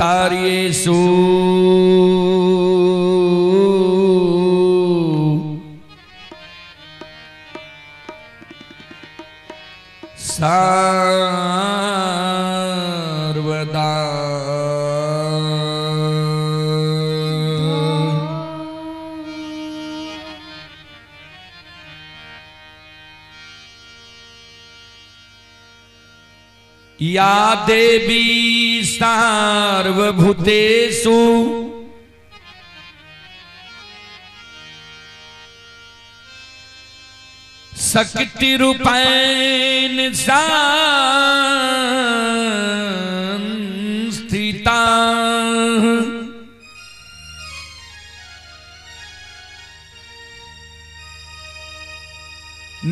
कार्येषु सर्वदा। या देवी सार्वभूतेषु शक्ति रूपेण संस्थिता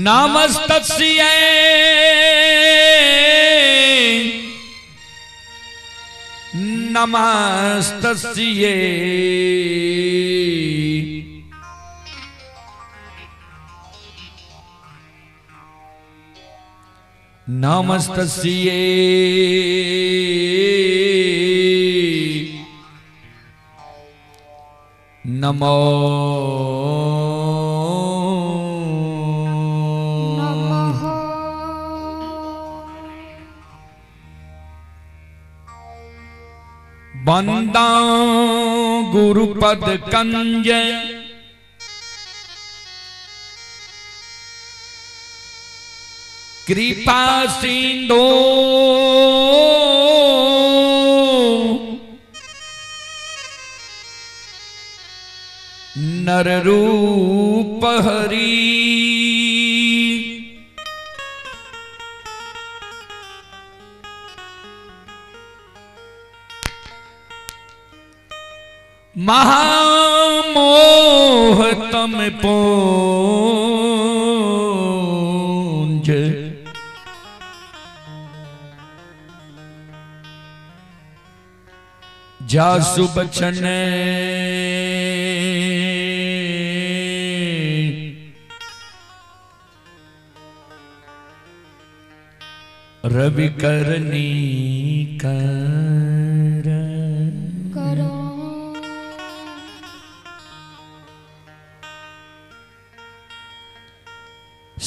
नमस्तस्यै नमस्तस्यै नमस्तस्यै नमो नमः। बंदा गुरुपद कंज कृपा सिंधु नर रूप हरि महामोह तम पूंज जासु बचन रवि करनी कर करो।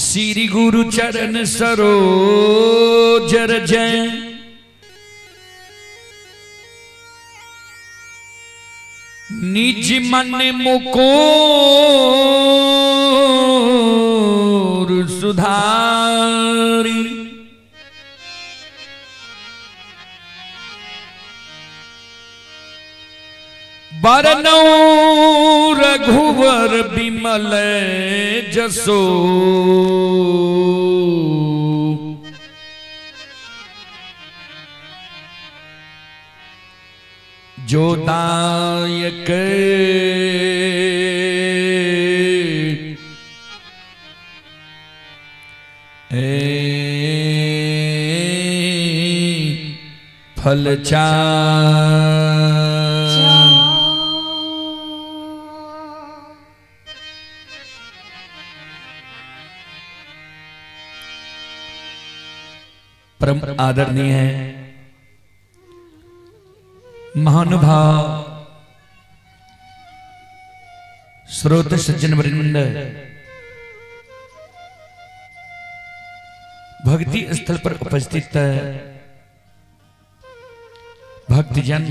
श्री गुरु चरण सरोज जय निज मन मुकोर सुधारी बरनौ रघुवर बिमल जसो जो दायक ए फल परम आदरणीय है महानुभाव स्रोत सज्जन वृंद, भक्ति स्थल पर उपस्थित भक्तजन,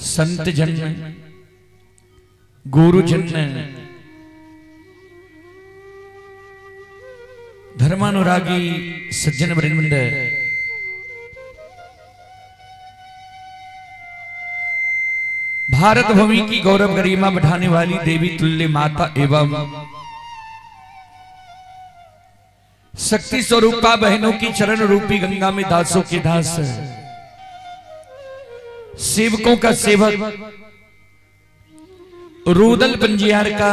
संतजन, गुरुजन, धर्मानुरागी सज्जन वृंद, भारत भूमि की गौरव गरिमा बढ़ाने वाली देवी तुल्य माता एवं शक्ति स्वरूपा बहनों की चरण रूपी गंगा में दासों के दास, सेवकों का सेवक, रूदल पंजियार का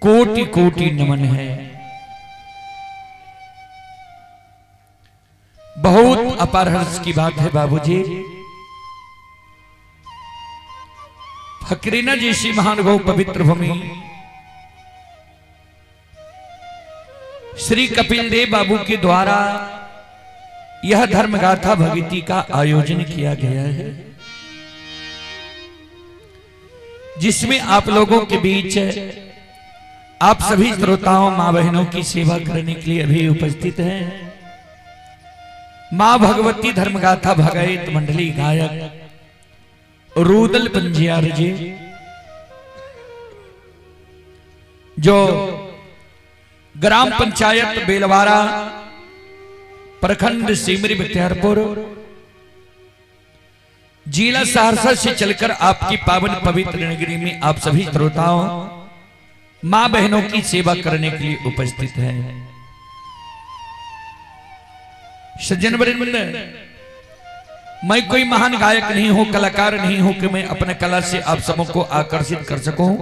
कोटि कोटि नमन है। बहुत अपार हर्ष की बात है बाबूजी, फकरीना जैसी महानुभाव पवित्र भूमि श्री कपिल देव बाबू के द्वारा यह धर्मगाथा भगवती का आयोजन किया गया है, जिसमें आप लोगों के बीच आप सभी श्रोताओं मां बहनों की सेवा करने के लिए अभी उपस्थित हैं मां भगवती धर्मगाथा भगवत मंडली गायक रूदल पंजियार जी, जो ग्राम पंचायत बेलवारा, प्रखंड सिमरी बख्तियारपुर, जिला सहरसा से चलकर आपकी पावन पवित्र नगरी में आप सभी श्रोताओं मां बहनों की सेवा करने के लिए उपस्थित हैं। सज्जन वृंद, मैं कोई महान गायक नहीं हूं, कलाकार नहीं हूं कि मैं अपने कला से आप सबों को आकर्षित कर सकूं।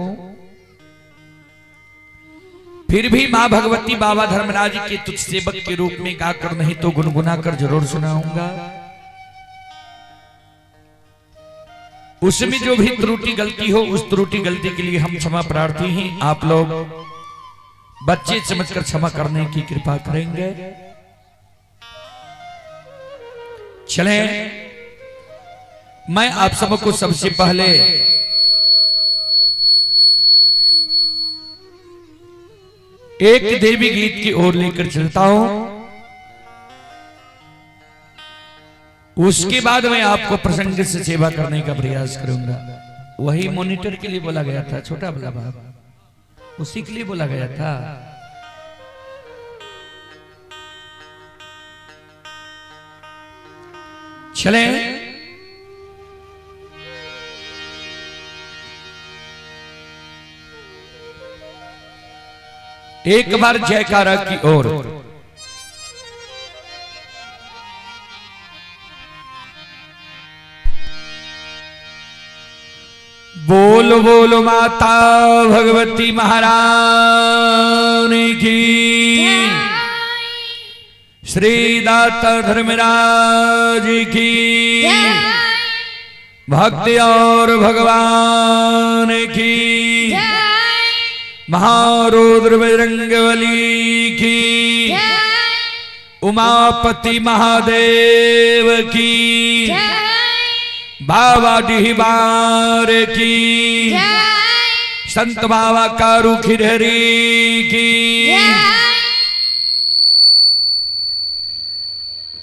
फिर भी मां भगवती बाबा धर्मराज के तुच्छ सेवक के रूप में गाकर नहीं तो गुनगुना कर जरूर सुनाऊंगा। उसमें जो भी त्रुटि गलती हो, उस त्रुटि गलती के लिए हम क्षमा प्रार्थी हैं। आप लोग बच्चे समझकर क्षमा करने की कृपा करेंगे। चले, मैं आप सबको सबसे पहले एक देवी गीत की ओर लेकर चलता हूं। उसके बाद मैं आपको प्रसंग से सेवा करने का प्रयास करूंगा। वही मॉनिटर के लिए बोला गया था, छोटा वाला बाप, उसी के लिए बोला गया था। चले, एक बार जयकारा की ओर। बोल बोल माता भगवती महारानी की, श्री दाता धर्मराज की, भक्ति और भगवान की, महारुद्र बजरंगबली की, उमापति महादेव की, बाबा डिहबार की, संत बाबा कारू खिरहरी की,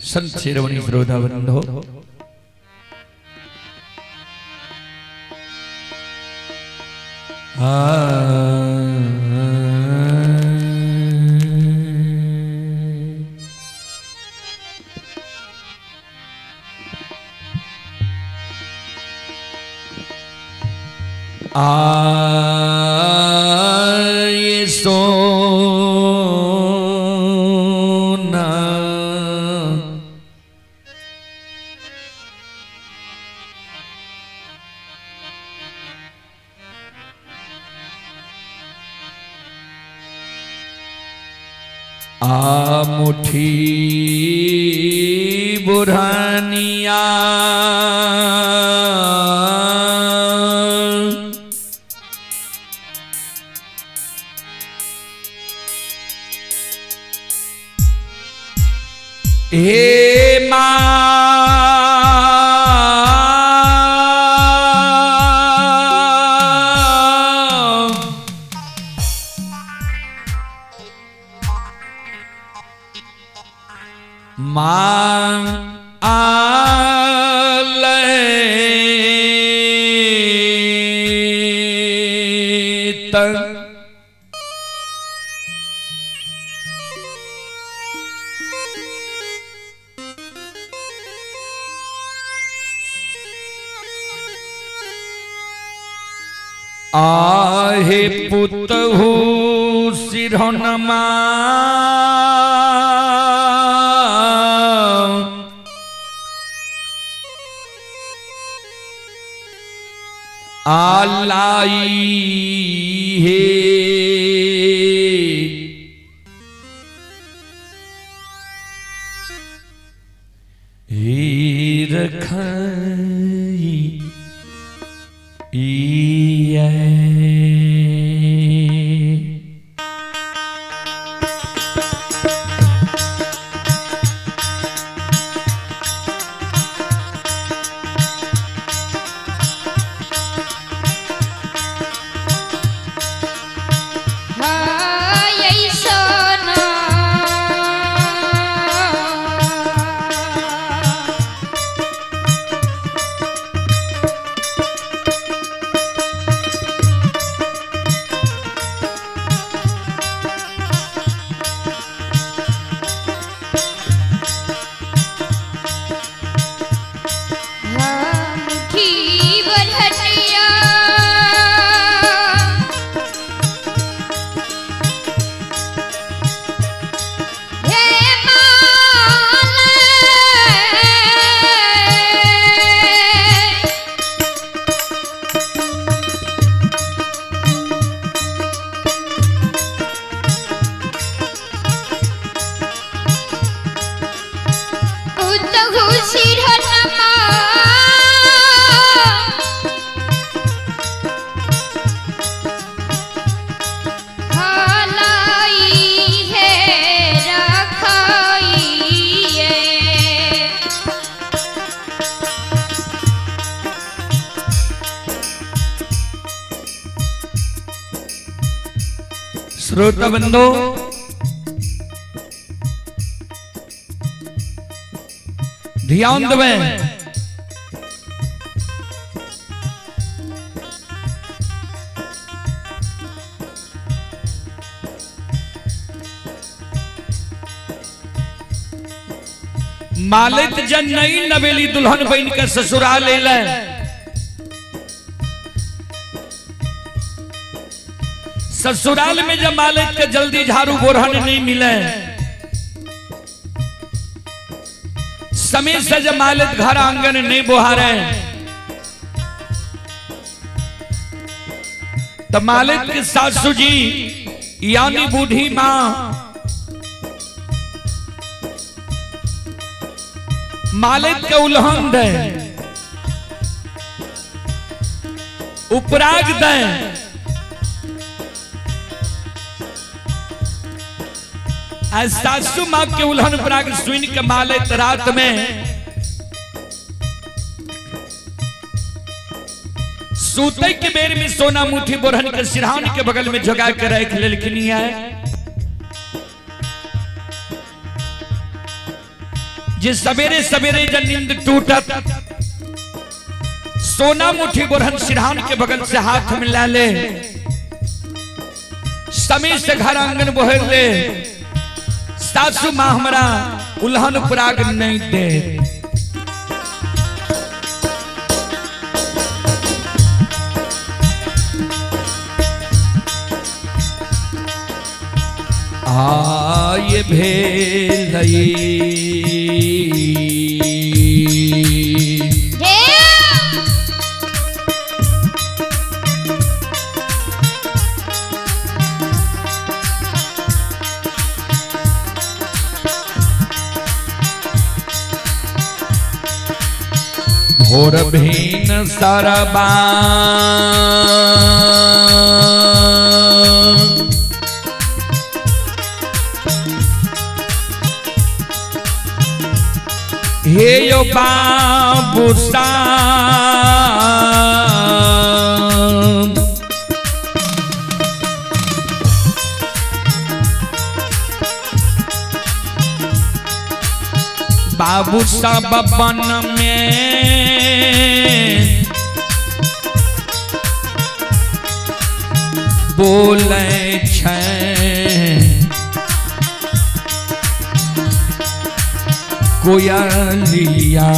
संत शिरोमणि श्रोता बंधो, आए सोना आ मुठी बुरहानिया हे मां मां आलय आहे पुतहु सिरहनमा आलाई हे रखाई श्रोता बंधु, ध्यान देवे। मालित जन नई नवेली दुल्हन बन के ससुराल ले, ससुराल में जब मालिक के जल्दी झाड़ू बोरहन नहीं मिले, समय से जब मालिक घर आंगन नहीं बुहारे, तो मालिक के सासू जी यानी बूढ़ी मां मालिक के उल्हन दे, उपराग दे, आ सासू माँ के उल्हन उपराग सुन के मालिक रात में सूते के बेर में सोना मुठी बोरहन के सिरहान के बगल में जोगा के रख लेलखिन है। जे सवेरे सवेरे जब नींद टूटत सोना मुठी बोरहन सिरहान के बगल से हाथ में ला ले, समय से घर आंगन बोहर ले, सासू माँ हमरा उल्हन पराग नहीं दे। आय भेलई भोर भीन सरबा हे यो बाबू साहब, बाबू सब बन में बोले छै कोयलिया।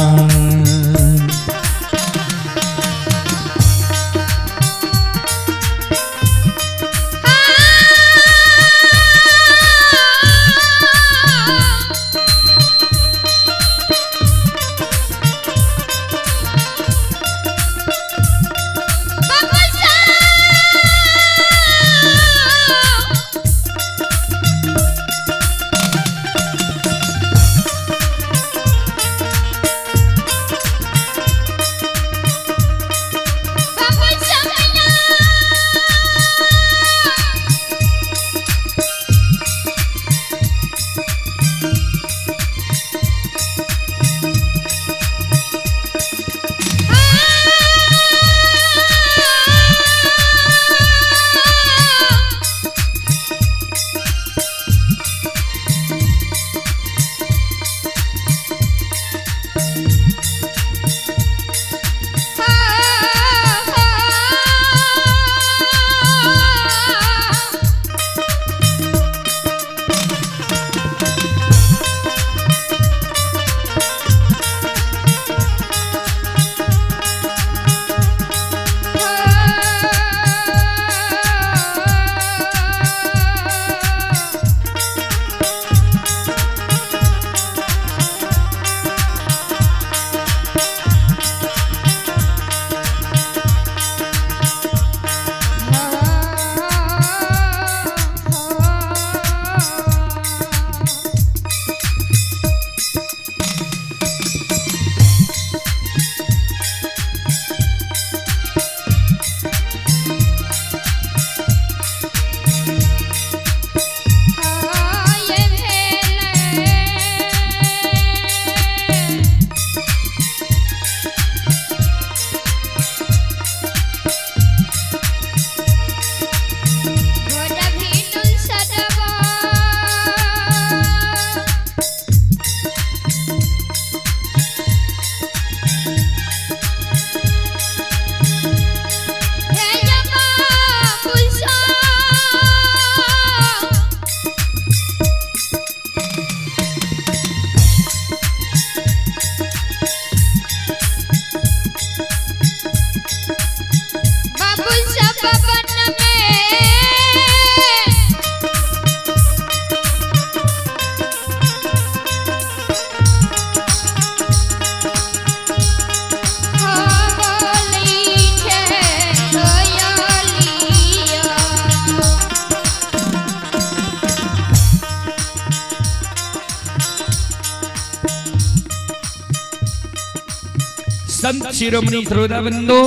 संत शिरोमणि श्रोता बंधु,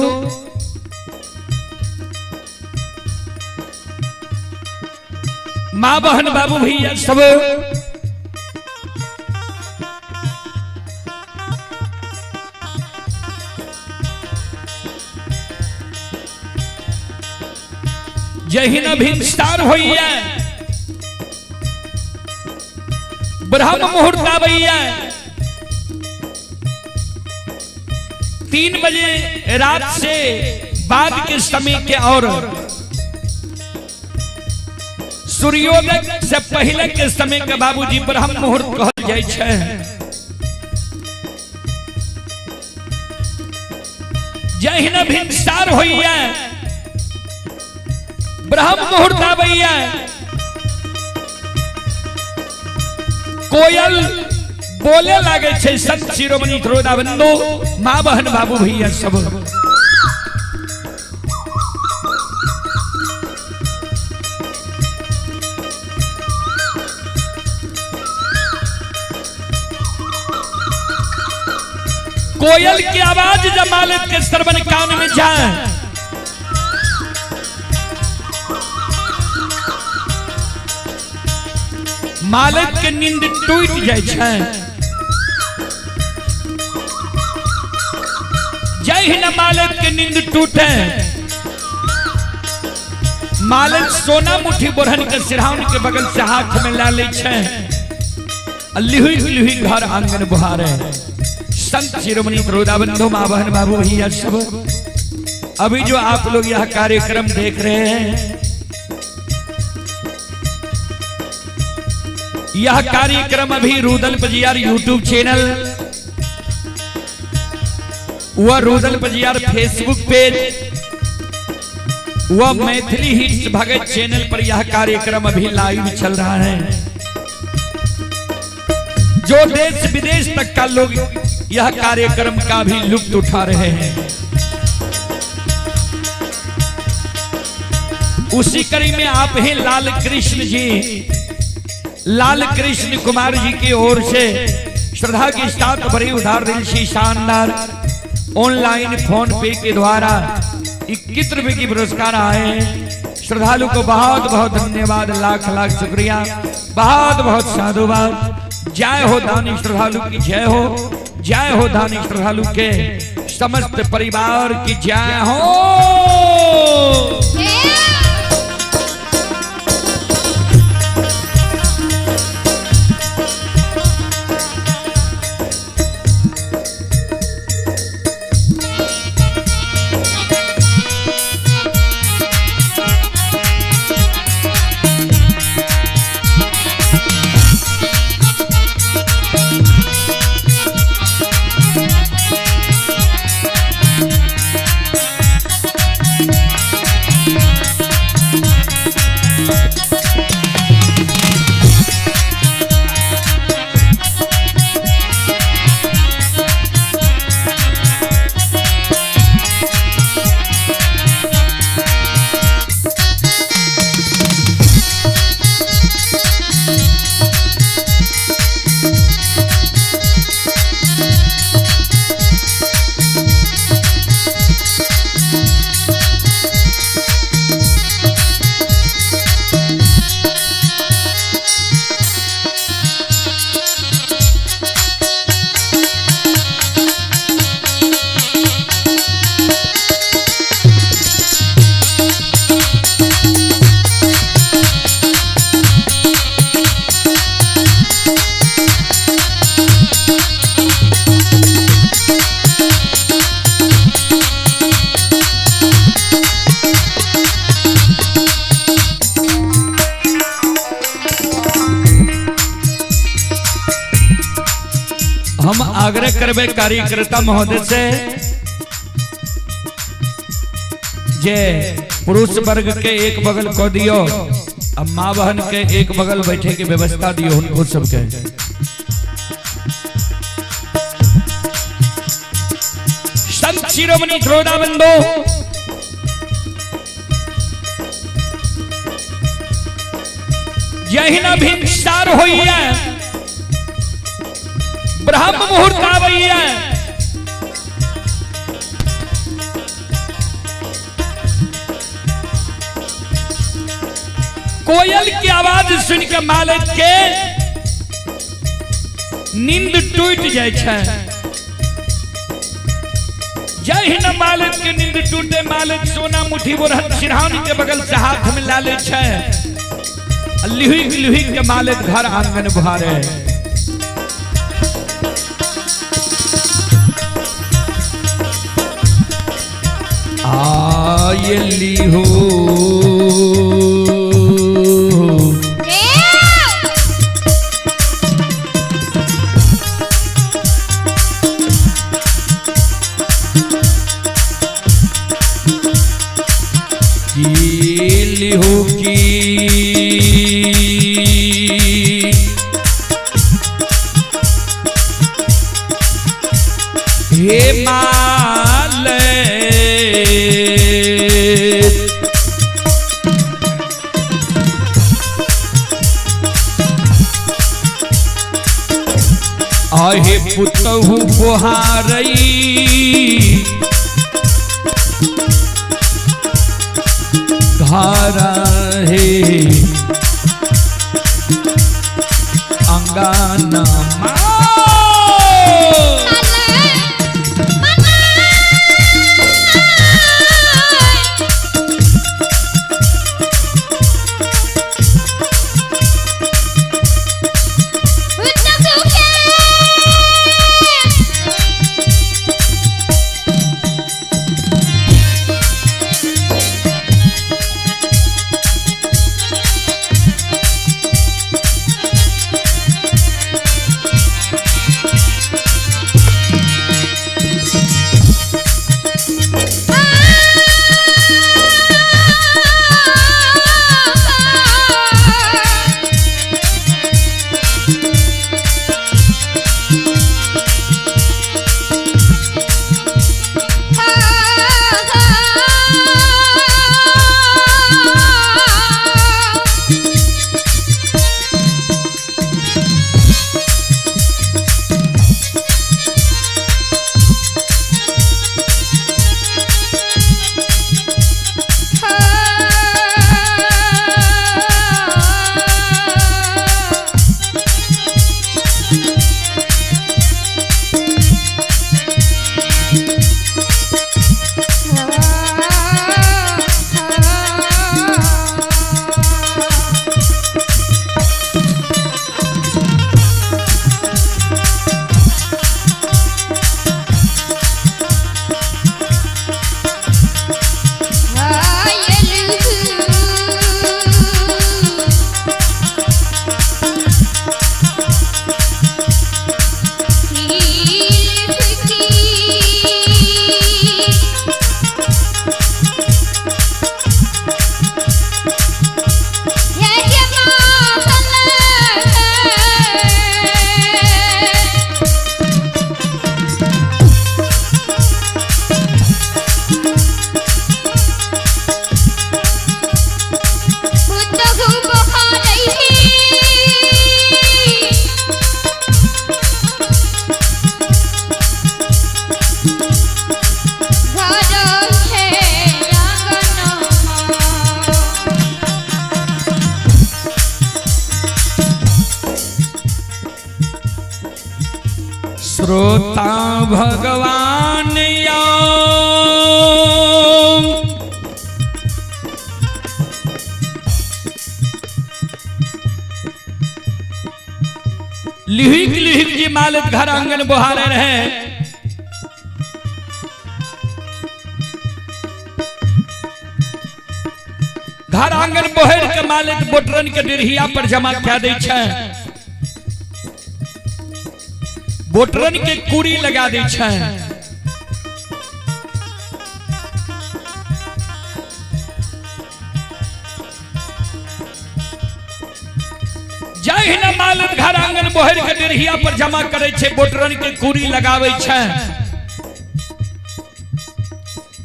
माँ बहन बाबू भैया सब, जहिना भिनसार होइया, ब्रह्म मुहूर्त आबैया, 3 बजे रात से बाद के समय के और सूर्योदय से पहले के समय के बाबूजी ब्रह्म मुहूर्त कहल जाइ छै। जहिना भिनसार होइया, ब्रह्म मुहूर्त आबैया, कोयल बोले लागे छै। संत शिरोमणि श्रोता बंधु, माँ बहन बाबू भैया सब, कोयल की आवाज जब मालिक के श्रवण कान में जाए, मालिक के नींद टूट जाए छै। जय हिंद मालिक के नींद टूटे, मालिक सोना मुट्ठी बोरहन के सिरहान के बगल से हाथ में ला ले छै, लिहुई लिहुई घर आंगन बुहारे। संत शिरोमणि श्रोता बंधु, माँ बहन बाबू भैया सब, अभी जो आप लोग यह कार्यक्रम देख रहे हैं, यह कार्यक्रम अभी रुदल पजियार यूट्यूब चैनल व रुदल पजियार फेसबुक पेज व मैथिली हिट्स भगत चैनल पर यह कार्यक्रम अभी लाइव चल रहा है। जो देश विदेश तक का लोग यह कार्यक्रम का भी लुत्फ उठा रहे हैं। उसी कड़ी में आप हैं लाल कृष्ण जी, लाल कृष्ण कुमार जी की ओर से श्रद्धा के साथ बड़ी उधार दिल से शानदार ऑनलाइन फोन पे के द्वारा 21 रुपए की पुरस्कार आए हैं। श्रद्धालु को बहुत बहुत धन्यवाद, लाख लाख शुक्रिया, बहुत बहुत साधुवाद। जय हो दानी श्रद्धालु की जय हो, जय हो दानी श्रद्धालु के समस्त परिवार की जय हो। हम आग्रह करबे कार्यकर्ता महोदय से जे पुरुष वर्ग के एक बगल को दियो, अब माँ बहन के एक बगल बैठे के व्यवस्था दियो उनको सबके। संत शिरोमणि श्रोता बंधु, यही ना भिनसार होइए, ब्रह्म मुहूर्त आबैया, कोयल की आवाज सुन के मालिक के नींद टूट जाय छै। जहिना मालिक के नींद टूटे, मालिक सोना मुठी बोरहन सिरहान के बगल से हाथ में ला ले छै, लिहुक लिहुक के मालिक घर आंगन बुहारे। आय लिहो की लिहो की हे माले आहे पुतहु बुहारई घर हे अंगन श्रोता भगवान या लिहिक लिहिक जी मालिक घर आंगन बुहारे रहे। घर आंगन बोहर के मालिक बोटरन के डिरहिया पर जमा कह दै छै, बोटरन के कुड़ी लगा दै छै। जहिना मालिक घर आंगन बोहर के डिरहिया पर जमा करे छै, बोटरन के कुड़ी लगावे छै,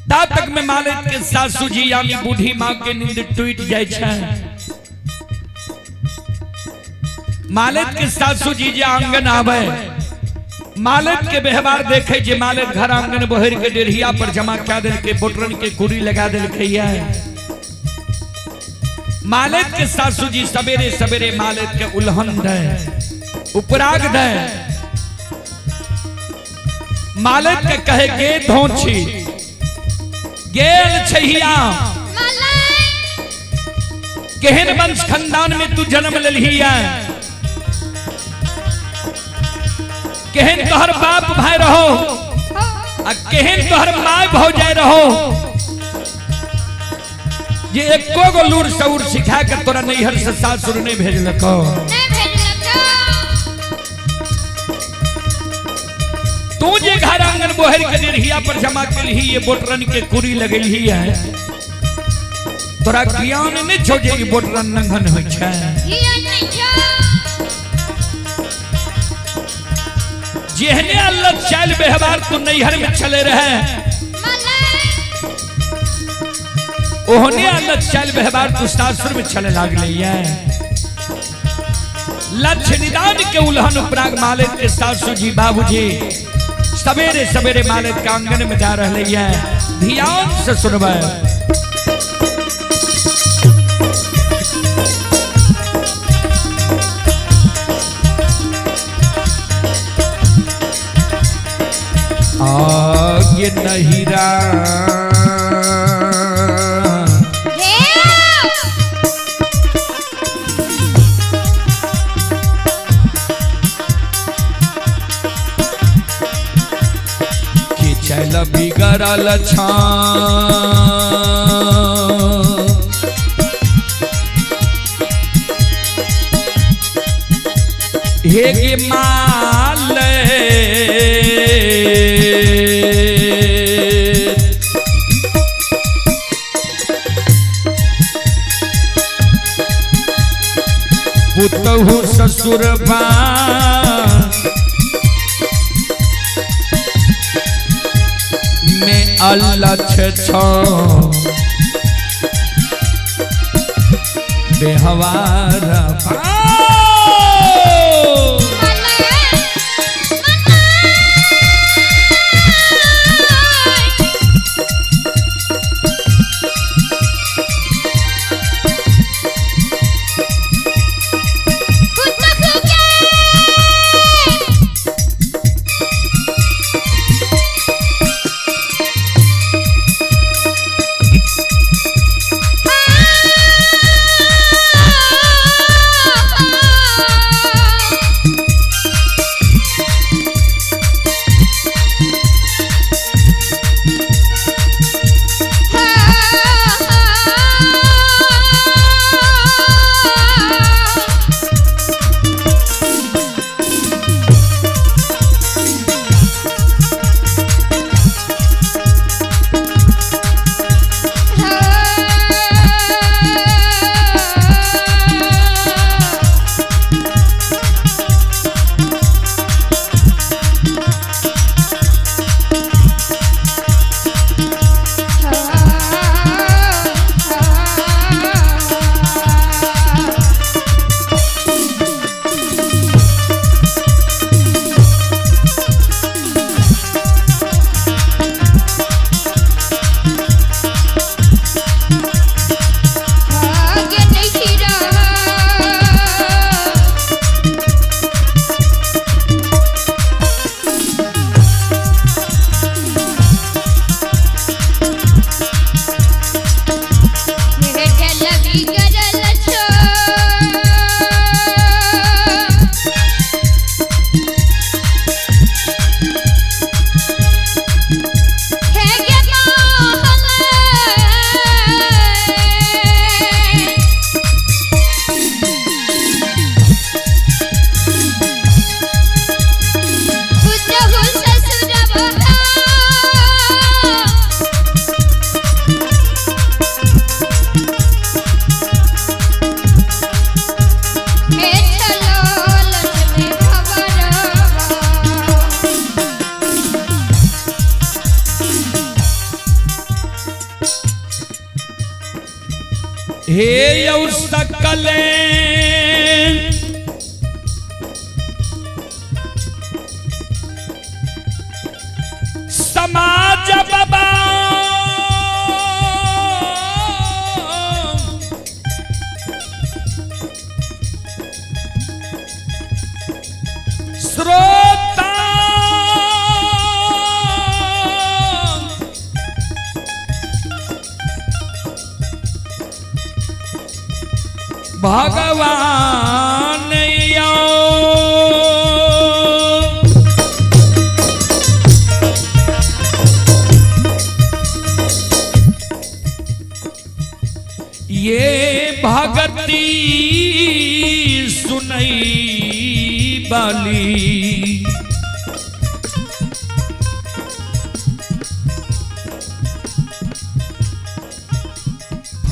ता तक में मालिक के सासू जी यानी बूढ़ी माँ के नींद टूट जाय छै। मालिक के सासू जी जे आंगन आवे, मालिक के व्यवहार देखे जे मालिक घर आंगन बोहर के डेढ़िया पर जमा कह देलकै, बोटरन के कुड़ी लगा देलकै। मालिक के सासू जी सवेरे सवेरे मालिक के उल्हन दे, उपराग दे। मालिक के कहे गे धोछी गेल छहिया, केहन वंश खानदान में तू जन्म लेलही है, केहन तोहर बाप भाई रहो आ केहन तोहर my भौजाई रहो, जे एको गो लूर सऊर सिखा के तोरा नैहर से सासुर नहीं भेजलको। तू जे घर आंगन बोहर के डेढ़िया पर जमा केलही, ये बोटरन के कुरी लगेलही है, तोरा ज्ञान नहीं छो जे ई बोटरन नंघन होइ छै। जेहने अल्लाह चाल व्यवहार तू नैहर में चले रहे, ओहने अल्लाह चाल व्यवहार तू सासुर में चले लागले है। लक्ष्य निदान के उल्हन उपराग मालिक के सासू जी बाबूजी सवेरे सवेरे मालिक के आंगन में जा रहे है। ध्यान से सुनबे। आगे नहिरा के चल बिगड़ल छा, हे गे माल पुतहु ससुर बा में अल्लाह छो बेहवार हे यौ सकले समाज बाबा भगवान यो। ये भगती सुनई बाली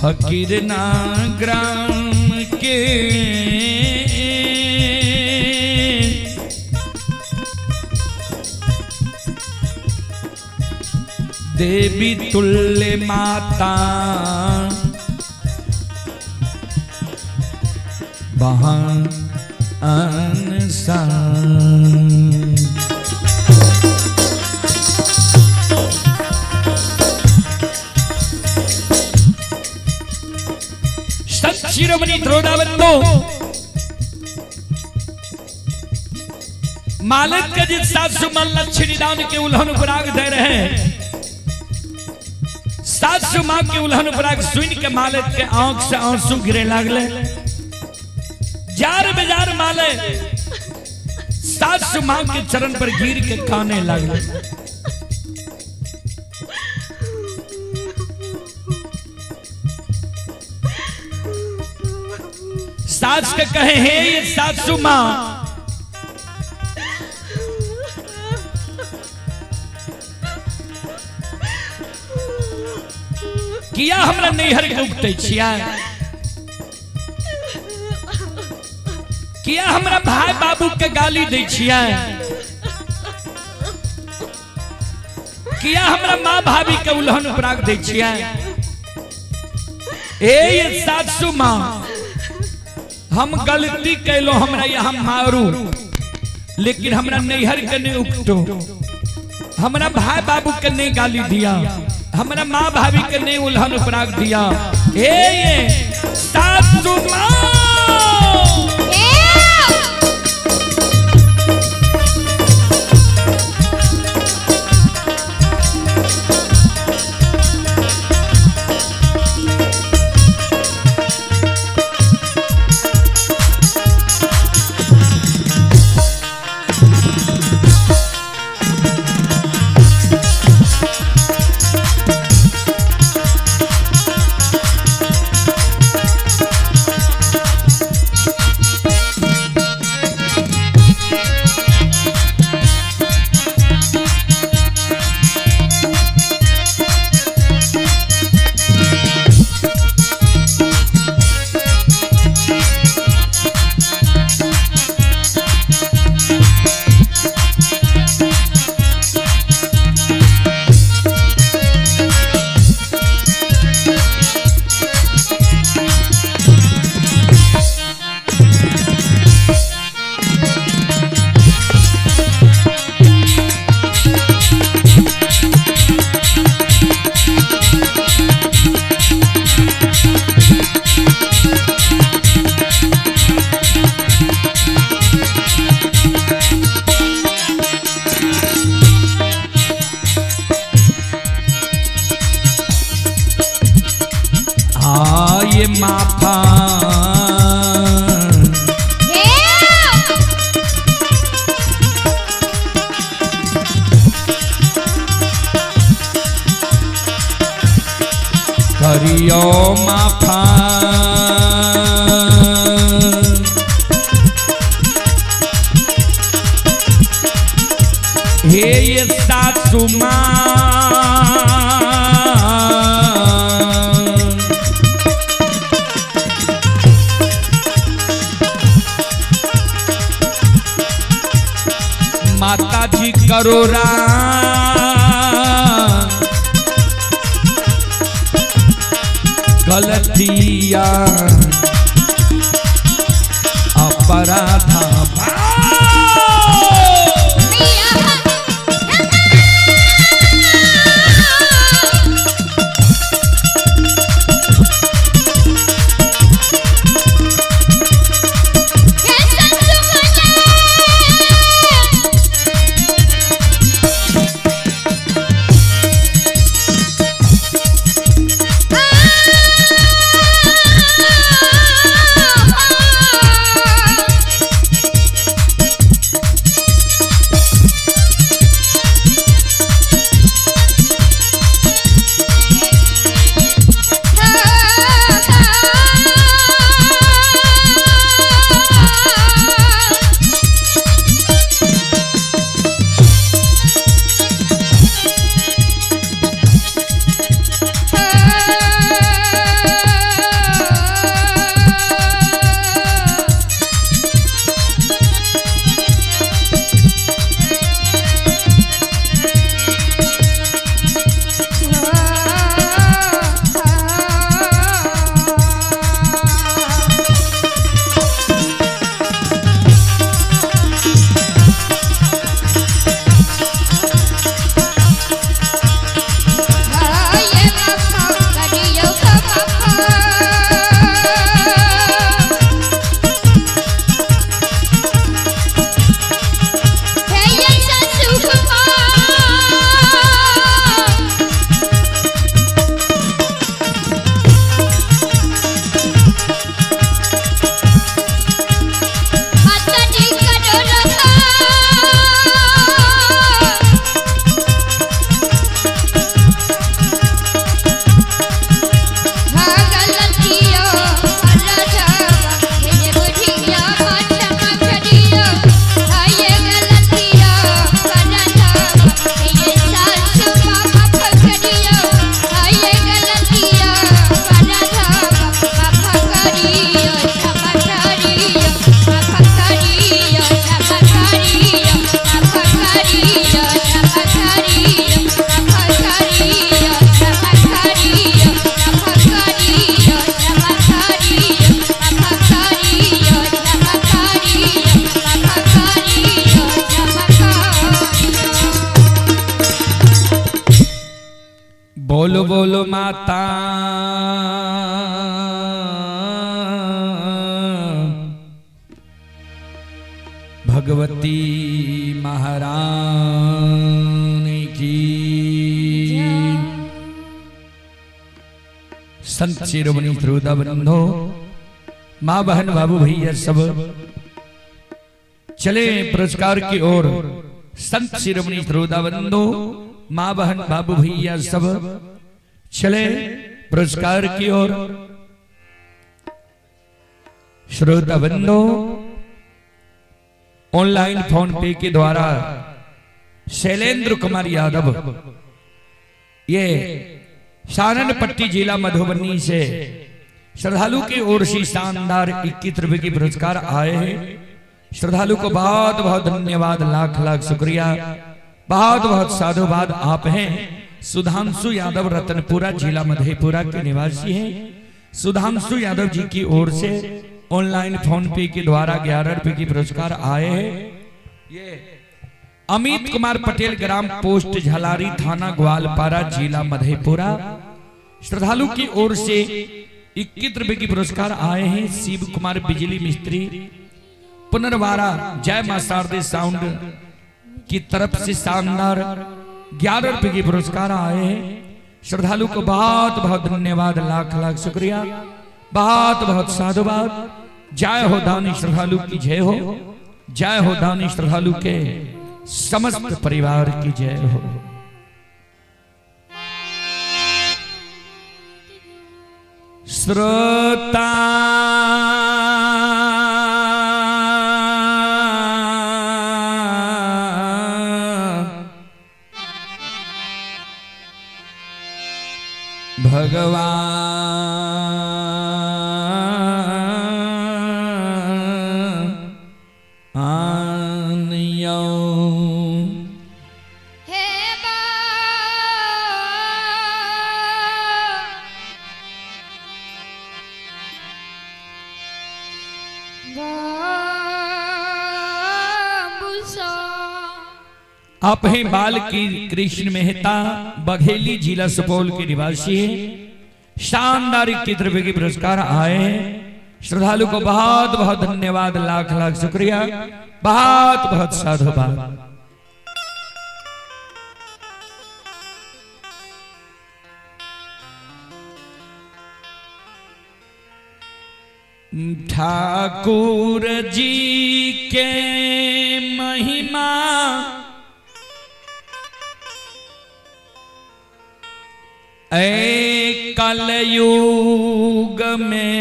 फकीर ना ग्राम के देवी तुल्य माता बहान संत शिरोमणि द्रोणावंतो मालिक के जिस सासु मन लक्ष्मी दान के उल्हन उपराग दे रहे हैं। सासु मां के उल्हन उपराग सुन के मालिक के आंख से आंसू गिरे लागले। जार बेजार माले सासु मां के चरण पर गिर के काने लागले। सास के कहे हे ये सासु मां, किया हमरा नैहर के उगते छिया, किया हमरा भाई बाबू के गाली दै छिया, किया हमरा माँ भाभी के उल्हन उपराग दै छिया। ए ये सासु माँ, हम गलती कैलो, हमरा यहाँ मारू, लेकिन हमरा नैहर के नहीं उगतो, हमरा भाई बाबू के नहीं गाली दिया, हमरा माँ भाभी के नहीं उल्हन उपराग दिया। ए ये सासु माँ, ये माफा करियो माफा हे ये सासु माँ, माता जी करो गलतिया अपराधा बोलो बोलो माता भगवती महारानी की। संत शिरोमणि श्रोता बंधो, माँ बहन बाबू भैया सब चले पुरस्कार की ओर। संत शिरोमणि श्रोता बंधो, माँ बहन बाबू भैया सब चले पुरस्कार की ओर। श्रोता बंधो, ऑनलाइन फोन पे के द्वारा शैलेंद्र कुमार यादव, ये सारनपट्टी जिला मधुबनी से श्रद्धालु की ओर से शानदार 21 रुपए की पुरस्कार आए हैं। श्रद्धालु को बहुत बहुत धन्यवाद, लाख लाख शुक्रिया, बहुत बहुत साधुवाद। आप हैं सुधांशु यादव, रतनपुरा जिला मधेपुरा के निवासी हैं। सुधांशु यादव जी की ओर से ऑनलाइन फोन पे के द्वारा 11 रुपए की पुरस्कार आए हैं। ये अमित कुमार पटेल, ग्राम पोस्ट झलारी, थाना ग्वालपारा, जिला मधेपुरा, श्रद्धालु की ओर से 21 रुपए की पुरस्कार आए हैं। शिव कुमार बिजली मिस्त्री, पुनर्वारा, जय मां शारदे साउंड की तरफ से शानदार 11 रुपए की पुरस्कार आए हैं। श्रद्धालु को बहुत बहुत धन्यवाद, लाख लाख शुक्रिया, बहुत बहुत साधुवाद। जय हो दानी श्रद्धालु की जय हो, जय हो दानी श्रद्धालु के समस्त परिवार की जय हो। श्रोता भगवान आनियो हे बा बाबूसा। आप हैं बाल की कृष्ण मेहता, बघेली जिला सुपौल के निवासी हैं। शानदार 21 रुपए के पुरस्कार आए हैं। श्रद्धालु को बहुत बहुत धन्यवाद, लाख लाख शुक्रिया, बहुत बहुत साधुवाद। ठाकुर जी के महिमा ऐ कलयुग में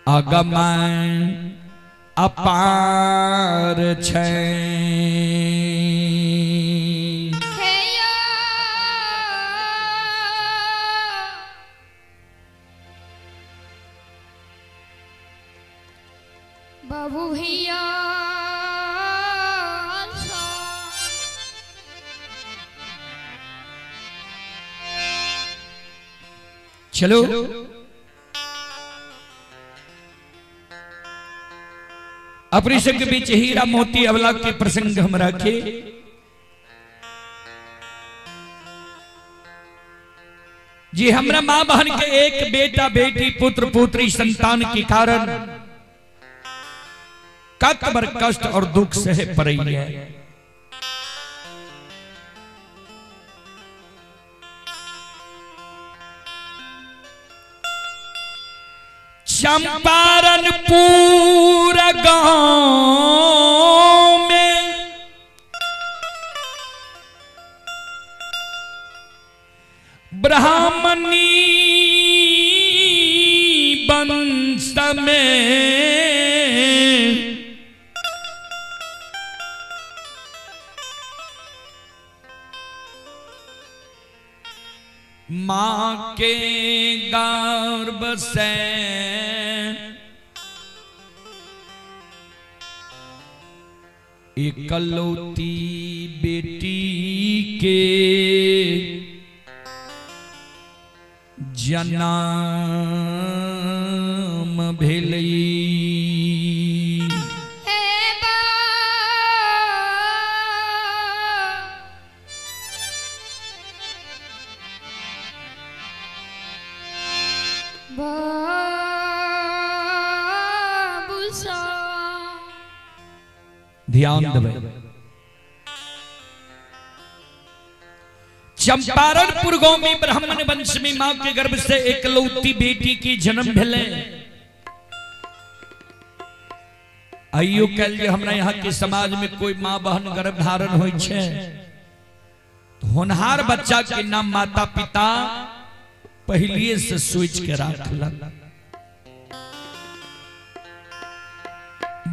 अगम अपार छै। हे या बाबू भैया चलो अपने संग बीच हीरा मोती अवला के प्रसंग हम रखे। जी हमरा मां बहन के एक बेटा बेटी पुत्र पुत्री संतान के कारण कत बर कष्ट और दुख सहे पड़ई है। चंपारणपुर गांव में ब्राह्मणी वंश में मां के गर्भ से इकलौती बेटी के जन्म भेलई। हे बा ध्यान देबै। चंपारणपुर गांव में ब्राह्मण वंश में मां के गर्भ से एकलौती बेटी की जन्म भेलै। आइयो कल जे हमरा यहाँ के समाज में कोई माँ बहन गर्भ धारण होइ छै तो होनहार बच्चा के नाम माता पिता पहलिए से सोच के राखलक।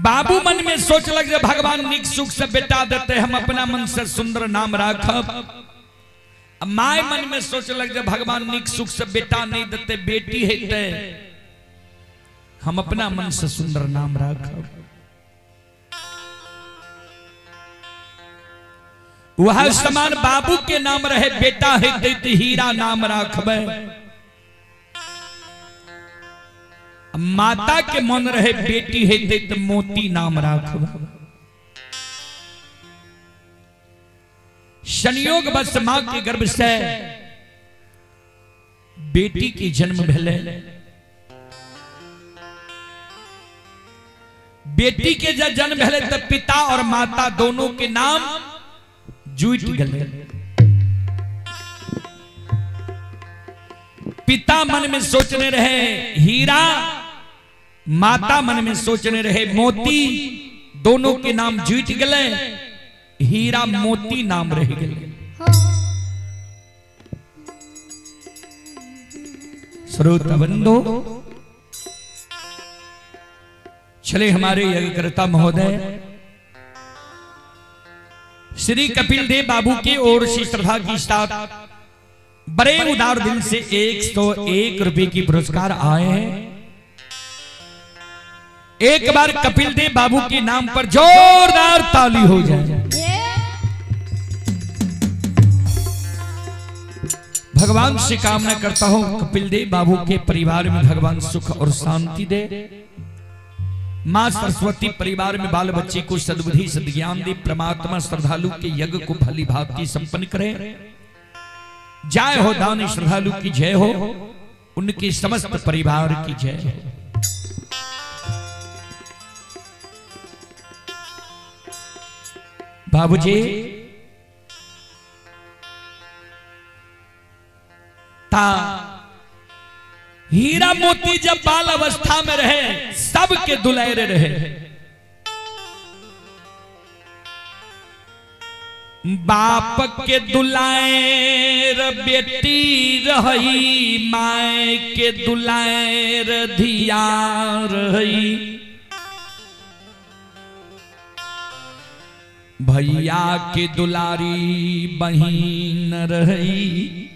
बाबू मन में सोचलक जे भगवान निक सुख से बेटा देते, हम अपना मन से सुंदर नाम राखब। My मन में सोचलक जे भगवान निक सुख से बेटा नहीं देते, बेटी हेते, हम अपना मन से सुंदर नाम राखब। वह समान बाबू के नाम रहे, बेटा हेते तो हीरा नाम राखबे। माता के मन रहे बेटी हेते तो मोती नाम राखबे। संयोग बस मां के गर्भ से बेटी के जन्म भेले। बेटी के जब जन्म भेले तब पिता और माता दोनों के नाम जुट गए। पिता मन में सोचने रहे हीरा, माता मन में सोचने रहे मोती, दोनों के नाम जुट गए, हीरा मोती नाम रह गए। श्रोता बंधु, चले हमारे यज्ञकर्ता महोदय श्री कपिल देव बाबू की ओर से श्रद्धा की साथ बड़े उदार दिल से 101 रुपए की पुरस्कार आए हैं। एक बार कपिल देव बाबू के नाम पर जोरदार ताली हो जाए। भगवान से कामना करता हूं कपिल देव बाबू के परिवार में भगवान सुख और शांति दे। मां सरस्वती परिवार में बाल बच्चे को सद्बुद्धि सद्ज्ञान दे। परमात्मा श्रद्धालु के यज्ञ को भली भांति संपन्न करे। जय हो दानी श्रद्धालु की जय हो, उनके समस्त परिवार की जय हो। बाबूजी ता हीरा मोती जब बाल अवस्था में रहे सबके दुलारे रहे। बाप के दुलार बेटी रही, माए के दुलार धिया रही, भैया के दुलारी बहिन रही,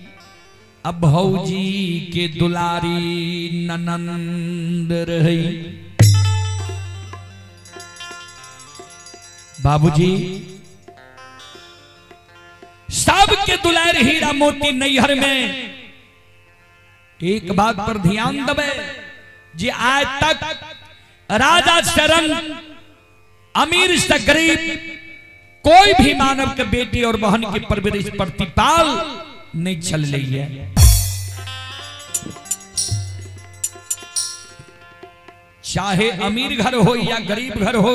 अब भौजी के दुलारी ननंद रही। बाबूजी सबके दुलार हीरा मोती नैहर में। एक बात पर ध्यान दबे जे आज तक राजा शरण अमीर से गरीब कोई भी मानव के बेटी और बहन के परवरिश प्रतिपाल नहीं चल रही है। चाहे अमीर घर हो या गरीब घर हो,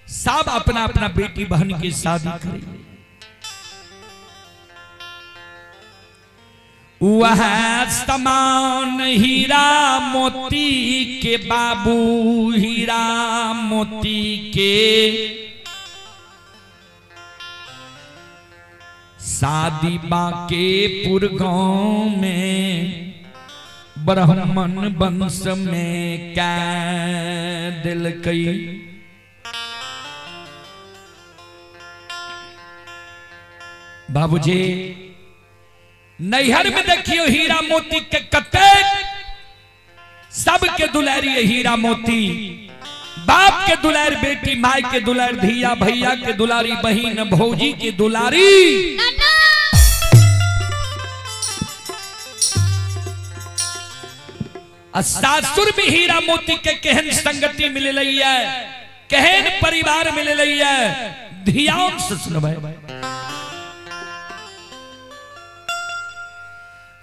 सब अपना अपना बेटी बहन की शादी करे। वह समान हीरा मोती के बाबू, हीरा मोती के शादी बांकेपुर गांव में ब्राह्मण वंश में कै दिल कई। बाबूजी नैहर में देखियो हीरा मोती के कते सबके दुलारी हीरा मोती। बाप के दुलार बेटी, माई के दुलार धिया, भैया के दुलारी बहिन, भौजी के दुलारी। सासुर में हीरा मोती के केहन संगति मिल रही है, केहन परिवार मिल रही है। ध्यान से सुनबै।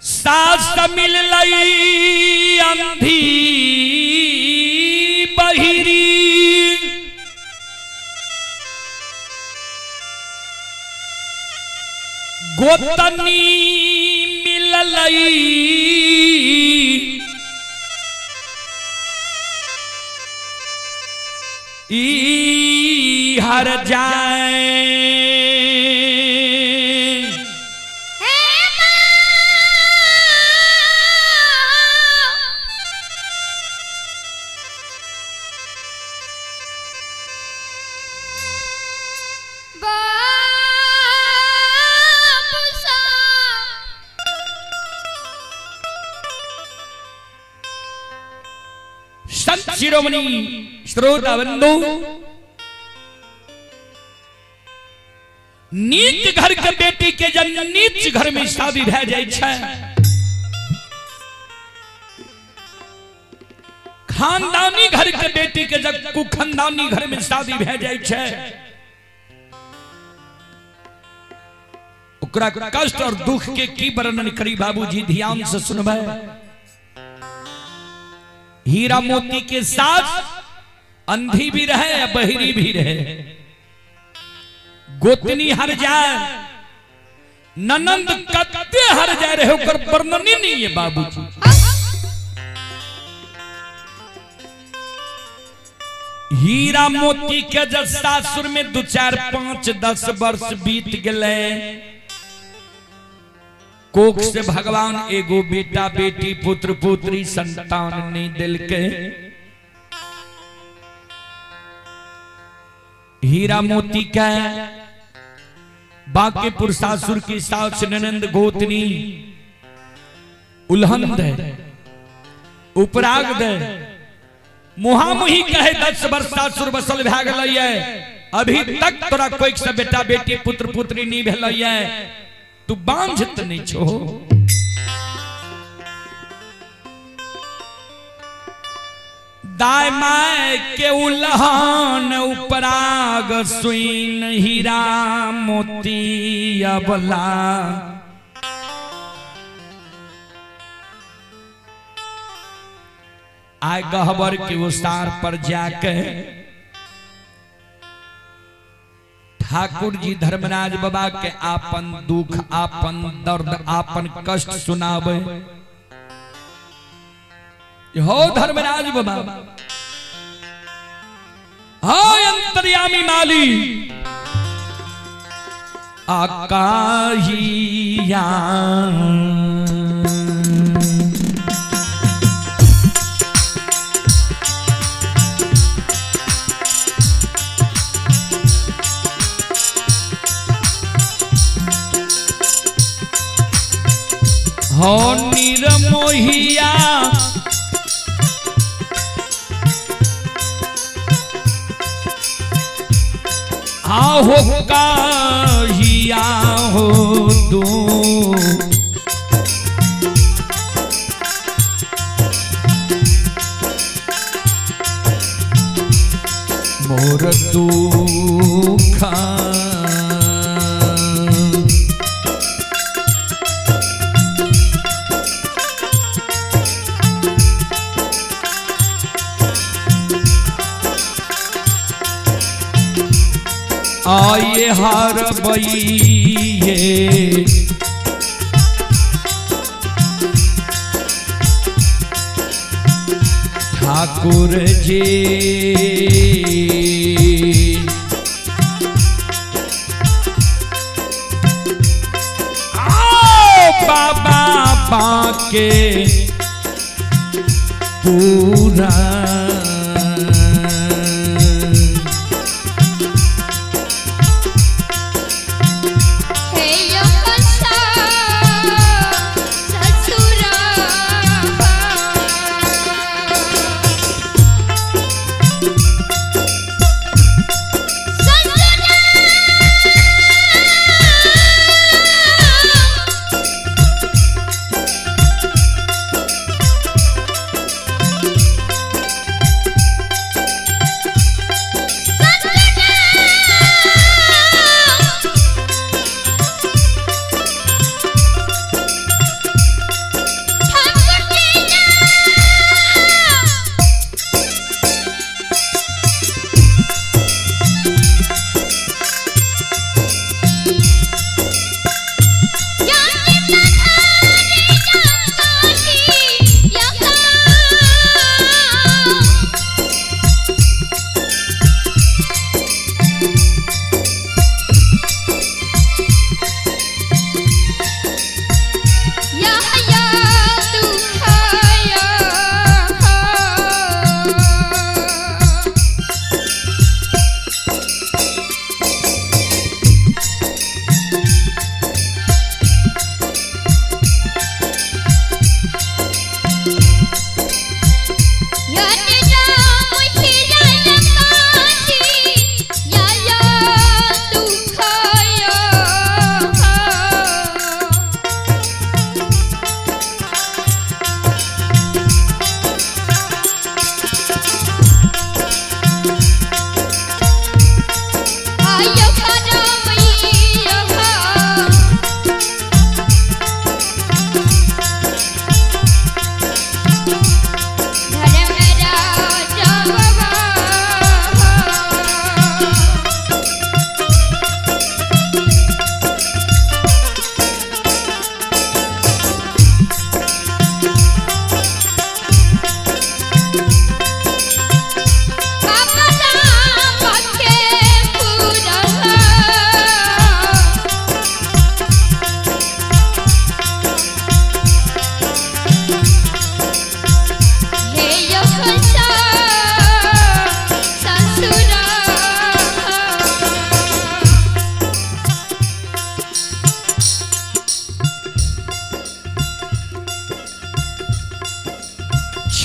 सास मिल लई अंधी बहिरी, गोतनी मिललई ई हर जाए। हे माँ। बाबूसा। संत शिरोमणि श्रोता बंधु, नीच घर के बेटी के जब नीच घर में शादी भए जाय छै, खानदानी घर के बेटी के जब कुखनदानी घर में शादी भए जाय छै, ओकरा कष्ट और दुख के की वर्णन करी बाबूजी, ध्यान से सुनबै। हीरा मोती के साथ अंधी भी रहे या बहरी भी रहे, गोतनी हर जाए, ननंद कत्ते हर जाए रहे, ओकर वर्णन ही नहीं है बाबूजी। हीरा मोती के जब सासुर में 2 4 5 10 वर्ष बीत गए, कोख से भगवान एगो बेटा बेटी पुत्र पुत्री संतान नहीं दिल के। हीरा मोती के बांकेपुर सासुर की सास ननंद गोतनी उल्हन दे, उपराग दे, मुहामुही कहे 10 वर्ष सासुर बसल भए गेलै, अभी तक तोरा कोई से बेटा बेटी पुत्र पुत्री नहीं भेलै, तू बांझ त नहीं छो। दाय my के उल्हन उपराग सुइन हीरा मोती अबला, आय गहबर के उसार पर जाके ठाकुर जी धर्मराज बाबा के आपन दुख आपन दर्द आपन कष्ट सुनावे। हो धर्मराज बाबा, हो अंतर्यामी माली, आकाहिया हो निरमोहिया आहो काहिया हो दू, मोर दुखा आये हार बइये ठाकुर जी। आओ बाबा बाके पूरा हे यमसा ससुरा। ससुरा।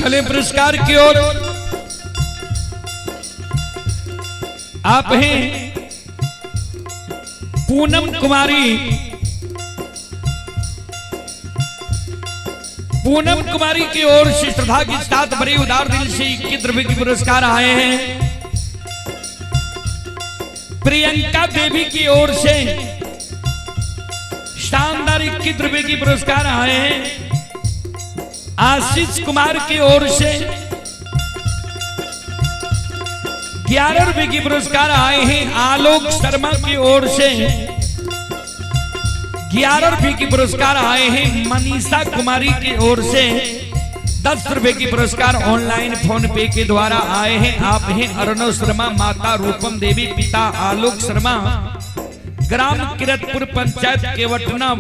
चले पुरस्कार की ओर। आप हैं पूनम कुमारी, पूनम कुमारी की ओर से श्रद्धा के साथ बड़े उदार दिल से 21 रुपए के पुरस्कार आए हैं। प्रियंका देवी की ओर से शानदार 21 रुपए की पुरस्कार आए हैं। आशीष कुमार की ओर से 11 रुपए की पुरस्कार आए हैं। आलोक शर्मा की ओर से 11 रुपए की पुरस्कार आए हैं। मनीषा कुमारी की ओर से 10 रुपए की पुरस्कार ऑनलाइन फोन पे के द्वारा आए हैं। आप हैं अरुणव शर्मा, माता रूपम देवी, पिता आलोक शर्मा, ग्राम किरतपुर, पंचायत केवटना,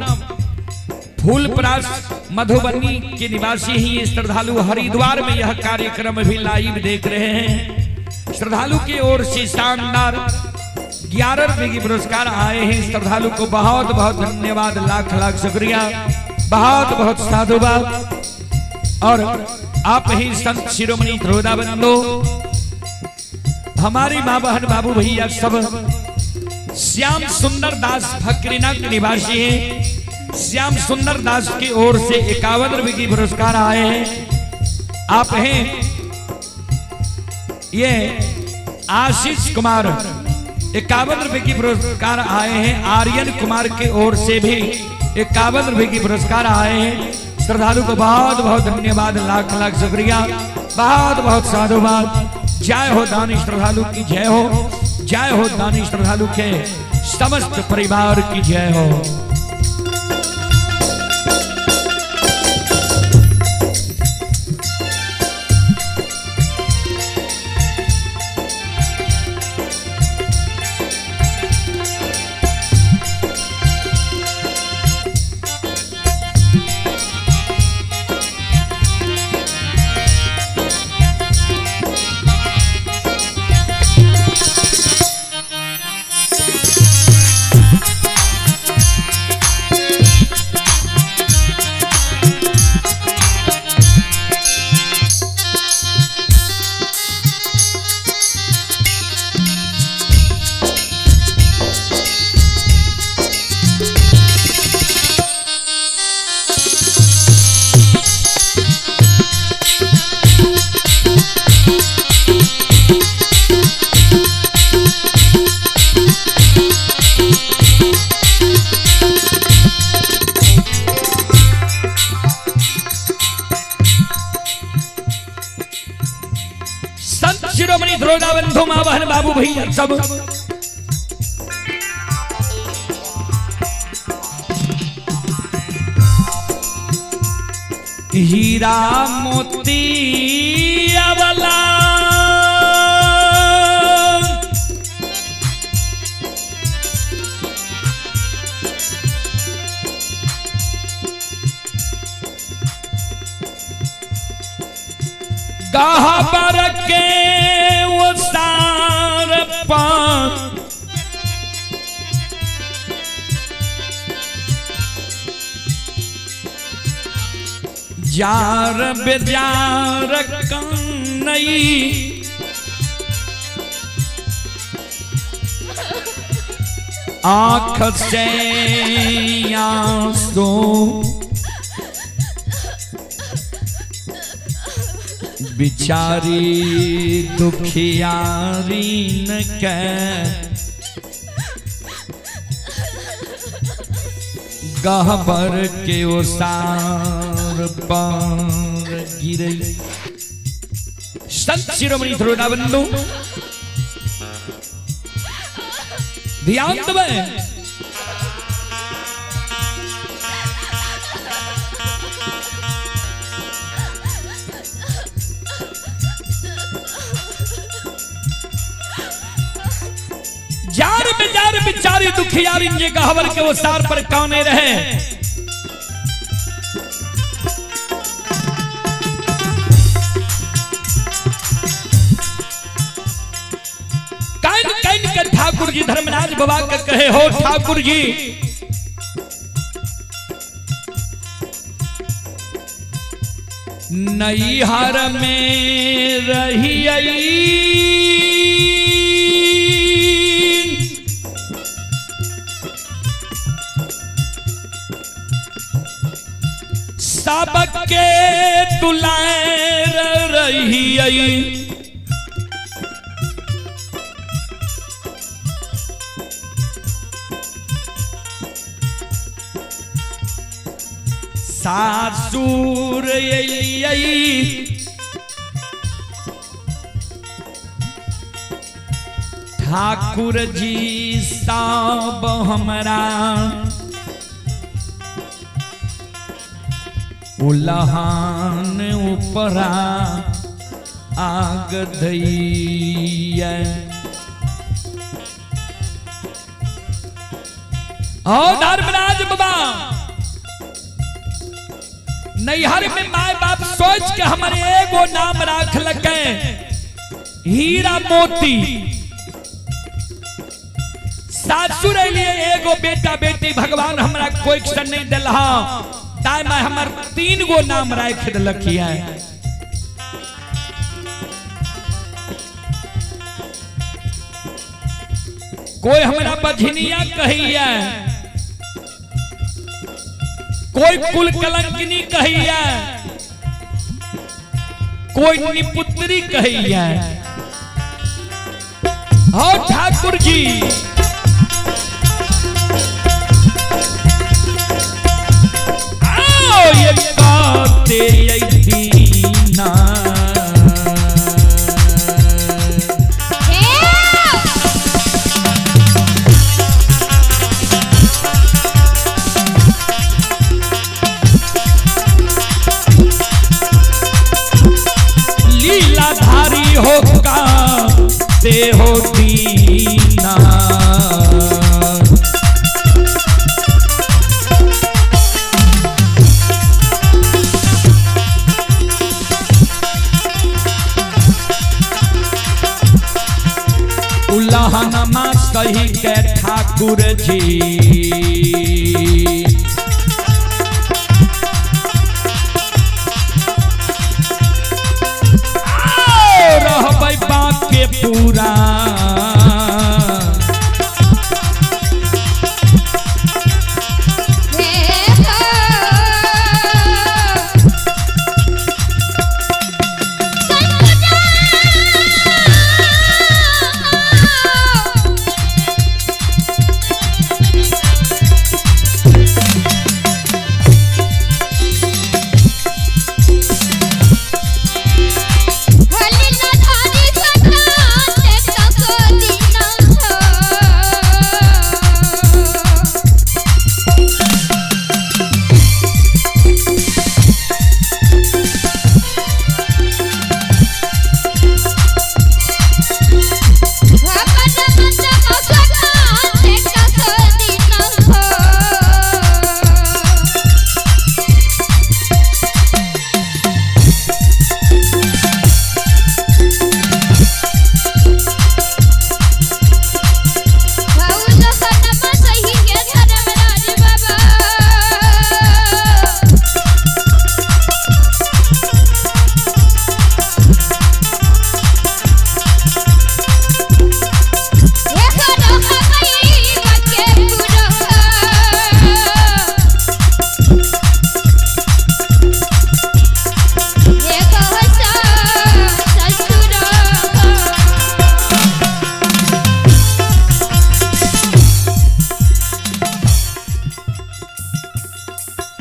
फूलपरास, मधुबनी के निवासी ही ये श्रद्धालु हरिद्वार में यह कार्यक्रम भी लाइव देख रहे हैं। श्रद्धालु की ओर से शानदार 11 रुपए की पुरस्कार आए हैं। श्रद्धालु को बहुत बहुत धन्यवाद, लाख लाख शुक्रिया, बहुत बहुत साधुवाद। और आप ही संत शिरोमणि ध्रुवदा बंधु, हमारी माँ बहन बाबू भैया सब श्याम सुंदर दास फकरीना के निवासी हैं। श्याम सुंदर दास की ओर से 51 रुपए की पुरस्कार आए हैं। आप हैं ये आशीष कुमार, 51 रुपए की पुरस्कार आए हैं। आर्यन कुमार की ओर से भी 51 रुपए की पुरस्कार आए हैं। श्रद्धालु को बहुत बहुत धन्यवाद, लाख लाख शुक्रिया, बहुत बहुत साधुवाद। जय हो दानी श्रद्धालु की जय हो, जय हो दानी श्रद्धालु के समस्त परिवार की जय हो। संत शिरोमणि ध्रुवदा बंधु, माँ बहन बाबू भैया सब हीरा मोती वाला गहबर के ओसार पान जार बेजार कन्नई आंख से आंसू बिचारी दुखियारी न के गहबर के ओसार पर गिरे। संत शिरोमणि ध्रुवदा बंधु, ध्यान देवे। जार बेजार बिचारी दुखियारी जे गहबर के ओसार पर काने रहे। कान कान के ठाकुर जी धर्मराज बाबा के कहे, हो ठाकुर जी, नैहर में रही सबके दुलार रही। सासुर अलियै, ठाकुर जी सब हमरा उलहान उपरा आग दैया। ओ धर्मराज बाबा, नैहर में माय बाप सोच के हमारे एगो नाम राख लके हीरा मोती। सासुर लिए एगो बेटा बेटी भगवान हमरा कोई क्षण नहीं दिल, ताई माय हमर तीन गो नाम राख दिलक है। कोई हमरा बझनिया कहिया, कोई कुल कलंकिनी कहिया, कोई निपुत्री कहिया। हो ठाकुर जी, आओ ये बातें दीना। हे। लीलाधारी हो का ते हो दीना। उल्लहनमा सही के ठाकुर जी, आओ रहबै बाके पूरा। हे हो।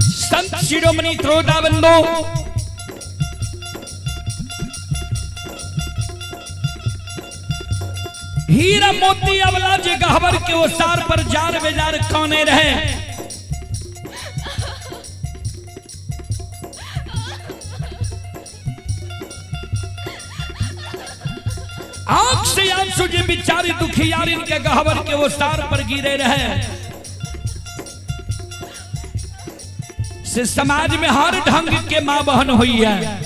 संत शिरोमणि त्रोता बंधु, हीरा मोती अवला जे गहबर के ओसार पर जार बेजार काने रहे, आंख से आंसू जे बिचारी दुखियारिन के गहबर के ओसार पर गिरे रहे, से समाज में हर ढंग के माँ बहन हुई है।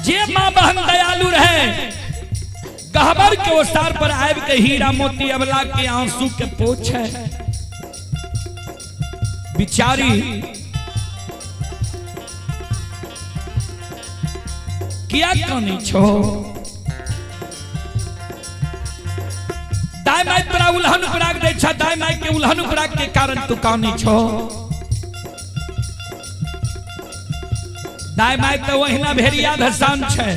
जे माँ बहन दयालु रहे, गहबर के ओसार पर आबि के हीरा मोती अबला के आंसू के पोछे। बिचारी किया कानै छो? दाय my तोरा उल्हन उपराग दै छ, दाय my के उल्हन उपराग के कारण तू कानै छो। दाय my तो वहिना भेड़िया धसान छै,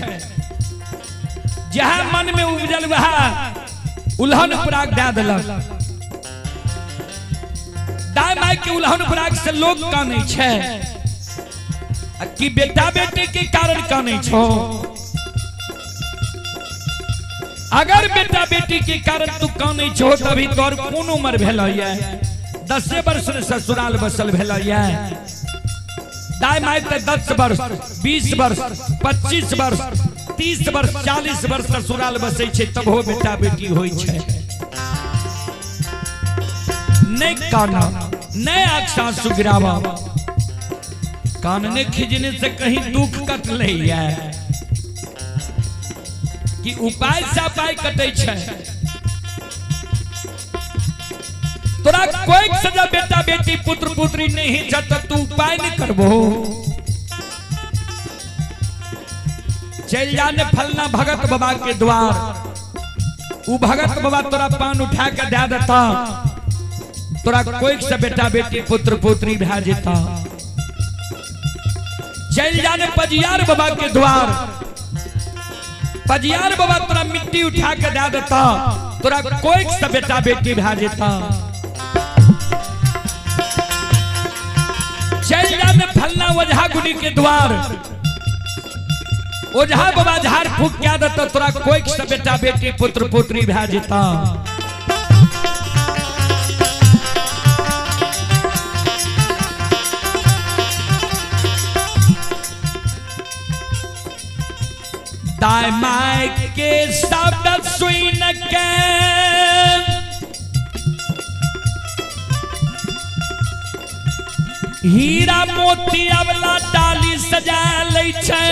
जहाँ मन में उपजल वह उल्हन उपराग दे देलक। दाय my के उल्हन उपराग से लोग कानै छै कि बेटा बेटी के कारण कानै छो? अगर बेटा बेटी के कारण तू कानै छो तभी तोर कोन उम्र भेल ये? 10 वर्ष ससुराल बसल भेल ये। दाय my ते 10 वर्ष 20 वर्ष 25 वर्ष 30 वर्ष 40 वर्ष ससुराल बसै छै तब हो बेटा बेटी होइ छै। नहीं काना, नहीं आँख सासु गिरावा, कानने खिजने से कहीं दुख कट ले कि उपाय से उपाय कटे छै। तोरा कोई सजा बेटा बेटी पुत्र पुत्री नहीं छ त तू उपाय नहीं करबो। चल जाने फलना भगत बाबा के द्वार, उ भगत बाबा तोरा पान उठा के दे देता, तोरा कोई से बेटा बेटी पुत्र पुत्री भए जेता। चल जाने पजियार बाबा के द्वार, पजियार बाबा तोरा मिट्टी उठा के दे देता, तोरा कोई से बेटा बेटी भए जेता। चल जाने फलना ओझा गुनी के द्वार, ओझा बाबा झाड़ फूक के देता, तोरा कोई से बेटा बेटी पुत्र पुत्री भए जेता। दाय my के शब्द सुन के हीरा मोती अवला डाली सजा लै छै।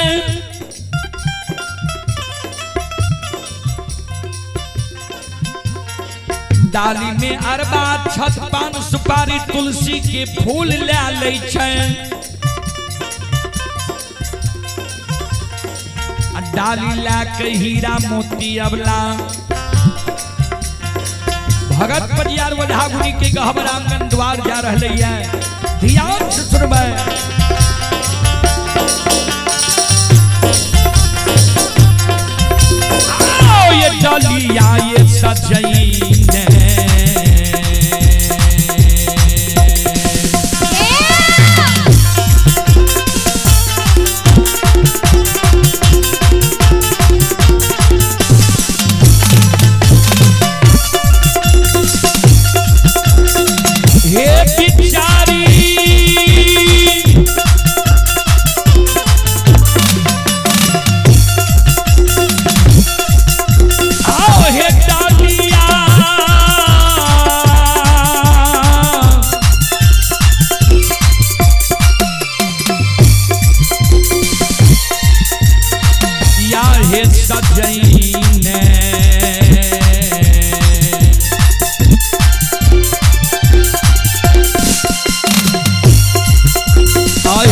डाली में अरबा छत पान सुपारी तुलसी के फूल ले लै छै। डाली ला के हीरा मोती अबला भगत परियार ओझागुरी के गहबर आंगन द्वार जा रहे है। ध्यान से सुनबै। आओ ये डालिया ये सजैने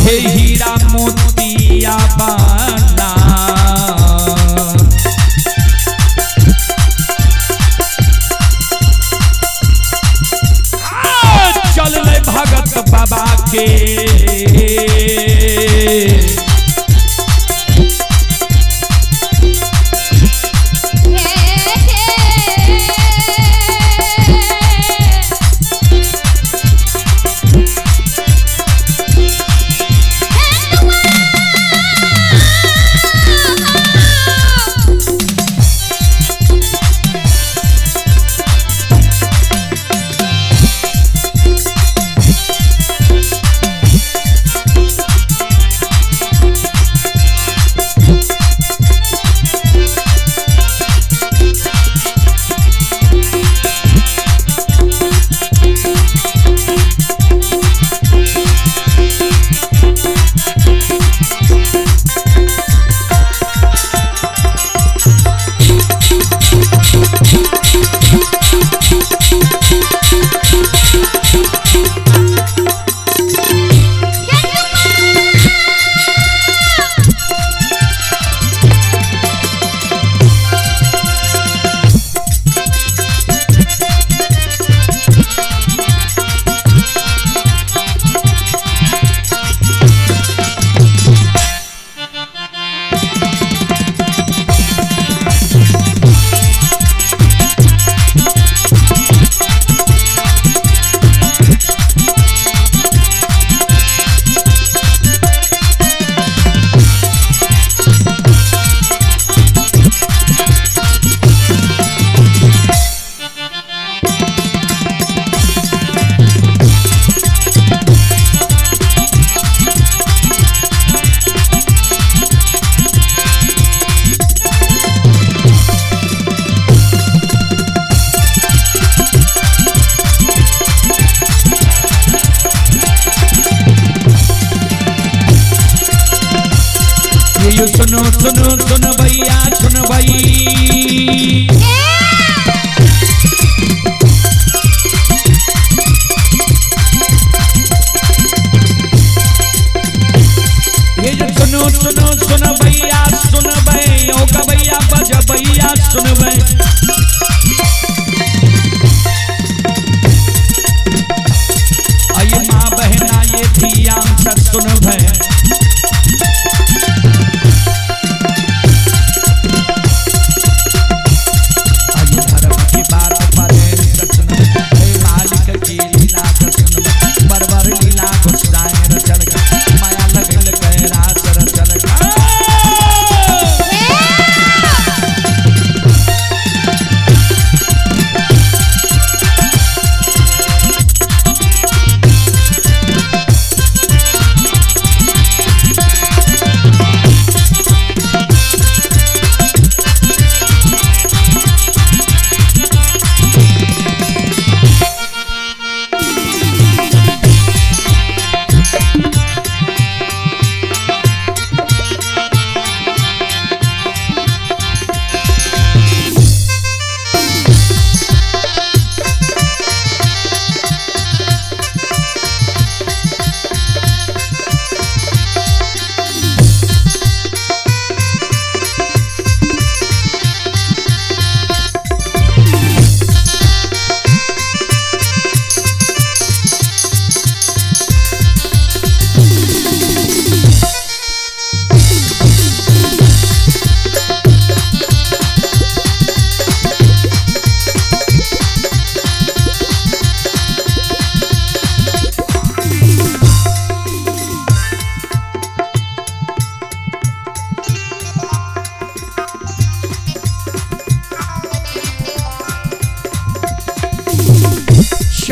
हीरा मोतिया बाला चल ले भगत बाबा के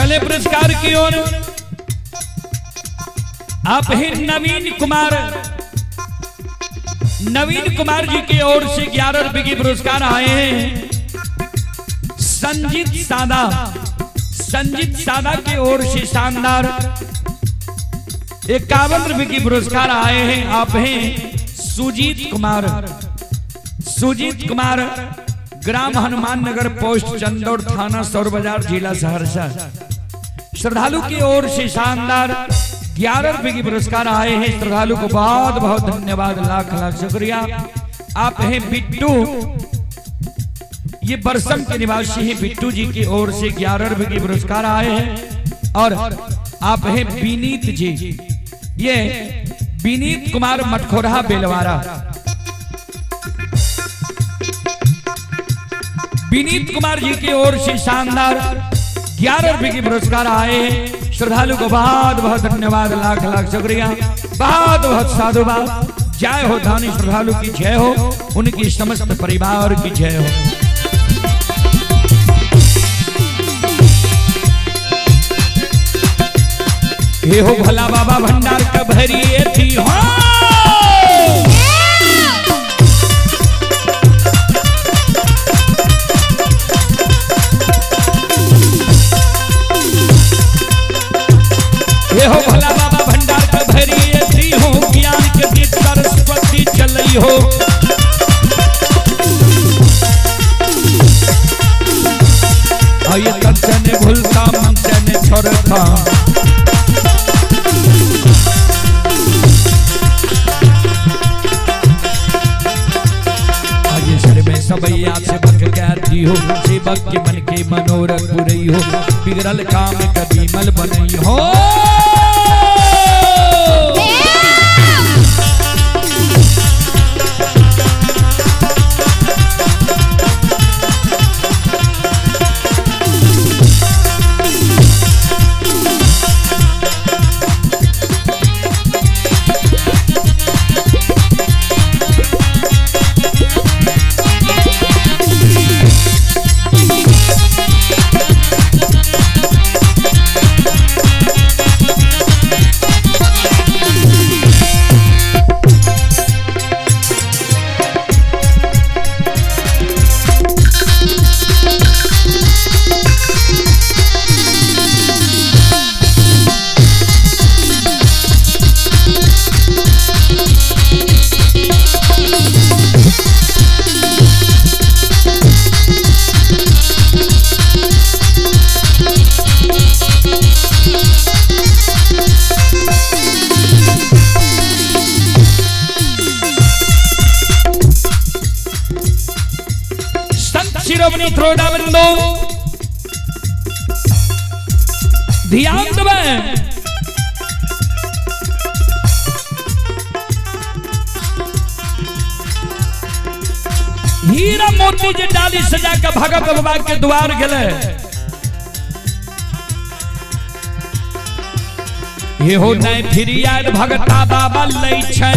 चले पुरस्कार की ओर। आप हैं नवीन कुमार, नवीन कुमार जी की ओर से 11 रुपए की पुरस्कार आए हैं। संजीत सादा, संजीत सादा की ओर से शानदार 51 रुपए की पुरस्कार आए हैं। आप हैं सुजीत कुमार, सुजीत कुमार, ग्राम हनुमान नगर, पोस्ट चंदौड़, थाना सौर बाजार, जिला सहरसा। श्रद्धालु की ओर से शानदार 11 रुपए की पुरस्कार आए हैं। श्रद्धालु को बहुत बहुत धन्यवाद, लाख लाख शुक्रिया। आप हैं बिट्टू, ये बरसम के निवासी हैं। बिट्टू जी की ओर से 11 रुपए की पुरस्कार आए हैं। और आप हैं विनीत जी, ये विनीत कुमार मटखोरा बेलवारा। विनीत कुमार जी की ओर से शानदार 11 रुपए की पुरस्कार आए हैं। श्रद्धालु को बहुत बहुत धन्यवाद, लाख लाख शुक्रिया, बहुत बहुत साधुवाद। जय हो दानी श्रद्धालु की जय हो, उनकी समस्त परिवार की जय हो। हे हो भला बाबा भंडार कभरी थी हो। हे हो भला बाबा भंडार कभरी थी हो, ज्ञान के दीप सरस्वती चलई हो। आये तन से ने भूलता मन से ने छोड़ता। सबैया सेवक कहती हो, सेवक के मन के मनोरथ पुरई हो, बिगड़ल काम कभी मल बनई हो। शिरोमणि त्रोड़ा बंदो ध्यान दबे। हीरा मोती जे डाली सजा के भगत बाबा के द्वार गेले। ये हो नहीं फिर यार भगता बाबा लै छै।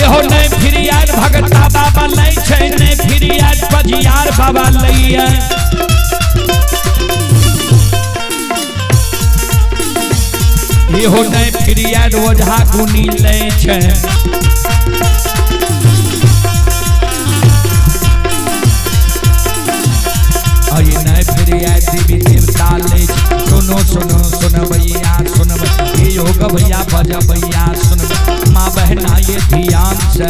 हो नहीं फिर यार भगता बाबा लै छै, नहीं फिर यार पजियार बाबा लैया। हो नहीं फिर यार ओझा गुनी लै छै। नहीं फिर यार देवी देवता लै छै। सुनो सुनो सुनबैया सुनबै, हे योग भैया बजबैया सुनबै, माँ बहना ये ध्यान से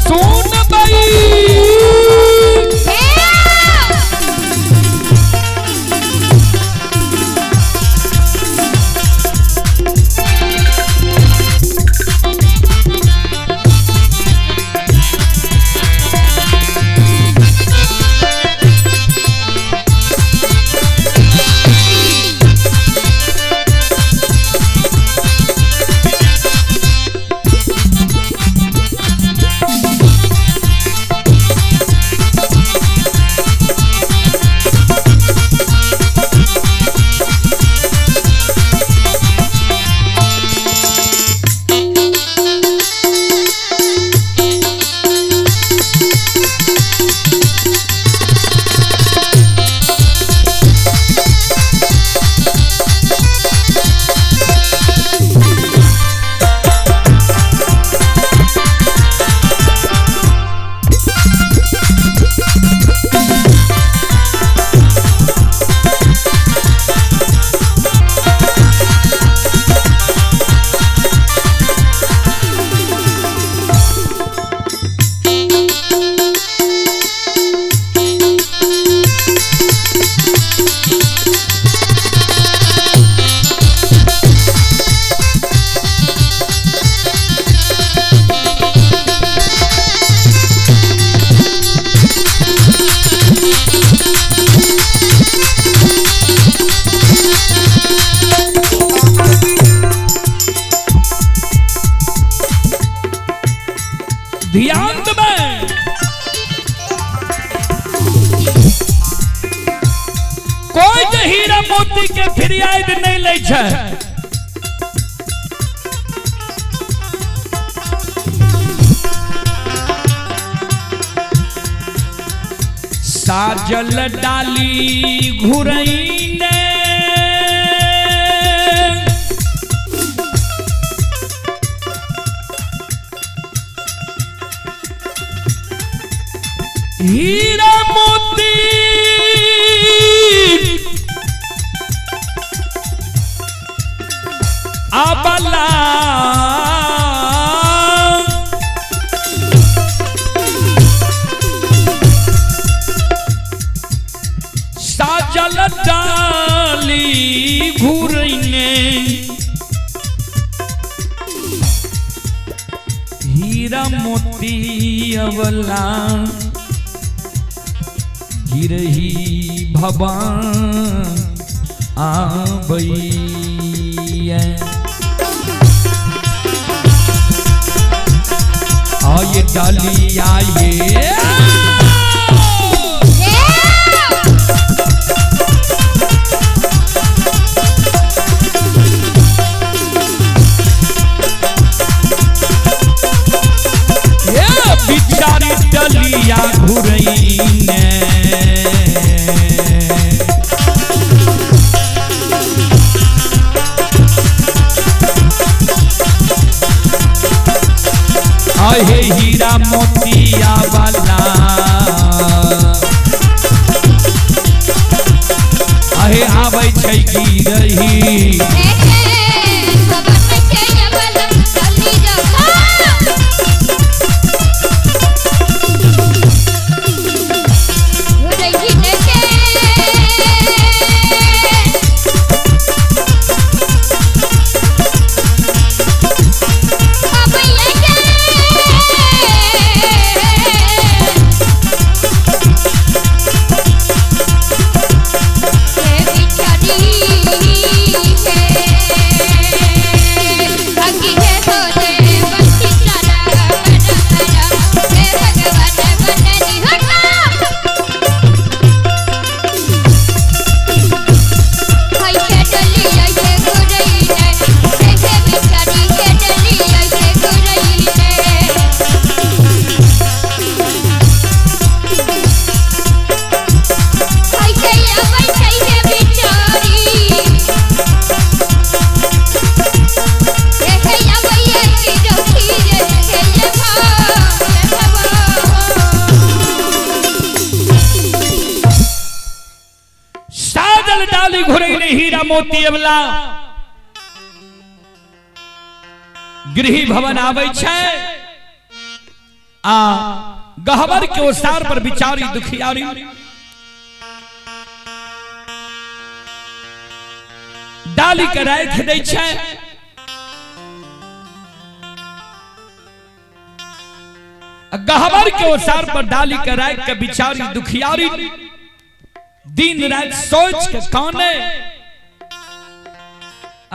सुनबै। मोती के फरियाद नहीं लै छै। साजल डाली घुरैने हीरा मोती आबला साजल डाली घुरैने हीरा मोती अवला गिरही भवान आबैया। आये डाली आये बिचारी डलिया घुरैने आहे हीरा मोतिया वाला आहे आबै छै गिरही। डाली घुरैने हीरा मोती अवला गृह भवन आबै छै आ गहबर के ओसार पर बिचारी दुखियारी डाली के राखि दै छै। गहबर के ओसार पर डाली के राखि के बिचारी दुखियारी दिन रात सोच के काने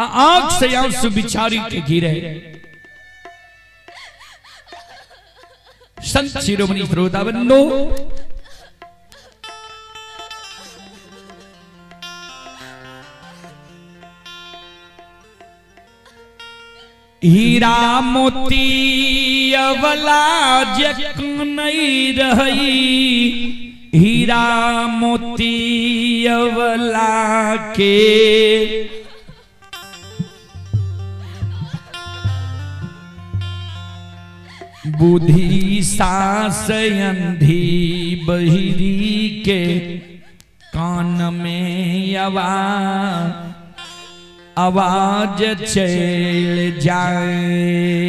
आंख से आंसू बिचारी के गिरे। संत शिरोमणि श्रोता बंधु, हीरा मोती अवला जक नहीं रही, हीरा मोती अवला के बुद्धि सास अंधी बहिरी के कान में आवाज चल जाए।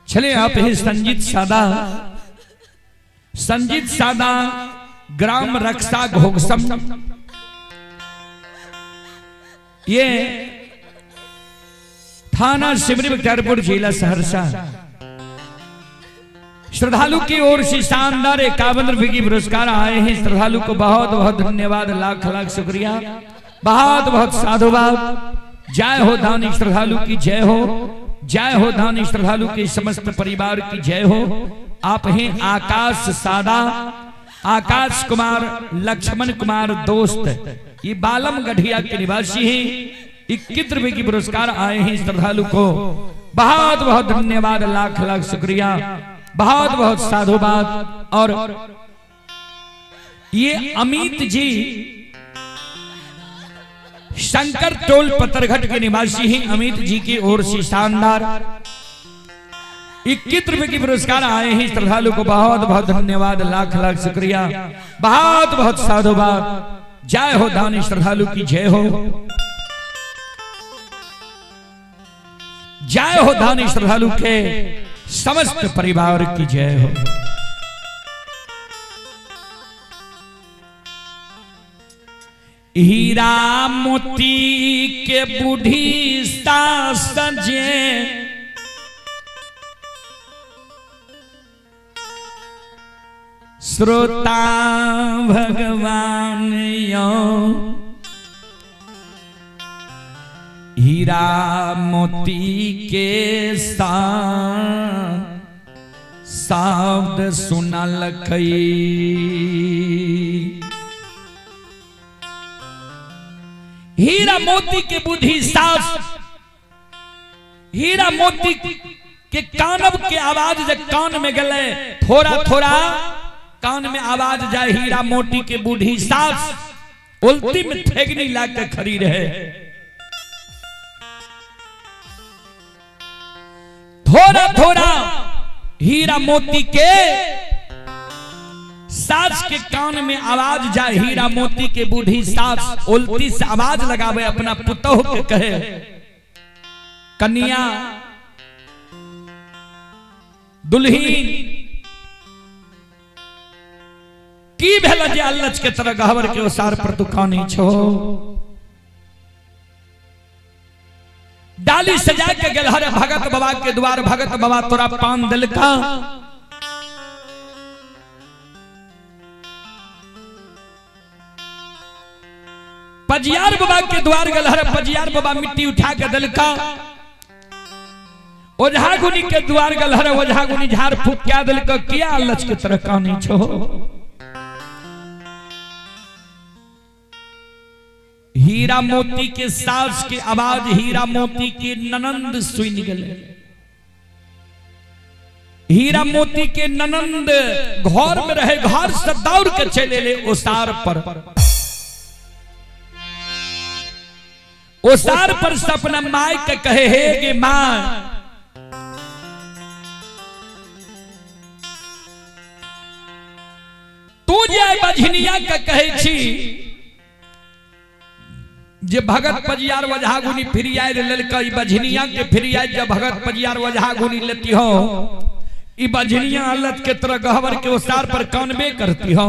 चले आप है संजीत सादा, संजीत सादा ग्राम रक्षा घोगसम, ये थाना सिमरी बख्तियारपुर जिला सहरसा। श्रद्धालु की ओर से शानदार 51 रुपए की पुरस्कार आए हैं। श्रद्धालु को बहुत बहुत धन्यवाद, लाख लाख शुक्रिया, बहुत बहुत साधुवाद। जय हो दानी श्रद्धालु की जय हो, जय हो दानी श्रद्धालु के समस्त परिवार की जय हो। आप हैं आकाश सादा, आकाश कुमार, लक्ष्मण कुमार दोस्त, ये बालम गढ़िया के निवासी हैं। 21 रुपए की पुरस्कार आए हैं श्रद्धालु को बहुत बहुत धन्यवाद, लाख लाख शुक्रिया, बहुत बहुत साधुवाद। और ये अमित जी शंकर टोल पतरघट के निवासी हैं। अमित जी की ओर से शानदार 21 रुपए की पुरस्कार आए हैं श्रद्धालु को बहुत बहुत धन्यवाद, लाख लाख शुक्रिया, बहुत बहुत साधुवाद। जय हो दानी श्रद्धालु की जय हो, जय हो दानी श्रद्धालु के समस्त परिवार की जय हो। हीरा मोती के बूढ़ी सास सजे, श्रोता भगवान यो, हीरा मोती के शब्द सुनलकै। हीरा मोती के बुद्धि सास, हीरा मोती के कानब के आवाज जब कान में गले, थोड़ा थोड़ा कान में आवाज जाए, हीरा मोती के बूढ़ी सास उल्टी में ठेगनी ला के खड़ी रहे। थोड़ा थोड़ा हीरा मोती के सास के कान में आवाज जाए, हीरा मोती के बूढ़ी सास उल्टी से आवाज लगावे, अपना पुतोह के कहे, कन्या दुल्हीन की भेल जे अल्लच के तरह गहवर के ओसार पर तू कानी छो। डाली सजा के गेल हरे भगत बाबा के द्वार, भगत बाबा तोरा पान दिलका। पजियार बाबा के द्वार गेल हरे पजियार बाबा मिट्टी उठा के दिलका। ओझा गुनी के द्वार गेल हरे ओझा गुनी झाड़ फूक क्या दिलका, किया अल्लच के तरह कानी छो। हीरा मोती के सास के आवाज हीरा मोती के ननंद सुन गए। हीरा मोती के ननंद घर में रहे, घर से दौड़ के चले ले ओसार पर। ओसार पर से अपना my के कहे, हे गे मां, तू जे बझनिया के कहे छी जे भगत पजियार वजहा गुनी फिरियाय लेलक, ई बझनिया के फिरियाय जब भगत पजियार वजहा गुनी लेती हो, ई बझनिया हालत के तरह गहवर के ओसार पर कानबे करती हो।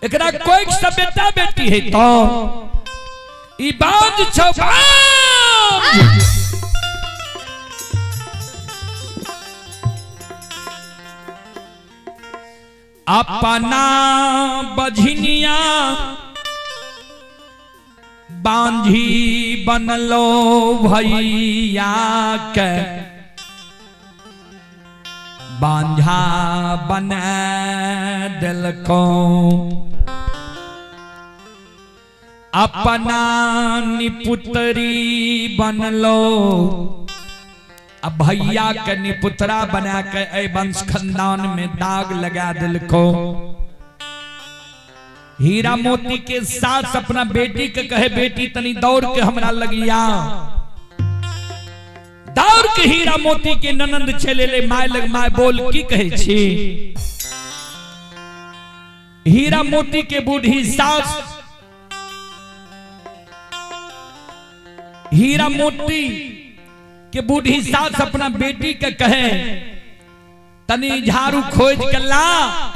एकरा कोई सब बेटा बेटी है तो ई बाज छौ बाज। अपना बझनिया बांझी बनलो भैया के, बांझा बना दिलको। अपना निपुतरी बनलो, अब भैया के निपुतरा बना के ए वंश खानदान में दाग लगा दिलको। हीरा मोती के साथ अपना बेटी के कहे, बेटी तनी दौड़ के हमरा लगिया। दौड़ के हीरा मोती के ननंद चले ले my लग, my बोल की कहे छी। हीरा मोती के बूढ़ी सास हीरा मोती के बूढ़ी सास अपना बेटी के कहे, तनी झाड़ू खोज के ला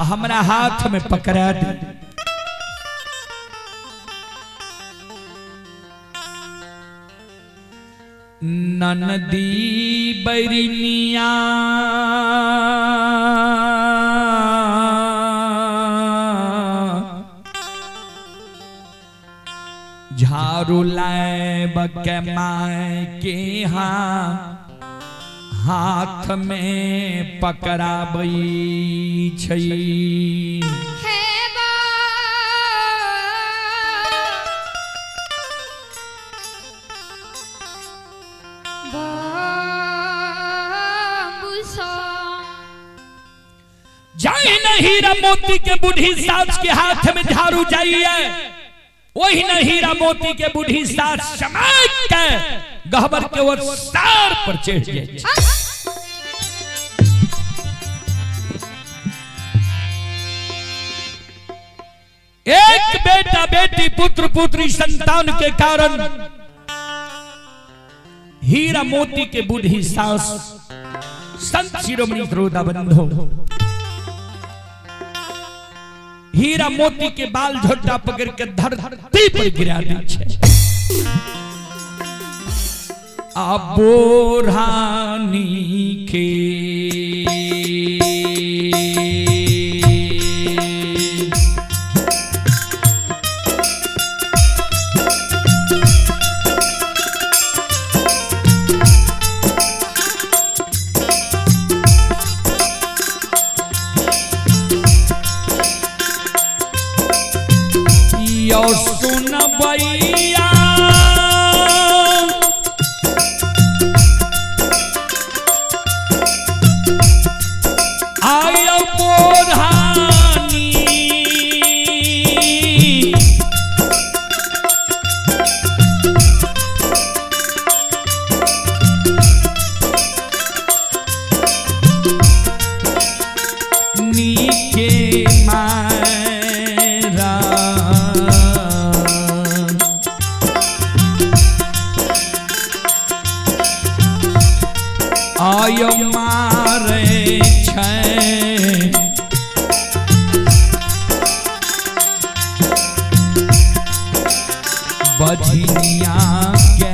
हमरा हाथ में पकड़ा दे। ननदी बैरिनिया झाड़ू लायब के my के हाथ में पकड़ाबै छै। हे बा बाबूसा जाई न हीरा मोती के बूढ़ी सास के हाथ में झाड़ू जाइए, वही न हीरा मोती के बूढ़ी सास चमक के गहबर के वो सर पर चढ़ जाए। एक बेटा बेटी पुत्र पुत्री संतान के कारण हीरा मोती के बूढ़ी सास संत शिरोमणि द्रोदा बंधो हीरा मोती के बाल झोटा पकड़ के धरती पर गिरा दी छे। आ बोरानी के यो सुनबैया आयो बोरहानी नीके मारा आयो मारे छै बझिया के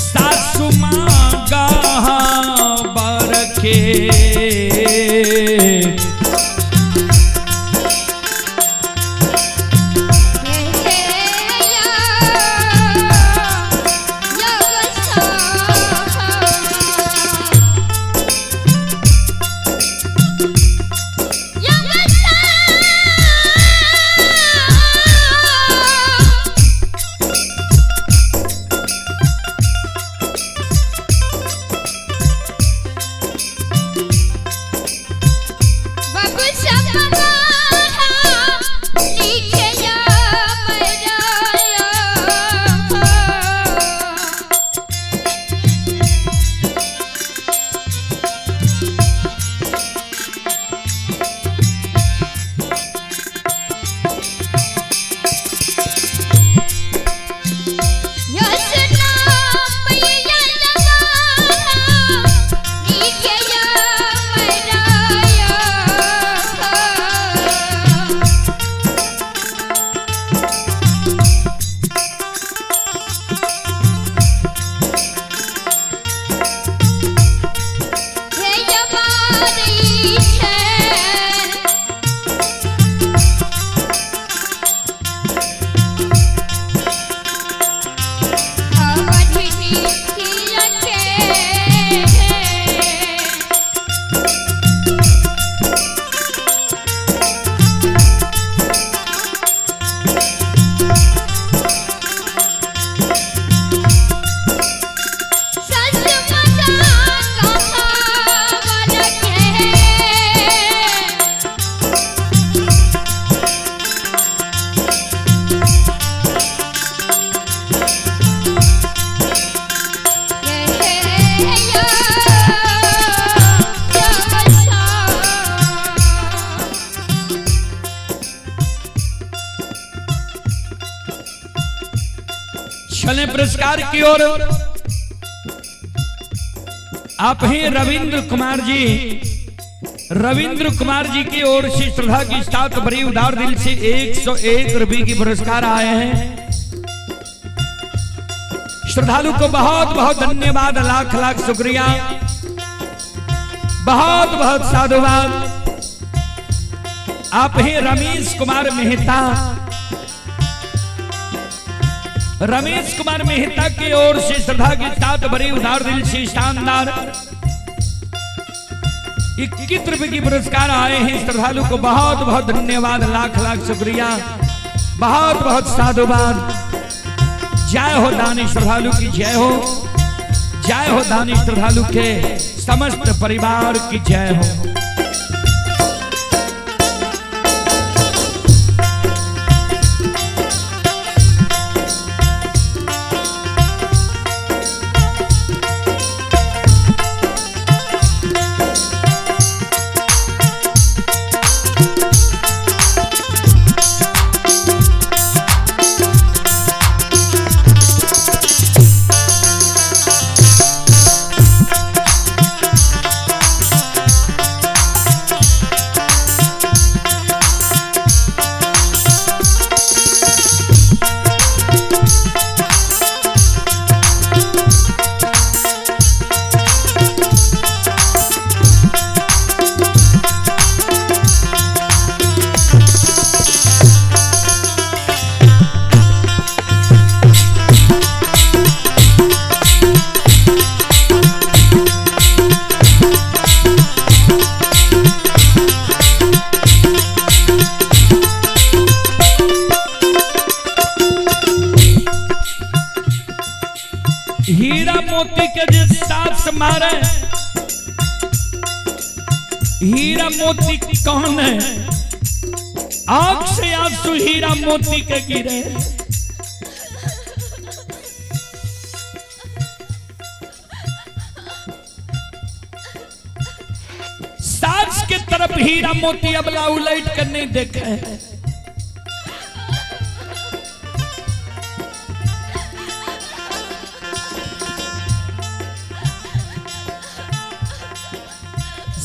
सासु माँ गहबर के हे या यगसा यगसा बाबू सपना लिखे या मराया। यसना मैया जवाना लिखे या मराया। हे जवानी छै अवधिनी के। सस मजा कहावल के। हे या यगसा। चले पुरस्कार की ओर। आप हैं रविंद्र कुमार जी, रविंद्र कुमार जी की ओर से श्रद्धा की साथ भरी उदार दिल से 101 रुपए की पुरस्कार आए हैं। श्रद्धालु को बहुत बहुत धन्यवाद, लाख लाख शुक्रिया, बहुत बहुत साधुवाद। आप हैं रमेश कुमार मेहता, रमेश कुमार मेहता की ओर से श्रद्धा के साथ भरी उदार दिल से शानदार 21 रुपए की पुरस्कार आए हैं। श्रद्धालु को बहुत बहुत धन्यवाद, लाख लाख शुक्रिया, बहुत बहुत साधुवाद। जय हो दानी श्रद्धालु की जय हो, जय हो दानी श्रद्धालु के समस्त परिवार की जय हो। हीरा मोती के जे सास मारे, हीरा मोती कौन है? आंख से आंसू हीरा मोती के गिरे। सास के तरफ हीरा मोती अबला उलट कर नहीं देखे।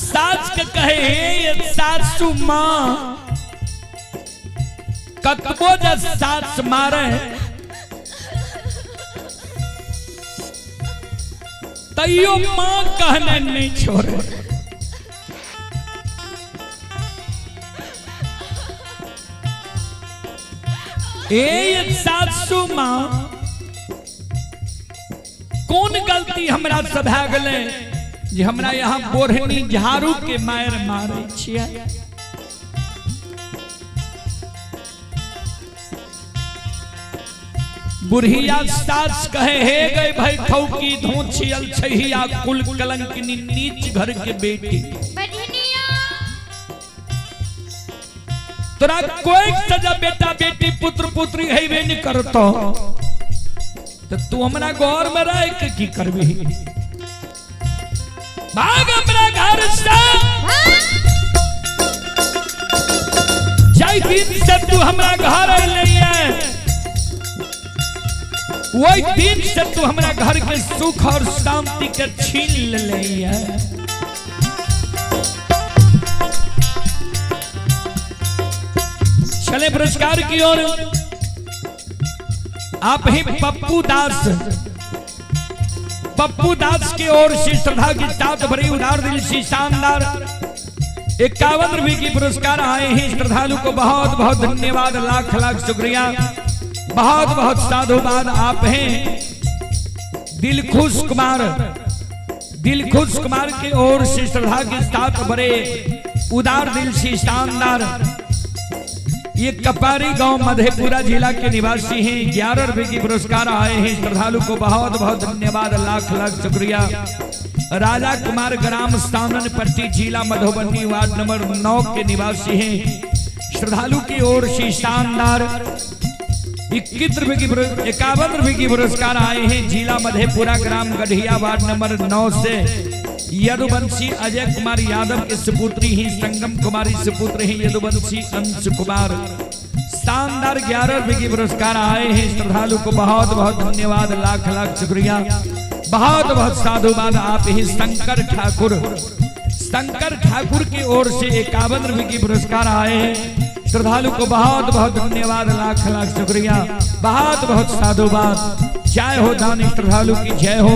सास के कहे, हे सासू माँ, कतबो जे सास मारे तैयो माँ कहने नहीं छोड़े। ए सासू माँ, कौन गलती हमरा से भए गेलै जे हमरा यहाँ बोढ़नी झाड़ू के मार मारे छियै? बुढ़िया सास कहे, हे गए भाई खौकी धोछियल छहिया कुल कलंकिनी नीच घर के बेटी, बढ़िया तोरा कोई सजा बेटा बेटी पुत्र पुत्री हेबे नहीं करतो, तो तू हमरा घर में रह के की करबी? भाग हमरा घर से। जाय दिन से तू हमरा घर अइले है, वही दिन से तू हमरा घर के सुख और शांति के छीन ले है। चले पुरस्कार की ओर। आप ही पप्पू दास, पप्पू दास की ओर से श्रद्धा की साथ भरी उदार दिल से शानदार 51 रुपए की पुरस्कार आए हैं। श्रद्धालु को बहुत बहुत धन्यवाद, लाख लाख शुक्रिया, बहुत बहुत साधुवाद। आप हैं दिलखुश कुमार, दिलखुश कुमार की ओर से श्रद्धा के साथ भरे उदार दिल से शानदार, ये कपारी गांव मधेपुरा जिला के निवासी हैं, 11 रुपए की पुरस्कार आए हैं। श्रद्धालु को बहुत बहुत धन्यवाद, लाख लाख शुक्रिया। राजा कुमार ग्राम सानन पट्टी जिला मधुबनी वार्ड नंबर 9 के निवासी हैं। श्रद्धालु की ओर से शानदार 21 रुपए की 51 रुपए की पुरस्कार आए हैं। जिला मधेपुरा ग्राम गढ़िया वार्ड नंबर 9 से यदुवंशी अजय कुमार यादव के सुपुत्री ही संगम कुमारी सुपुत्र ही यदुवंशी अंश कुमार, शानदार 11 रुपए की पुरस्कार आए हैं। श्रद्धालु को बहुत बहुत धन्यवाद, लाख लाख शुक्रिया, बहुत बहुत साधुवाद। आप ही शंकर ठाकुर, शंकर ठाकुर की ओर से 51 रुपए की पुरस्कार आए हैं। श्रद्धालु को बहुत बहुत धन्यवाद, लाख लाख शुक्रिया, बहुत बहुत साधुवाद। जय हो दानी श्रद्धालु की जय हो,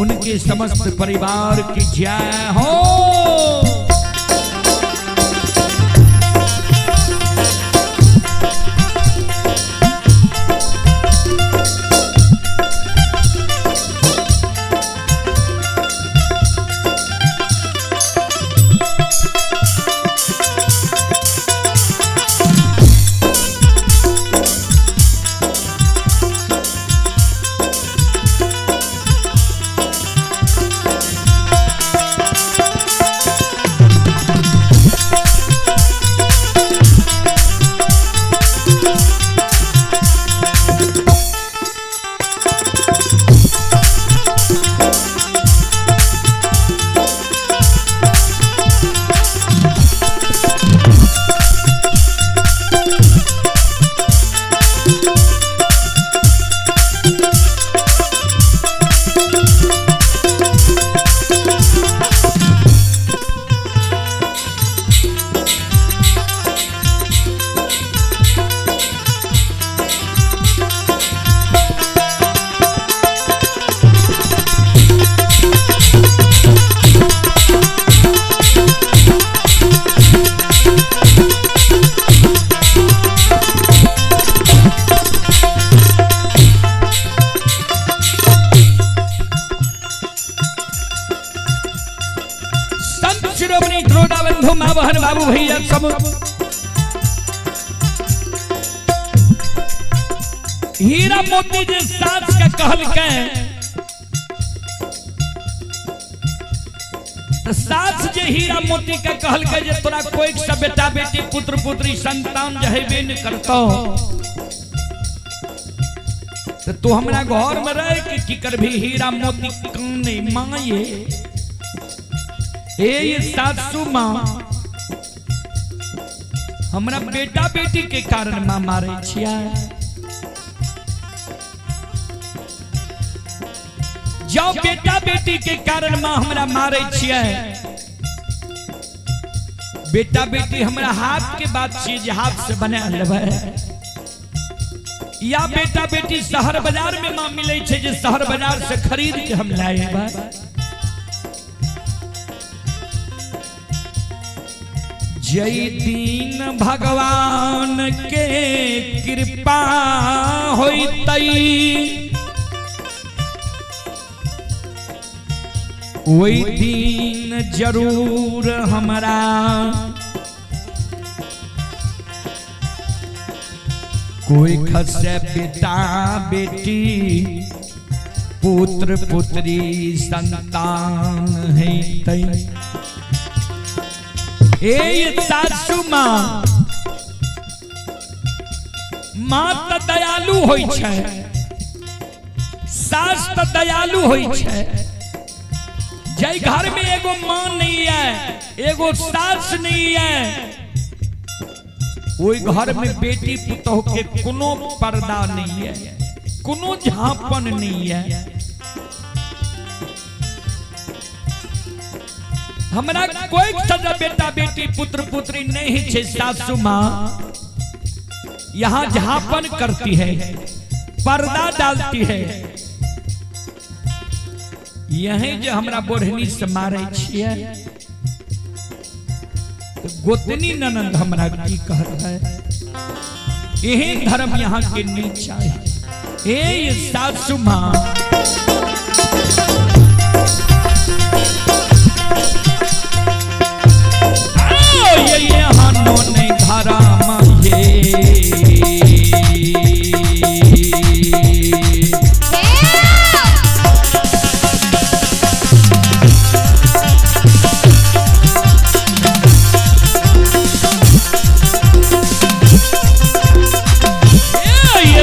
उनके समस्त परिवार की जय हो। संत शिरोमणि द्रोणा बंधु माँ बहन बाबू भैया सब हीरा मोती जे सास के कहलकै त सास जे हीरा मोती के कहलकै जे तोरा कोई सब बेटा बेटी पुत्र पुत्री संतान जे हेबे न करतौ त तू हमरा घर में रह के की करभी हीरा मोती काने माये। ए ये सासू माँ हमरा बेटा बेटी के कारण माँ मारे छिया। जाओ बेटा बेटी के कारण माँ हमरा मारे छिया। बेटा बेटी हमरा हाथ के बात छियै जे हाथ से बना लेबै, या बेटा बेटी शहर बाजार में माँ मिले छै जे शहर बाजार से खरीद के हम लाएबै। जय दीन भगवान के कृपा होतई ओई दिन जरूर हमरा कोई खसे बेटा बेटी पुत्र पुत्री संतान है तई। ए सासू माँ, माँ त दयालु होइ छै, सास त दयालु होइ छै। जै घर में एगो माँ नहीं है, एगो सास नहीं है, ओई घर में बेटी पुतोह के कोनो पर्दा नहीं है, कोनो झांपन नहीं है। हमरा कोई सजा बेटा बेटी पुत्र पुत्री नहीं छे। सासू माँ यहाँ झांपन करती है, पर्दा डालती है। यही जो हमरा बोढ़नी से मारे छियै तो गोतनी ननंद हमरा की कहत है, यही धर्म यहाँ के नीचा है। ए सासू माँ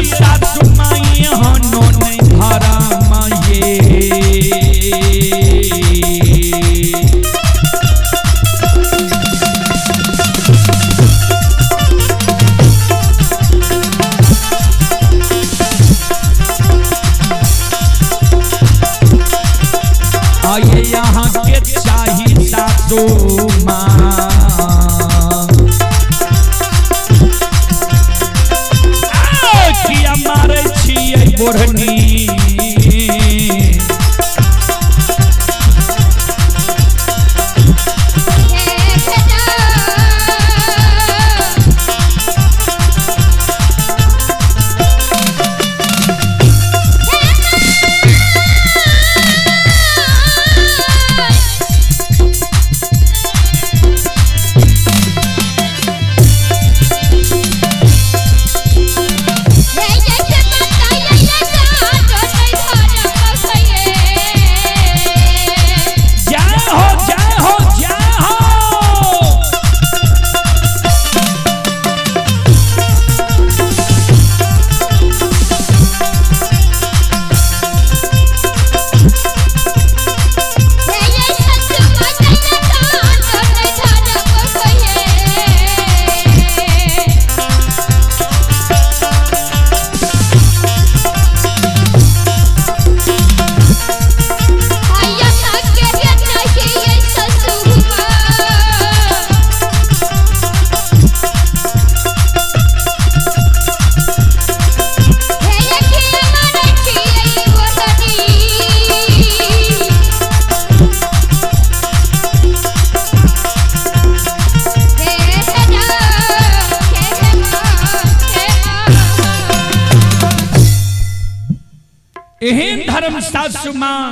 सासू माँ यहाँ नो नहीं धारा माँ ये। सासू माँ। आ, किया मारै छियै बोढ़नी। हे बेटा। हे ये माता ये सातो नहीं धरम खये। जय हो जय हो जय हो। हे ये ससु माता ये सातो नहीं धरम खये। आया के नहीं ये ससु माँ। हे ये किया मारै छियै गोतनी। हे हेरा हे माँ हे माँ। एहन धर्म सासू माँ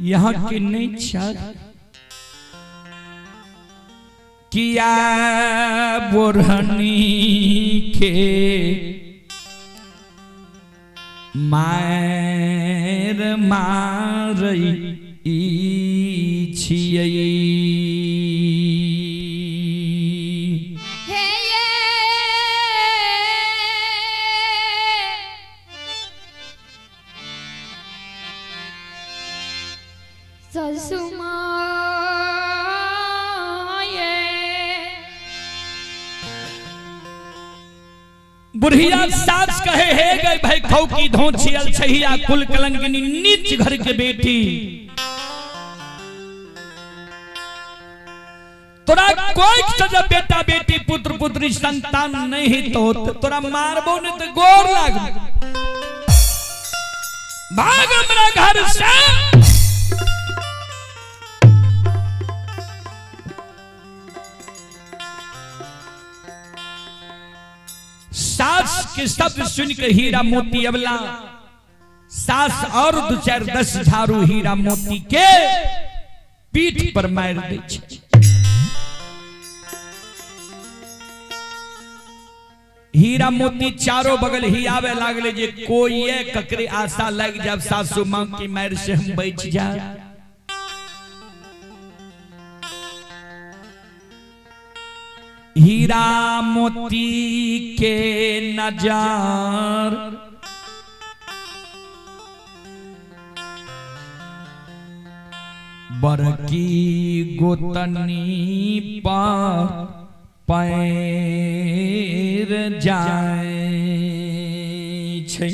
यहाँ के नहीं छल। किया बोढ़नी के मार मारै छियै। हे ये ससु माये। बुढ़िया सास कहे हे गए भाई खौकी धोछियल छहिया कुल कलंकिनी नीच घर के बेटी, तोरा कोई से जब बेटा बेटी पुत्र पुत्री संतान नहीं तो तोरा मारबो नहीं तो गोर लागबो। भाग हमरा घर से। सास के शब्द सुन के हीरा मोती अबला सास और दू चार 10 झाड़ू हीरा मोती के पीठ पर मार दै छै। हीरा मोती चारों बगल ही आवे लागले जे कोई ककरे आशा लग जाब सासू मां की मार से हम बच जा। हीरा मोती के नजार बरकी गोतनी पर पैर जाए छै।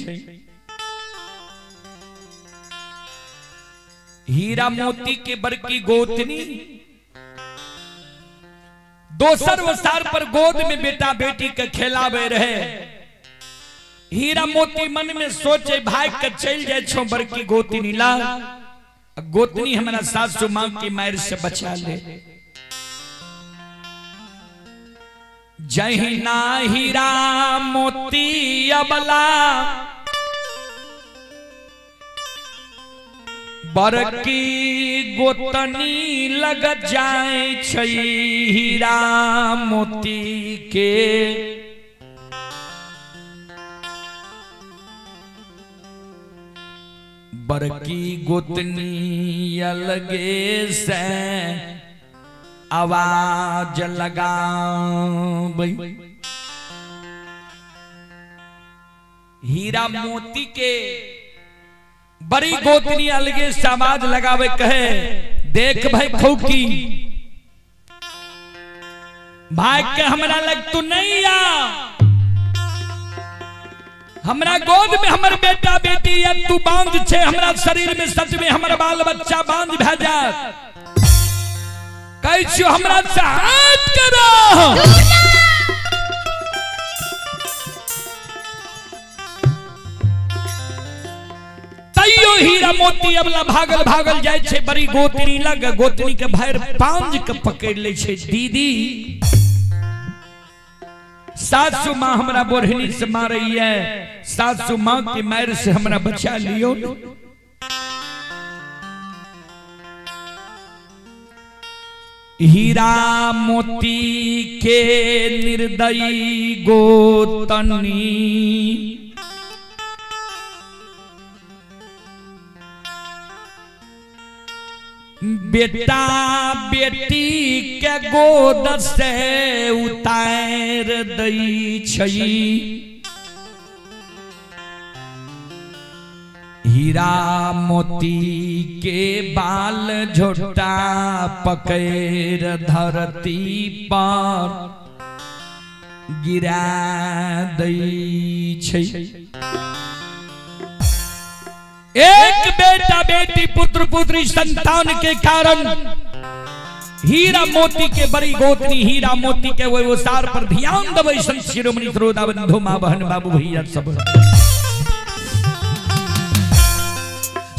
हीरा मोती के बड़की गोतनी दोसर वसार पर गोद में बेटा बेटी के खेलावे रहे। हीरा मोती मन में सोचे भाई के चल जाए छो बड़की गोतनी ला, गोतनी हमारा सासू मां की मार से बचा ले। जहिना हीरा मोती अबला बड़की गोतनी लग जाए छै हीरा मोती के। बड़की गोतनी अलगे से आवाज लगाबै। हीरा मोती के बड़ी गोतनी अलगे से आवाज लगावे, कहे देख भाई खौकी भाई के हमरा लग तू नहीं आ, हमरा गोद में हमर बेटा बेटी या तू बांध छे, हमरा शरीर में सच में हमर बाल बच्चा बांध भा जात। कहै छियौ हमरा से हाथ करो। तैयो हीरा मोती अबला भागल भागल जाइ छै बड़ी गोतनी लग, गोतनी के भरि पांज के पकड़ लै छै। दीदी सासू माँ हमरा बोढ़नी से मारैया, सासू माँ के मार से हमरा बचा लियो। हीरा मोती के निर्दयी गोतनी बेटा बेटी के गोद से उतार दै छै। हीरा मोती के बाल झोटा पकड़ धरती पर गिरा दै छै। एक बेटा बेटी पुत्र पुत्री संतान के कारण हीरा मोती के बड़ी गोतनी हीरा मोती के व्यवसाय पर ध्यान दबै संत शिरोमणि श्रोता बंधु माँ बहन बाबू भैया सब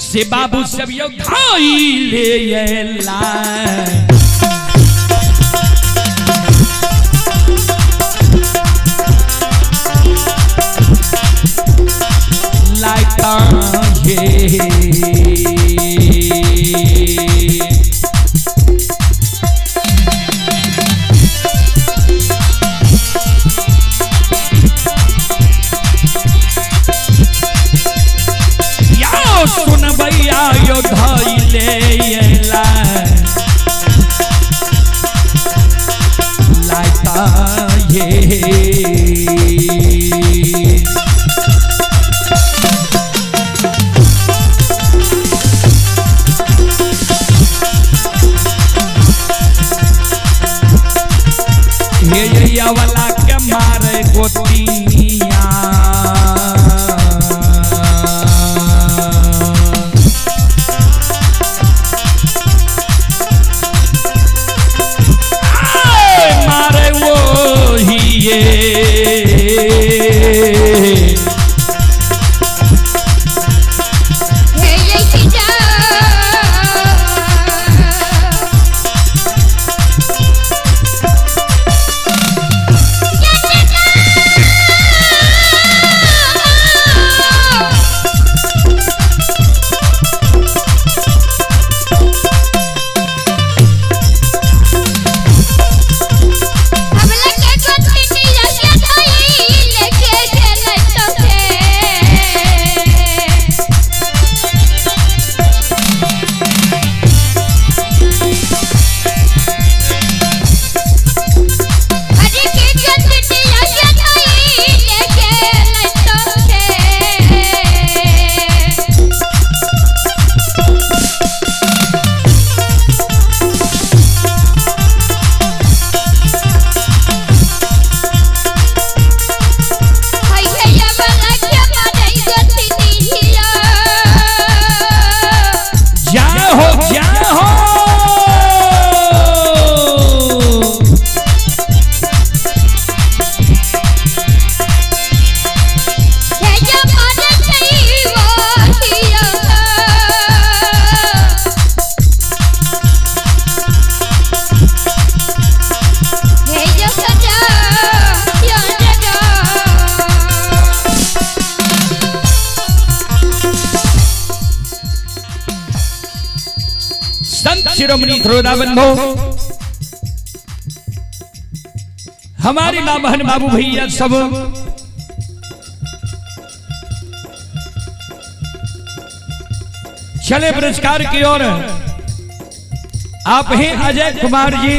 से बाबू सब यो खाई ले ला। लाइता ये सुन भैया यो धैले ला लाइता ये। हे वाला के मारे गोतिया मारे वो ही ये शिरोमणि श्रोता बंधो, हमारी माँ बहन बाबू भैया सब चले पुरस्कार की ओर। आप हैं अजय कुमार जी,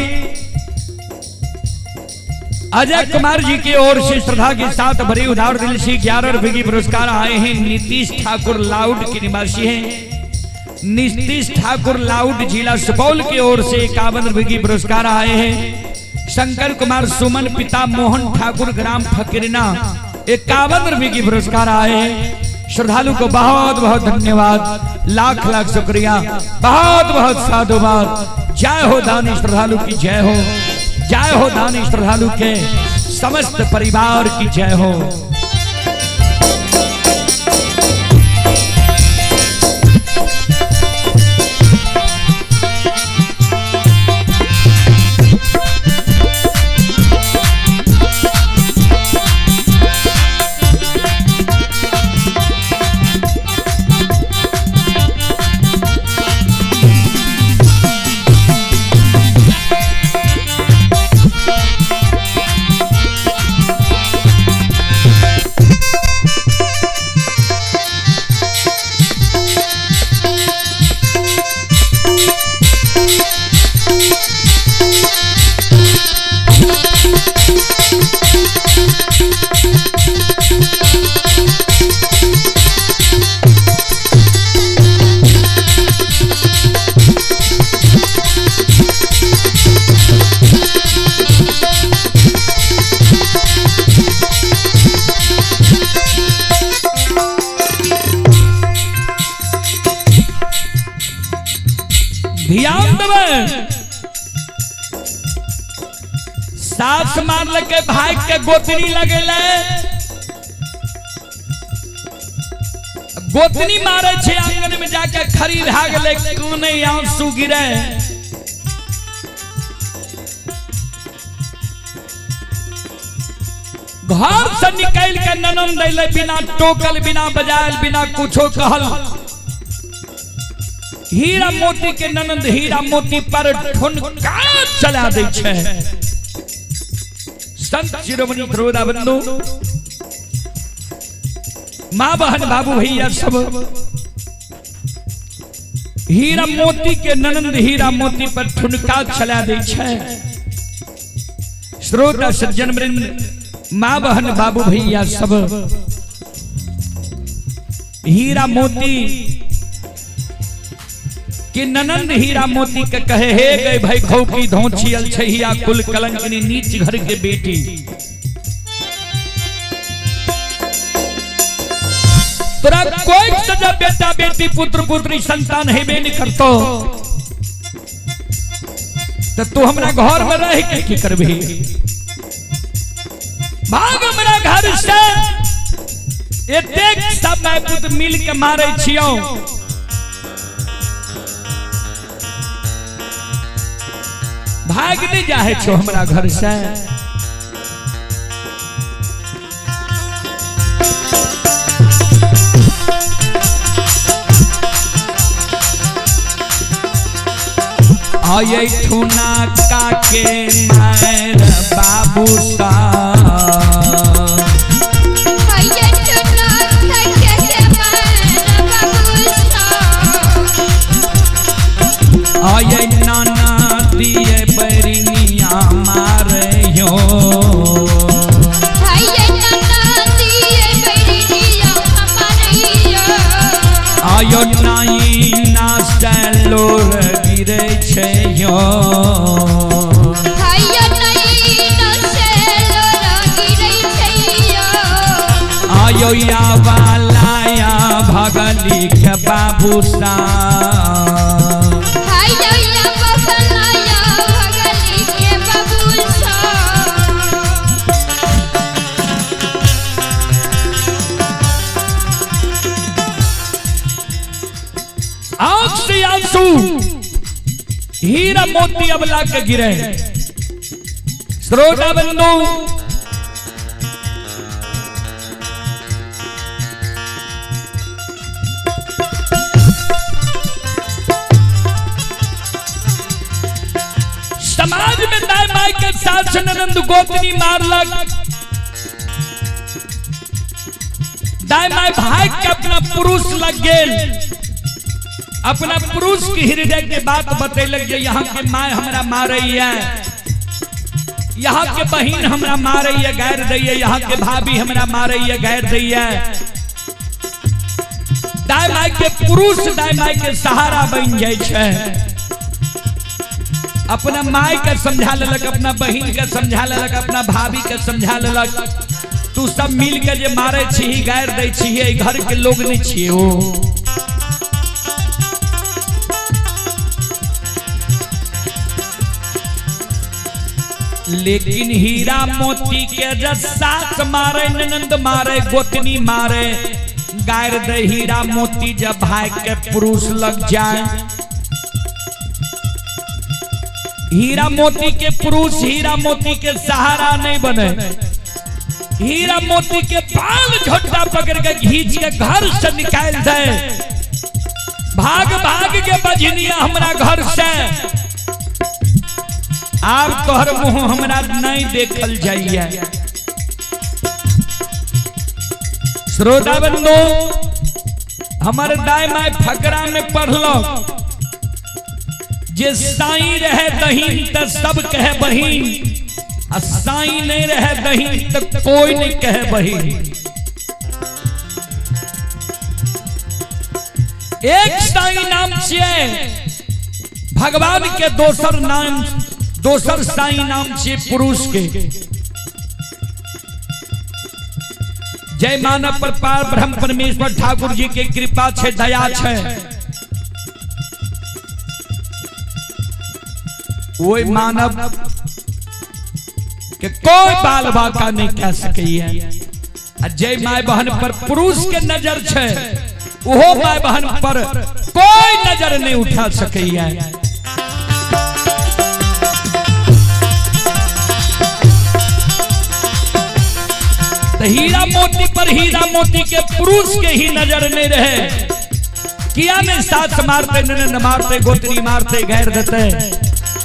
अजय कुमार जी की ओर से श्रद्धा के साथ भरी उधार दिल से 11 रुपए की पुरस्कार आए हैं। नीतीश ठाकुर लाउड के निवासी हैं। नीतीश ठाकुर लाउड जिला सुपौल की ओर से 51 रुपए की पुरस्कार आए हैं। शंकर कुमार सुमन पिता मोहन ठाकुर ग्राम फकीरना 51 रुपए की पुरस्कार आए हैं। श्रद्धालु को बहुत बहुत धन्यवाद, लाख लाख शुक्रिया, बहुत बहुत साधुवाद। जय हो दानी श्रद्धालु की जय हो, जय हो दानी श्रद्धालु के समस्त परिवार की जय हो। ध्यान देबै, सास मारलकै भाई के गोतनी लगेले, गोतनी मारे छे आंगन में जाके खरी भए गेलै, काने आंसू गिरे। घर से निकल के ननंद अइलै, बिना टोकल बिना बजायल बिना कुछो कहल, हीरा मोती के ननंद हीरा मोती पर ठुनका चला दै छै। संत शिरोमणि ध्रुवदा बंधु, माँ बहन बाबू भैया सब, हीरा मोती के ननंद हीरा मोती पर ठुनका चला दै छै। श्रोता सज्जन वृंद, माँ बहन बाबू भैया सब, हीरा मोती कि ननंद हीरा मोती के कहे, हे गए भाई खौकी धोछियल छहिया कुल कलंकनी नीच घर के बेटी, तोरा कोई सजा बेटा बेटी पुत्र पुत्री संतान हेबे नहीं करतो, तो तू हमरा घर में रह के की करबी? भाग हमरा घर से, एतेक सब माय पुत्र मिल के मारे छियौ। भाग नहीं जाए छो हमरा घर से। आये ठुना काके मार बाबू सा, आये ठुना काके मार बाबू सा, आये नाना दिए बरनिया मारे यो, आये नाना दिए बरनिया मारे यो, आयो नाई नाचलोर गिरे छै यो, आयो नाई नाचलोर गिरे छै यो, आयो या वालाया भगली के बाबू सा, आयो या वालाया भगली के बाबू सा। आंख से आंसू हीरा मोती अबला के गिरे। श्रोता बंधु, समाज में दाई माई के सास ननंद गोतनी मारलक, दाई माई भाई के अपना पुरुष लग गेल, अपना पुरुष के हृदय के बात बतैलक जे यहाँ के my हमरा मारैया, यहाँ के बहिन हमरा मारैया गैर दैया, यहाँ के भाभी हमरा मारैया गैर दैया। दाई माई के पुरुष दाई माई के सहारा बन जाए छै। अपना my के समझा लेलक, अपना बहिन के समझा लेलक, अपना भाभी के समझा लेलक, तू सब मिल के जे मारे छी गैर दै छी, घर के लोग नहीं छियै ओ। लेकिन हीरा मोती के जब सास मारे, ननंद मारे, गोतनी मारे, गायर दे हीरा मोती जब भाई के पुरुष लग जाए। हीरा मोती के पुरुष हीरा मोती के सहारा नहीं बने, हीरा मोती के बाल झोटा पकड़ के घींच के घर से निकाल दे। भाग भाग के बजनिया हमरा घर से, आब तोहर मुंह हमरा नहीं देखल जाइए। श्रोता बंधु, हमर दाई माई फकरा में पढ़लो जे साई रहे दहीन त सब कहे बहीन, आ साई नहीं रहे दहीन त कोई नहीं कहे बहीन। एक साई नाम छिए भगवान के, दोसर नाम दोसर साई नाम छिए पुरुष के। जय मानव पर पार ब्रह्म परमेश्वर ठाकुर जी के कृपा छे, दया छे, वही मानव के कोई बाल बाका नहीं कह सके। जय my बहन पर पुरुष के नजर छे, वो my बहन पर कोई नजर नहीं उठा सके। हीरा मोती पर हीरा मोती के पुरुष के ही नजर नहीं रहे, किया ने सास मारते, ननंद मारते, गोतनी मारते, गैर देते।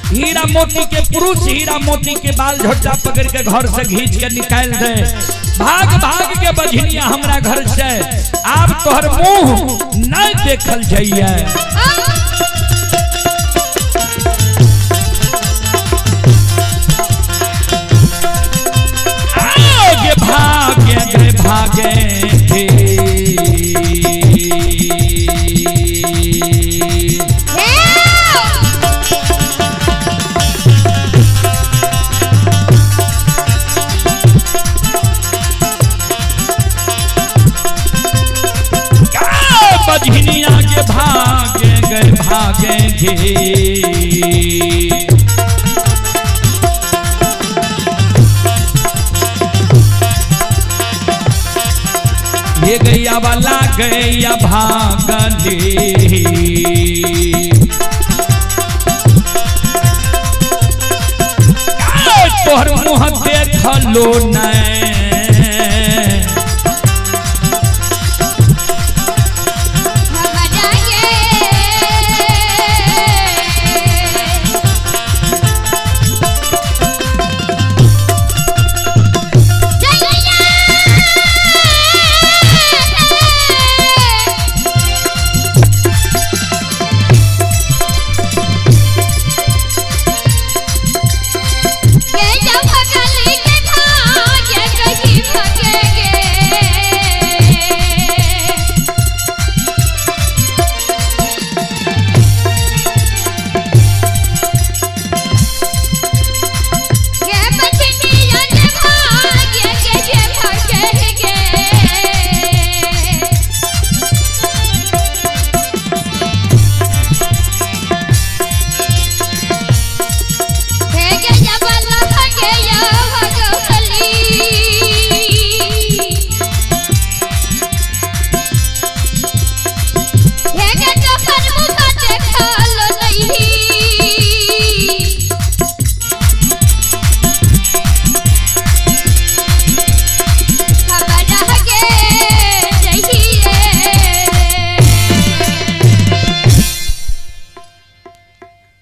हीरा मोती के पुरुष हीरा मोती के बाल झोटा पकड़ के घर से घींच के निकाल दे। भाग भाग के बजनिया हमरा घर से, आप तोहर मुंह नहीं देखल जाइए। भागे गए भागे बजनिया के भागे गए भागे गे। ये गैया वाला गैया भागले, तोहर मुँह देखलो नहीं।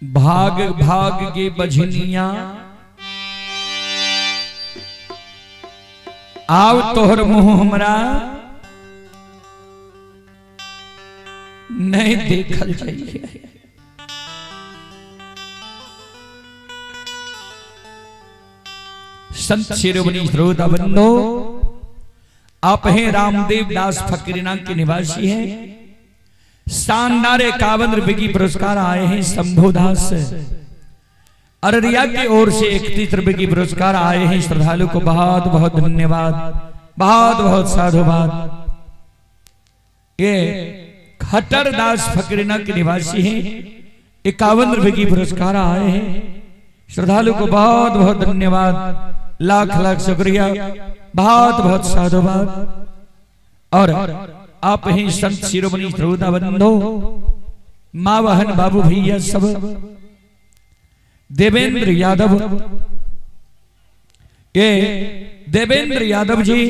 भाग भाग के बझनिया आव तोहर मुंह हमरा नहीं देखल जाइए। संत शिरोमणि श्रोता बंधो, आप हैं रामदेव दास फकीरना के निवासी हैं। शानदार 51 रुपए की पुरस्कार आए हैं शंभुदास अररिया की ओर से 31 रुपए की पुरस्कार आए हैं। श्रद्धालु को बहुत बहुत धन्यवाद, बहुत बहुत साधुवाद। ये खटर दास फकीरना के निवासी हैं, 51 रुपए की पुरस्कार आए हैं। श्रद्धालु को बहुत बहुत धन्यवाद, लाख लाख शुक्रिया, बहुत बहुत साधुवाद। और आप ही संत शिरोमणि श्रोता बंधु, माँ बहन बाबू भैया सब, देवेंद्र यादव, ये देवेंद्र यादव जी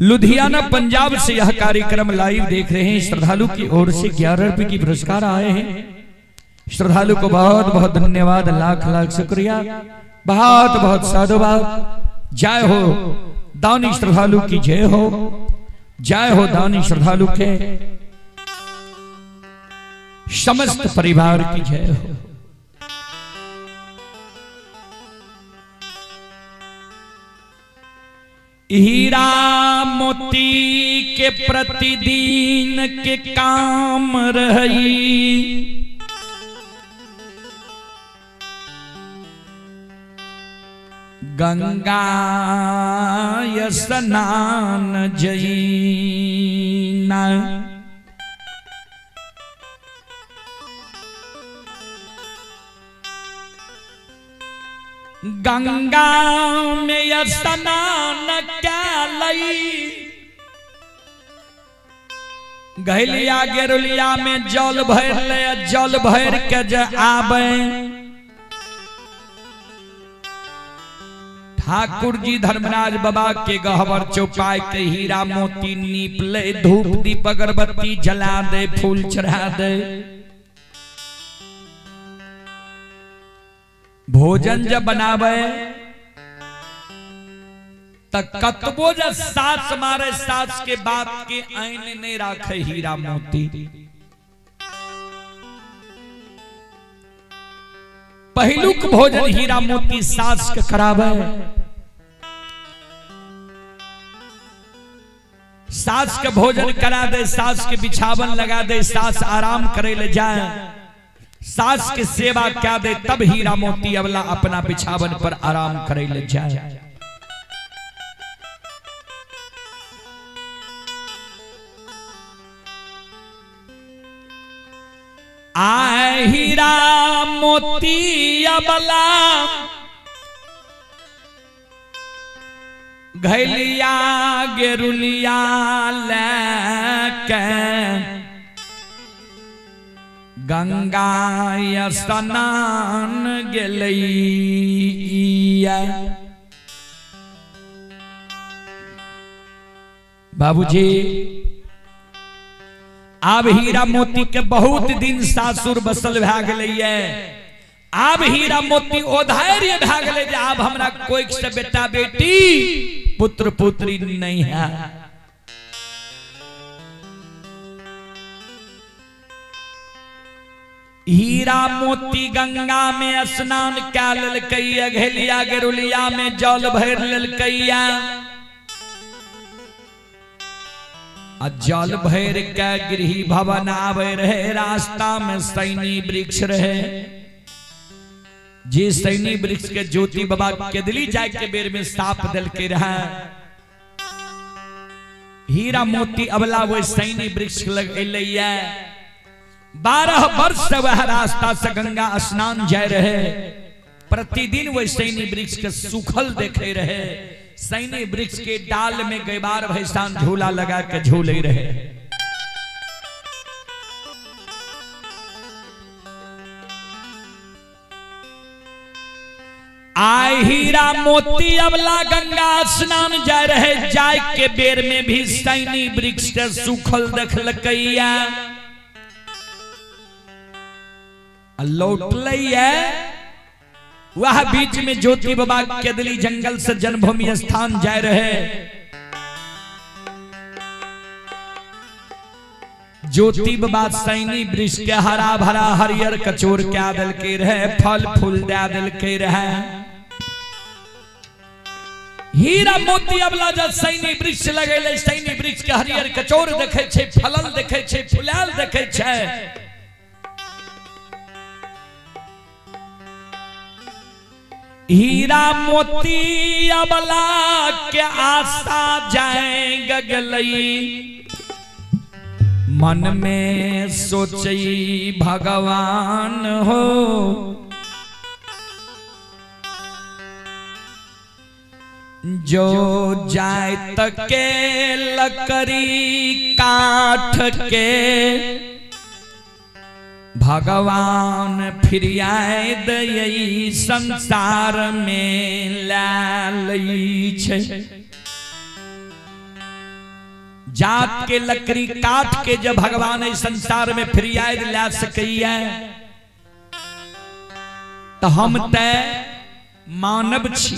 लुधियाना पंजाब से यह कार्यक्रम लाइव देख रहे हैं। श्रद्धालु की ओर से 11 रुपए की पुरस्कार आए हैं। श्रद्धालु को बहुत बहुत धन्यवाद, लाख लाख शुक्रिया, बहुत बहुत साधुवाद। जय हो दानी श्रद्धालु की जय हो, जय हो दानी श्रद्धालु के समस्त परिवार की जय हो। हीरा मोती के प्रतिदिन के काम रही, गंगा स्नान जईना। गंगा में स्नान कैलई, घैलिया गेरुलिया में जल भर ले, जल भर के जे आबे ठाकुर जी धर्मराज बाबा के गहबर चौपाई के हीरा मोती नीप ले, धूप दीप अगरबत्ती जला दे, फूल चढ़ा दे। भोजन जब बनावे त कतबो जब सास मारे, सास के बाप के ऐन नहीं राखे हीरा मोती। पहिलुक भोजन हीरा मोती सास के करावे, सास के भोजन करा दे, सास के बिछावन लगा दे, सास आराम करे ले जाए, सास के सेवा क्या दे, तब हीरा मोती अबला अपना बिछावन पर आराम करे ले जाए। आए हीरा मोती अबला घैलिया गेरुलिया लेके गंगा स्नान गेलैया। बाबूजी आब हीरा मोती के बहुत दिन सासुर बसल भए गेलैया। आब हीरा मोती ओ धैर्य भए गेलै जे आब हमरा कोई से बेटा बेटी पुत्र पुत्री नहीं है। हीरा मोती गंगा में स्नान कै लेलकैया, घेलिया गेरुलिया में जल भरि लेलकैया, आ जल भरि के गृह भवन आवे रहे। रास्ता में सैनी वृक्ष रहे, जे सैनी वृक्ष के ज्योति बाबा केदली जाय के बेर में साप देलके रहे। हीरा मोती अबला वो सैनी वृक्ष लग एलैया। 12 वर्ष से वह रास्ता से गंगा स्नान जाय रहे, प्रतिदिन वह सैनी वृक्ष के सूखल देखे रहे। सैनी वृक्ष के डाल में गैबार भैसान झूला लगा के झूले रहे। आय हीरा मोती अबला गंगा स्नान जाय रहे, जाय के बेर में भी सैनी वृक्ष के सूखल देखलकैया। लौटलैया, वह बीच में ज्योति बाबा केदली जंगल से जन्मभूमि स्थान जाय रहे। ज्योति बाबा सैनी वृक्ष के हरा भरा हरियर कचोर क्या दिलके रहे, फल फूल दे दिलके रहे। हीरा मोती अबला जब सैनी वृक्ष लगेले, सैनी वृक्ष के हरियर कचोर देखे छे, फलल देखे छे, फुलाल देखे छे। हीरा मोती अबला के आशा जाए गगलई, मन में सोचई भगवान हो। जो जात के लकड़ी काठ के भगवान फिरियाए दई संसार में लै छै। जात के लकड़ी काठ के जब भगवान एहि संसार में फिरियाए ला सकैया तो हम ते मानव छी,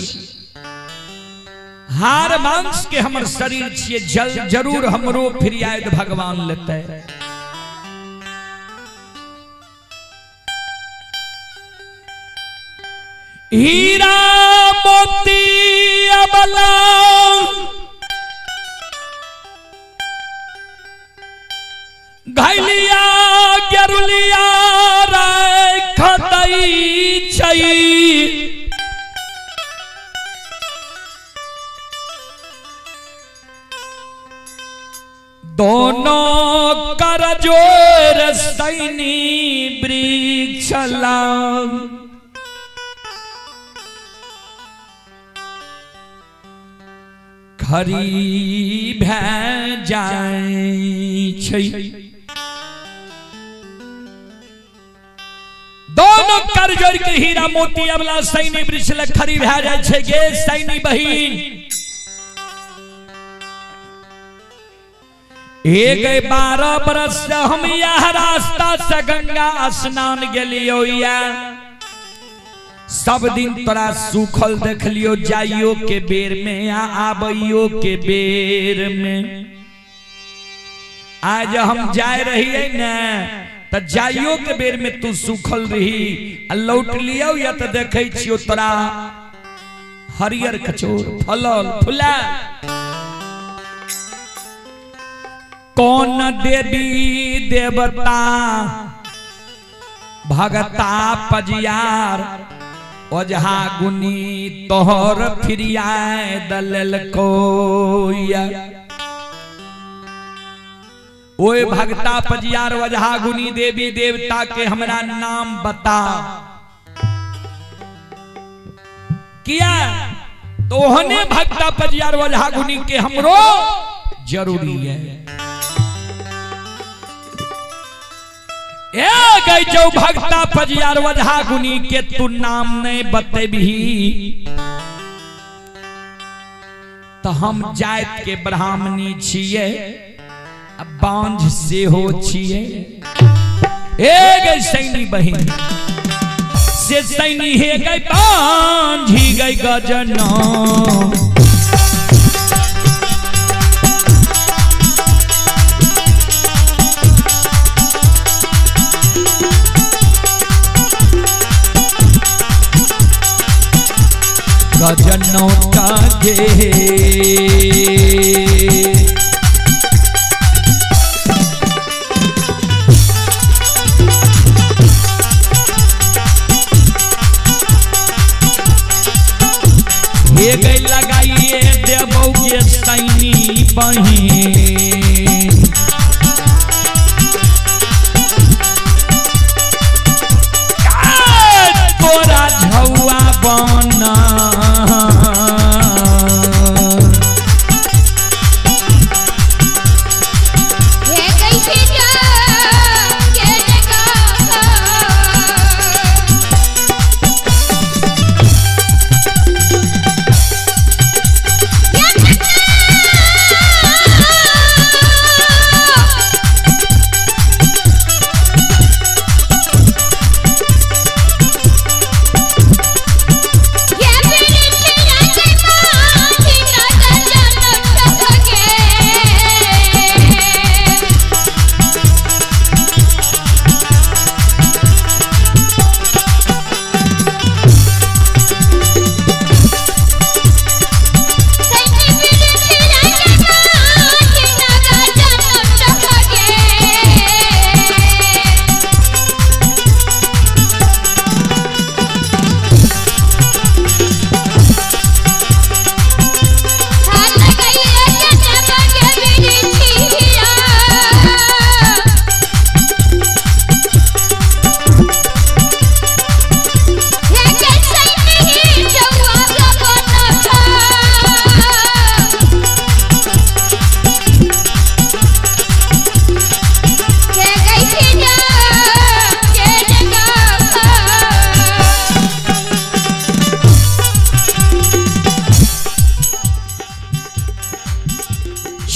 हार मांस के हमर शरीर छिए, जल जरूर हमरो फिरियाद भगवान लेते। हीरा मोती अबला घैलिया गेरुलिया राख दै छै, दोनों कर जोर सैनी वृक्ष लाग खरी भै जाय छै। दोनों कर जोड़ के हीरा मोती अबला सैनी वृक्ष लग खरी भै जाय छै। गे सैनी बहिन, एक 12 बरस से हम यह रास्ता से गंगा स्नान गेलियो, या सब दिन तोरा सूखल देख लियो, जाइयो के बेर में आ आबइयो के बेर में। आज हम जाए रहिए ने त जाइयो के बेर में तू सूखल रही, आ लौट लियो या त देखै छियो तोरा हरियर कचोर फलल फुला। कौन देवी देवता भगता पजियार ओझा गुनी तोहर फिरियाए दलल कोया। ओए भगता पजियार ओझा गुनी देवी देवता के हमरा नाम बता किया तो ओहने भगता पजियार ओझा गुनी के हमरो जरूरी है। ए गई जो भगता पजियार ओझा गुनी के तू नाम नहीं बतेबही तो हम जात के ब्राह्मणी छिए, बांझ सेहो छिए। ए गई सैनी बहिन से सैनी हे गई बांझी गई गजना। गजनों गे हे गई लगाइए देवो के सैनी बहिन। तोरा झौआ बना Yeah!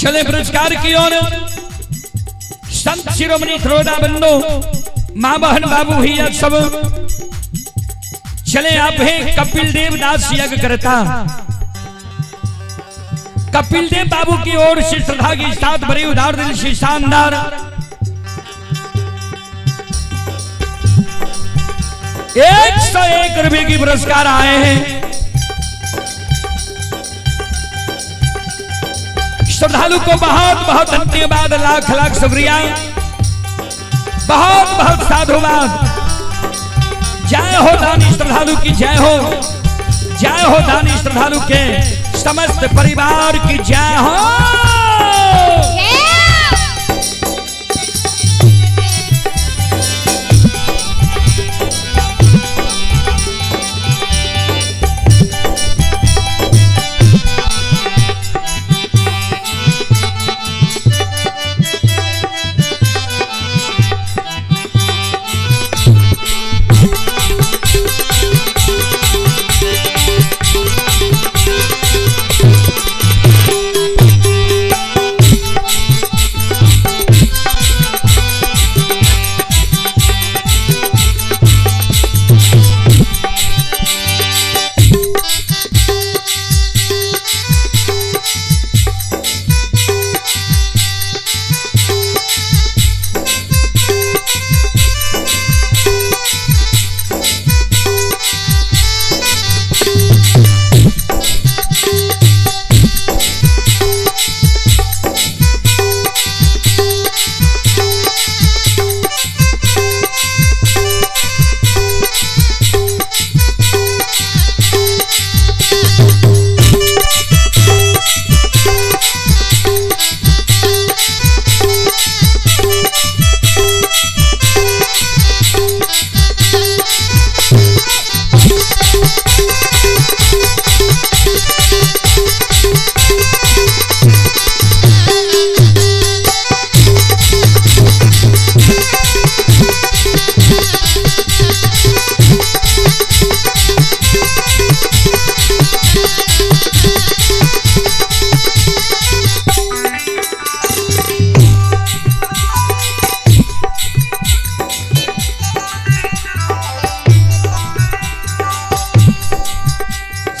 चले पुरस्कार की ओर। संत शिरोमणि त्रोदा बंधु, माँ बहन बाबू भैया सब चले। आप हैं कपिल देव दास यज्ञ करता। कपिल देव बाबू की ओर से श्रद्धा के साथ बड़े उदार दिल से शानदार 101 रुपए की पुरस्कार आए हैं। श्रद्धालु को बहुत बहुत धन्यवाद, लाख लाख शुक्रिया, बहुत बहुत साधुवाद। जय हो दानी श्रद्धालु की जय हो, जय हो दानी श्रद्धालु के समस्त परिवार की जय हो।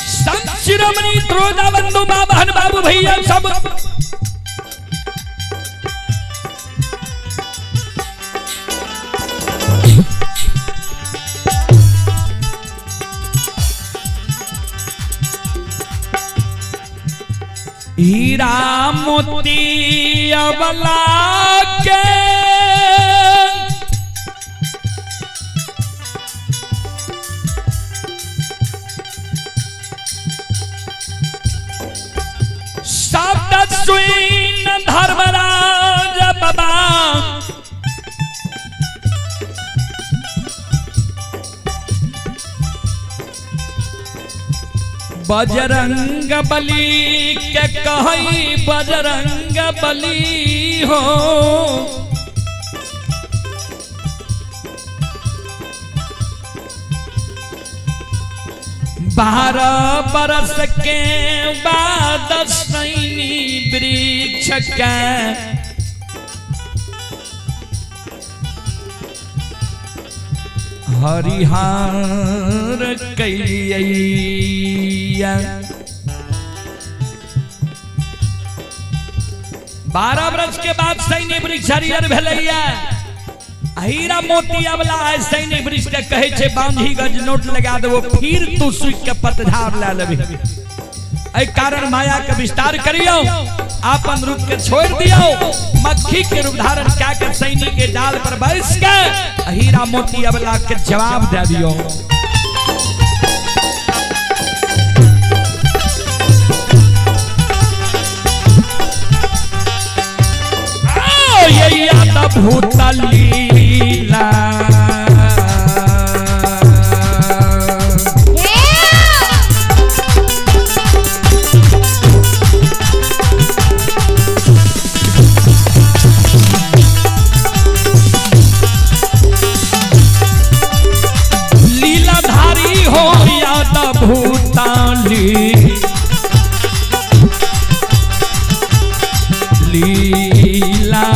संत शिरोमणि त्रोदा बंधु, माँ बहन बाबू भैया सब हीरा मोती अबला के शब्द सुन धर्मराज बाबा, बजरंग बली के कही बजरंग बली हो। 12 बरस के बाद सैनी वृक्ष के हरिहार कैलिया। 12 बरस के बाद सैनी वृक्ष हरिहर भेलैया। हीरा मोती अबला है सैनी वृक्ष के कहे छे बांधी गज नोट लगा देबो, फिर तू सुख के पतझाड़ ला लेबी। एहि कारण माया के विस्तार करियो, आपन रूप के छोड़ दियो, मक्खी के रूप धारण क्या के सैनी के डाल पर बैस के हीरा मोती अबला के जवाब दे दियो। ये भूत लीला लीला लीला।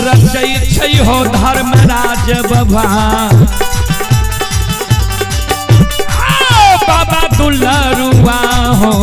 रचै छै हो धर्मराज बाबा, बाबा दुलरुआ हो।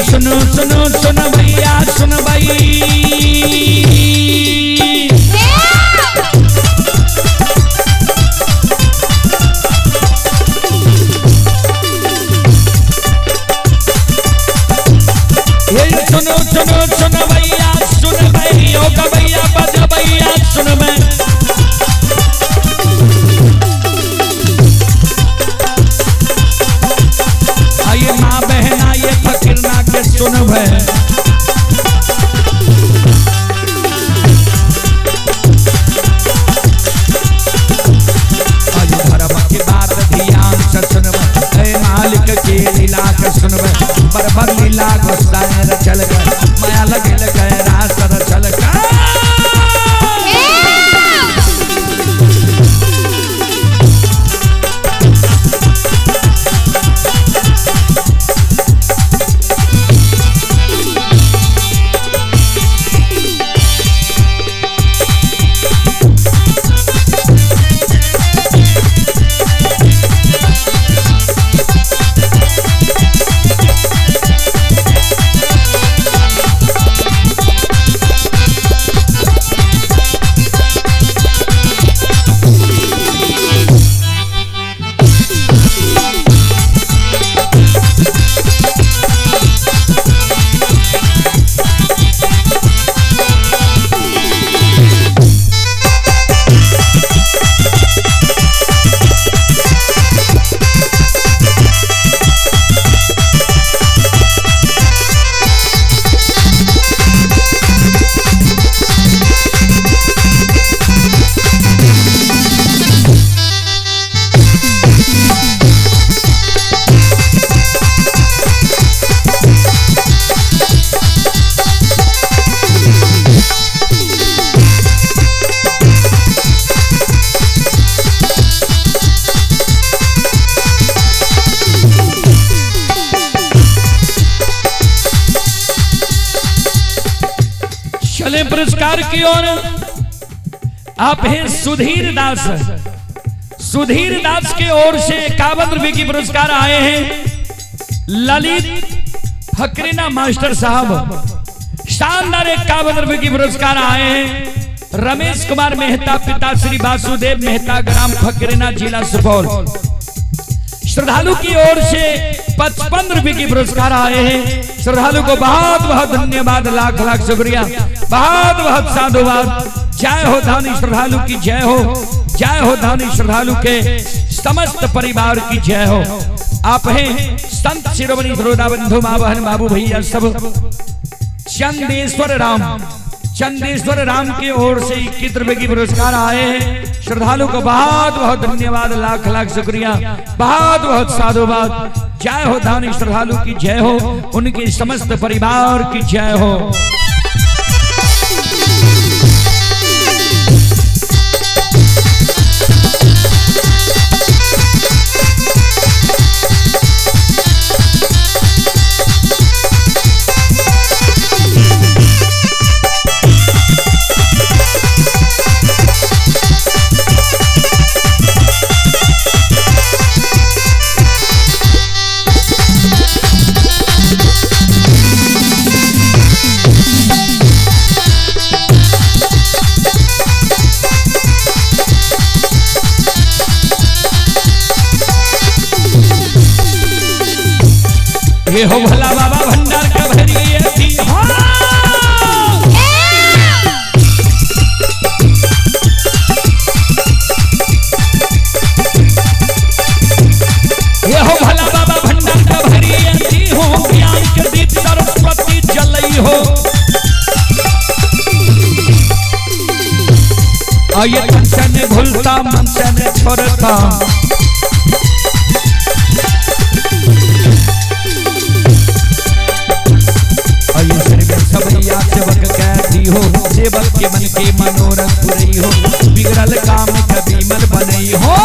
सुनो सुनो सुन भैया सुन भाई, ये सुनो सुनो सुन भैया सुन भाई, ओ भैया बज भैया सुन मैं। आइए माँ बहना ये फकीरना के सुन भे। धर्म की बात ध्यान से सुन भे, मालिक की लीला के सुन भे। बरबर लीला गोसाई रचल गए, माया लगे गए रास रचल गए। चले पुरस्कार की ओर। आप हैं सुधीर दास, सुधीर दास के ओर से 51 रुपए की पुरस्कार आए हैं। ललित फकरीना मास्टर साहब शानदार 51 रुपए की पुरस्कार आए हैं। रमेश कुमार मेहता पिता श्री वासुदेव मेहता ग्राम फकरीना जिला सुपौल। श्रद्धालु की ओर से 55 रुपए की पुरस्कार आए हैं। श्रद्धालु को बहुत बहुत धन्यवाद, लाख लाख शुक्रिया, बहुत बहुत साधुवाद। जय हो धानी श्रद्धालु की जय हो, जय हो धानी श्रद्धालु के समस्त परिवार की जय हो। आप हैं संत शिरोमणि श्रोता बंधु माँ बहन बाबू भैया सब, चंदेश्वर राम, चंदेश्वर राम की ओर से 21 रुपए की पुरस्कार आए हैं। श्रद्धालु को बहुत बहुत धन्यवाद, लाख लाख शुक्रिया, बहुत बहुत साधुवाद। जय हो दानी श्रद्धालु की जय हो, उनके समस्त परिवार की जय हो। ये हो भला बाबा भंडार का भरिए थी। हाँ ये हो भला बाबा भंडार का भरिए थी हो, ज्ञान के दीप सरस्वती जलई हो। आये तन से न भूलता मन से न छोड़ता, सेवक कहती हो, सेवक के मन के मनोरथ पुरई हो, बिगड़ल काम कभी मन बनई हो।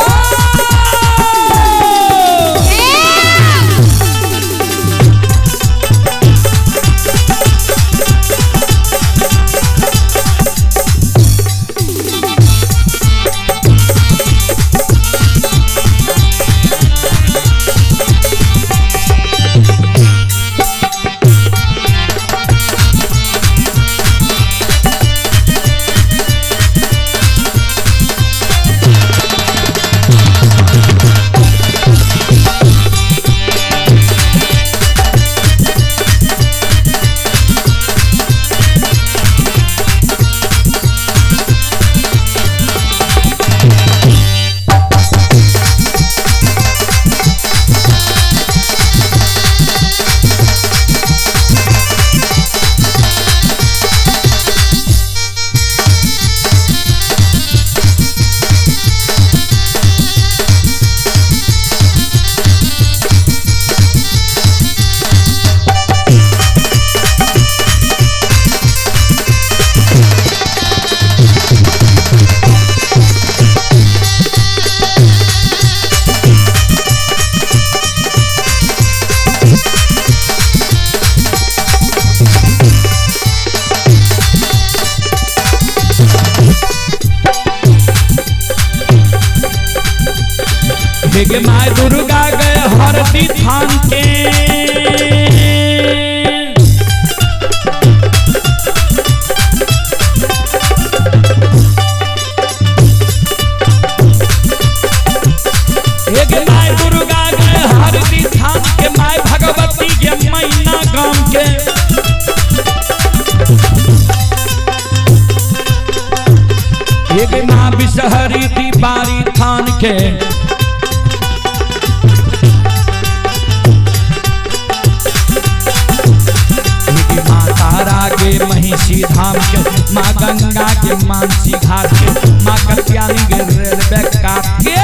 My Durga गए हरदी थान के, एक my Durga गए हरदी थान के, my Bhagwati के मैना गाम के। एक माँ बिसहरी थी बारी थान के, के महिषी धाम के, माँ गंगा के मानसी घाट के, माँ कत्यानी के रेलवे काट के।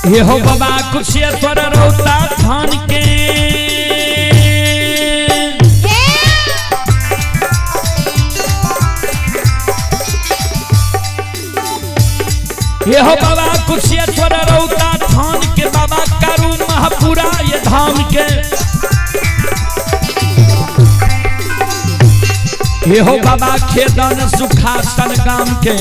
ये हो बाबा कुशेश्वर रौता थान के। ये हो बाबा कुशेश्वर रौता थान के, बाबा कारू महापुरा ये धाम के। ये हो बाबा खेदन सुखासन गाम के।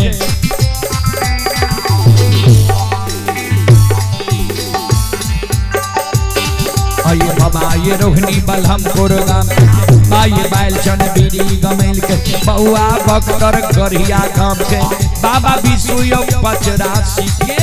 आइए बाबा ये रोहिणी बलहमपुर गाम के, बाई बैल चन बीरी गमेल के, बउआ बख्तर गढ़िया गाम के, बाबा विशु पचरासी के।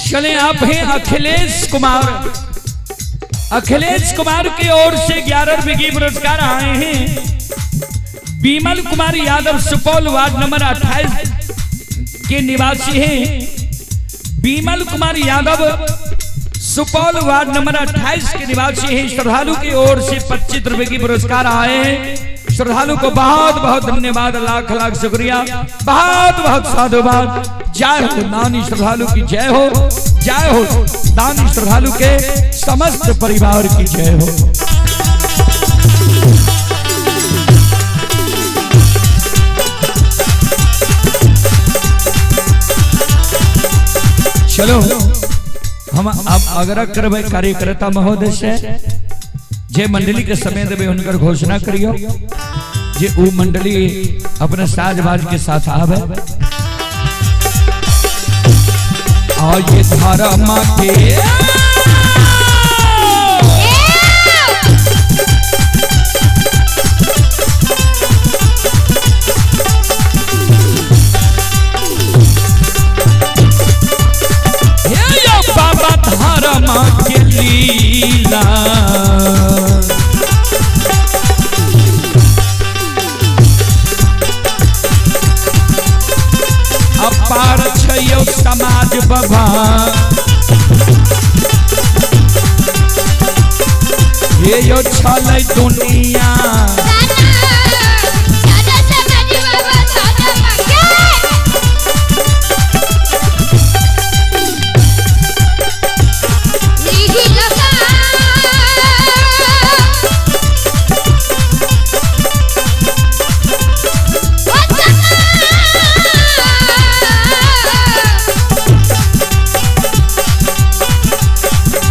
चले आप हैं अखिलेश कुमार। अखिलेश कुमार की ओर से 11 रुपए की पुरस्कार आए हैं। बीमल कुमार यादव सुपौल वार्ड नंबर 28 के निवासी हैं। बीमल कुमार यादव सुपौल वार्ड नंबर 28 के निवासी हैं। श्रद्धालु की ओर से 25 रुपए की पुरस्कार आए हैं। श्रद्धालु को बहुत बहुत धन्यवाद, लाख लाख शुक्रिया, बहुत बहुत साधुवाद। जय हो दानी श्रद्धालु की जय हो, जय हो दानी श्रद्धालु के समस्त परिवार की जय हो। चलो हम अब आग्रह करबै कार्यकर्ता महोदय से, जे मंडली के समय देवे उनकर घोषणा करियो, जे ऊ मंडली अपने साज बाज के साथ आवे। और ये धर्म के बाबा धर्म के लीला, अपार छयो समाज बाबा, हे यो छलै दुनिया।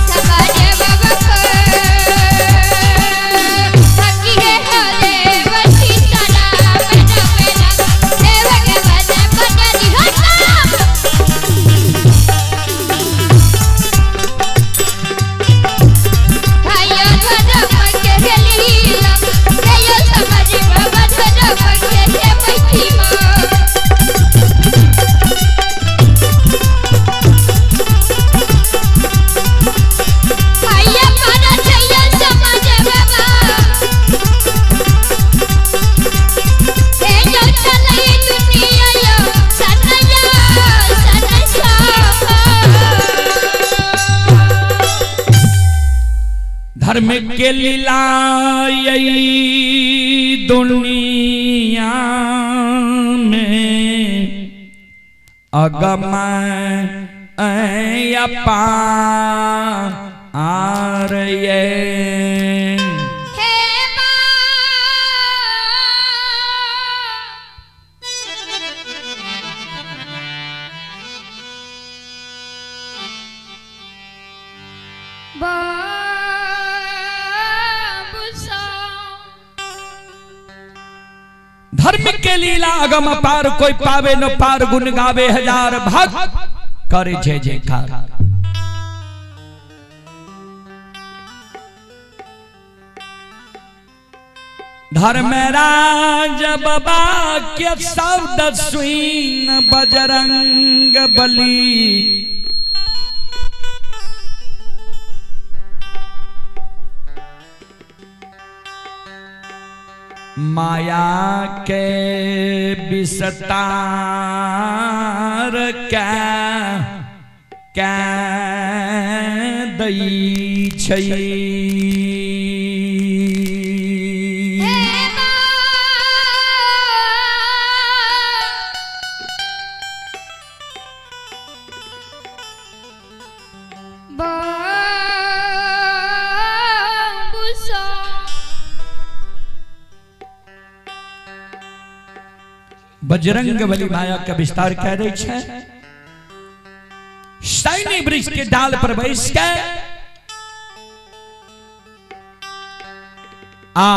समाज बाबा। धर्म के लीला यही दुनिया में अगम अपार ये। हे धर्म के लीला अगम अपार, कोई पावे न पार, गुण गावे हजार भक्त करे जय जयकार। धर्मराज बाबा के शब्द सुन बजरंग बली, माया के विस्तार के दई छै। बजरंग बली माया का विस्तार कह रही है। सैनी वृक्ष के डाल पर बैस के आ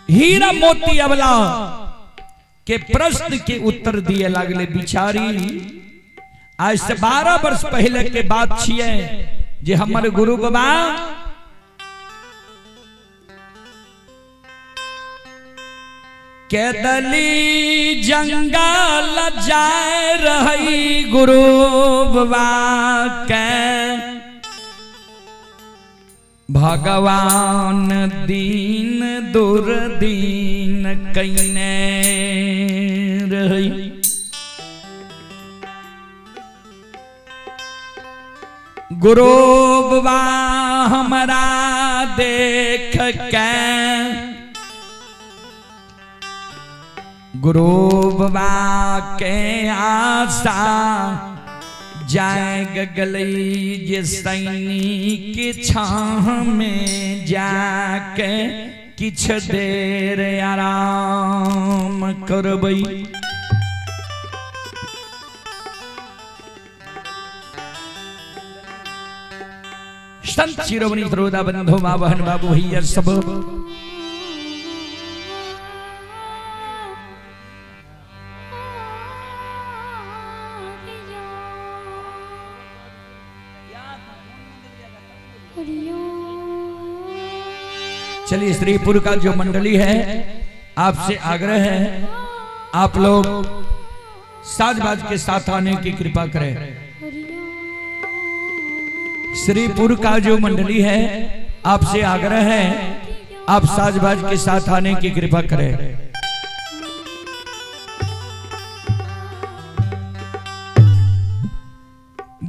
हीरा मोती अबला के प्रश्न के उत्तर दिए लागले बिचारी। आज से 12 वर्ष पहले के बात छिए जे हमर गुरु बाबा केदली जंगल जाए रही गुरु बाबा के भगवान दीन दुर्दीन कईने रही। गुरु बाबा हमरा देख के, गुरु बाबा के आशा जाग गलई जे सैनी के छाह में जाके किछ देर आराम करबई। संत शिरोमणि त्रोदा बंधु माँ बहन बाबू भैया सब चलिए श्रीपुर का जो मंडली है आपसे आग्रह है आप लोग साज बाज के साथ आने की कृपा करें। श्रीपुर का जो मंडली है आपसे आग्रह है आप साज बाज के साथ आने की कृपा करें।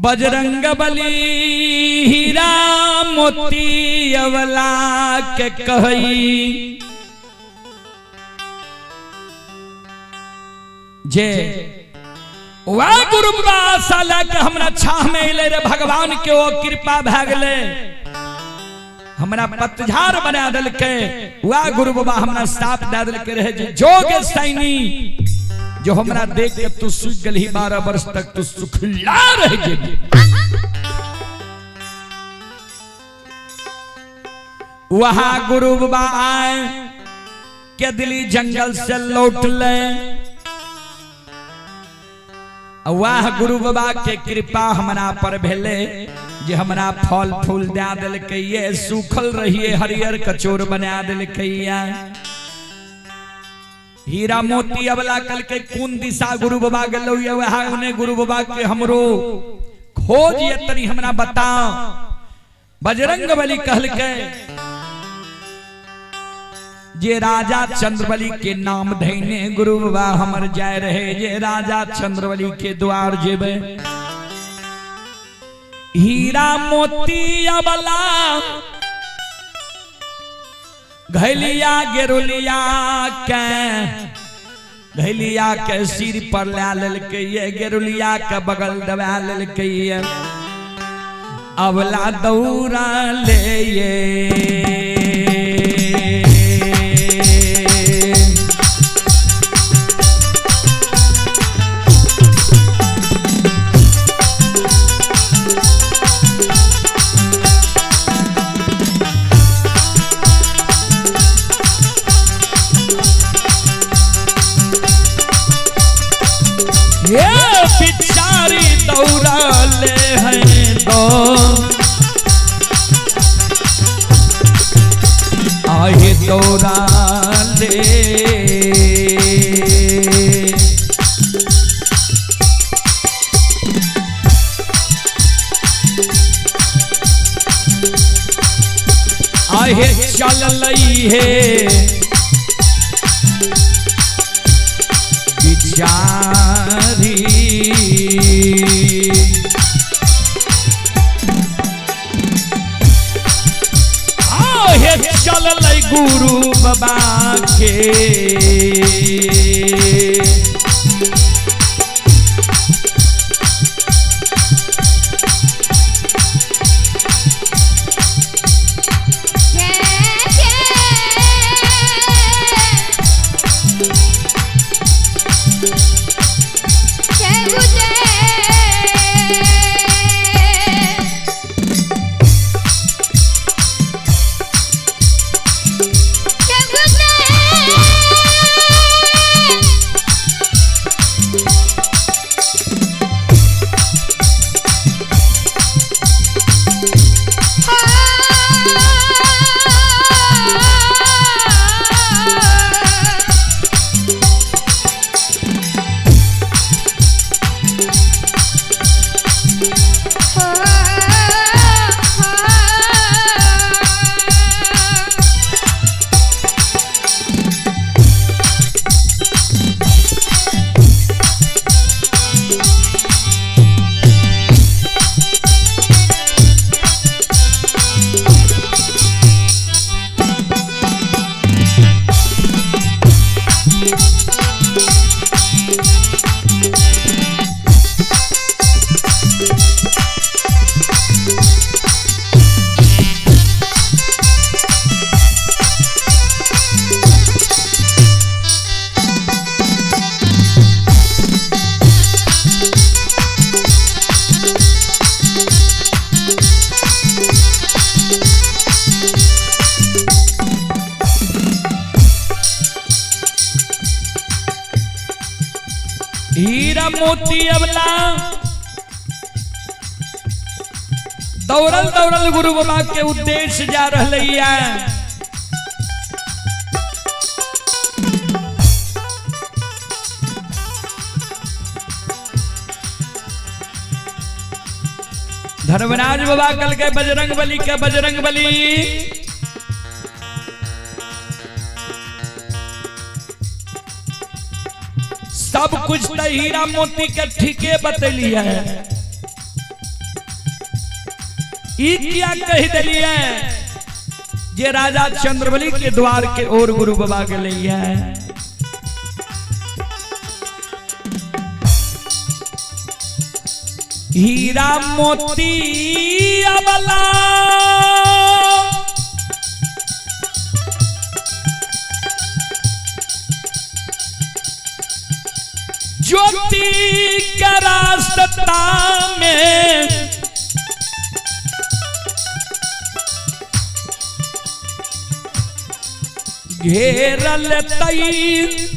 बजरंग बली हीरा मोती अवला के कहई जे वह गुरु आशा लए हमरा छाह में अले रे भगवान के ओ कृपा भए गेलै, हमरा पतझार बना देलकै। वह गुरु बाबा हमरा साप दे देलकै रहे जे जोग सैनी जो हमरा देख के तू सूख गेलही 12 वर्ष तक तू सुखला रह जेबी। वहां गुरु बाबा आए के दिल्ली जंगल से लौट ले, वाह गुरु बाबा के कृपा हमरा पर भेले जे हमरा फल फूल दे देलकै, ये सूखल रहिए हरियर कचोर बना देलकै। हीरा मोती अबला कल के कोन दिशा गुरु बाबा गेलो ये वहां उन्हें गुरु बाबा के हमरो खोज ये तनी हमरा बताओ। बजरंग बली कहलकै जे राजा चंद्रबली के नाम धैने गुरु बाबा हमर जाय रहे, जे राजा चंद्रबली के द्वार जेबे। हीरा मोती अबला घैलिया गेरुलिया के घैलिया के सिर पर ला लेलकै ये, गेरुलिया के बगल दबा लेलकै ये, अबला दौड़ा ले ये। ये बिचारी दौड़ा ले हैं दो आहे दौड़ा ले। आहे चल लई है बिचारी। आहे चल लई गुरु बाबा के। हीरा मोती अबला दौड़ल दौड़ल गुरु बाबा के उद्देश्य जा रहा है। धर्मराज बाबा कल के बजरंग बली के बजरंग बली सब कुछ तो हीरा मोती के ठीके बतलिए, क्या कह दिलिए जे राजा चंद्रबली के द्वार के ओर गुरु बाबा गेलै। हीरा मोती अबला ज्योति का रास्ता में घेरल तई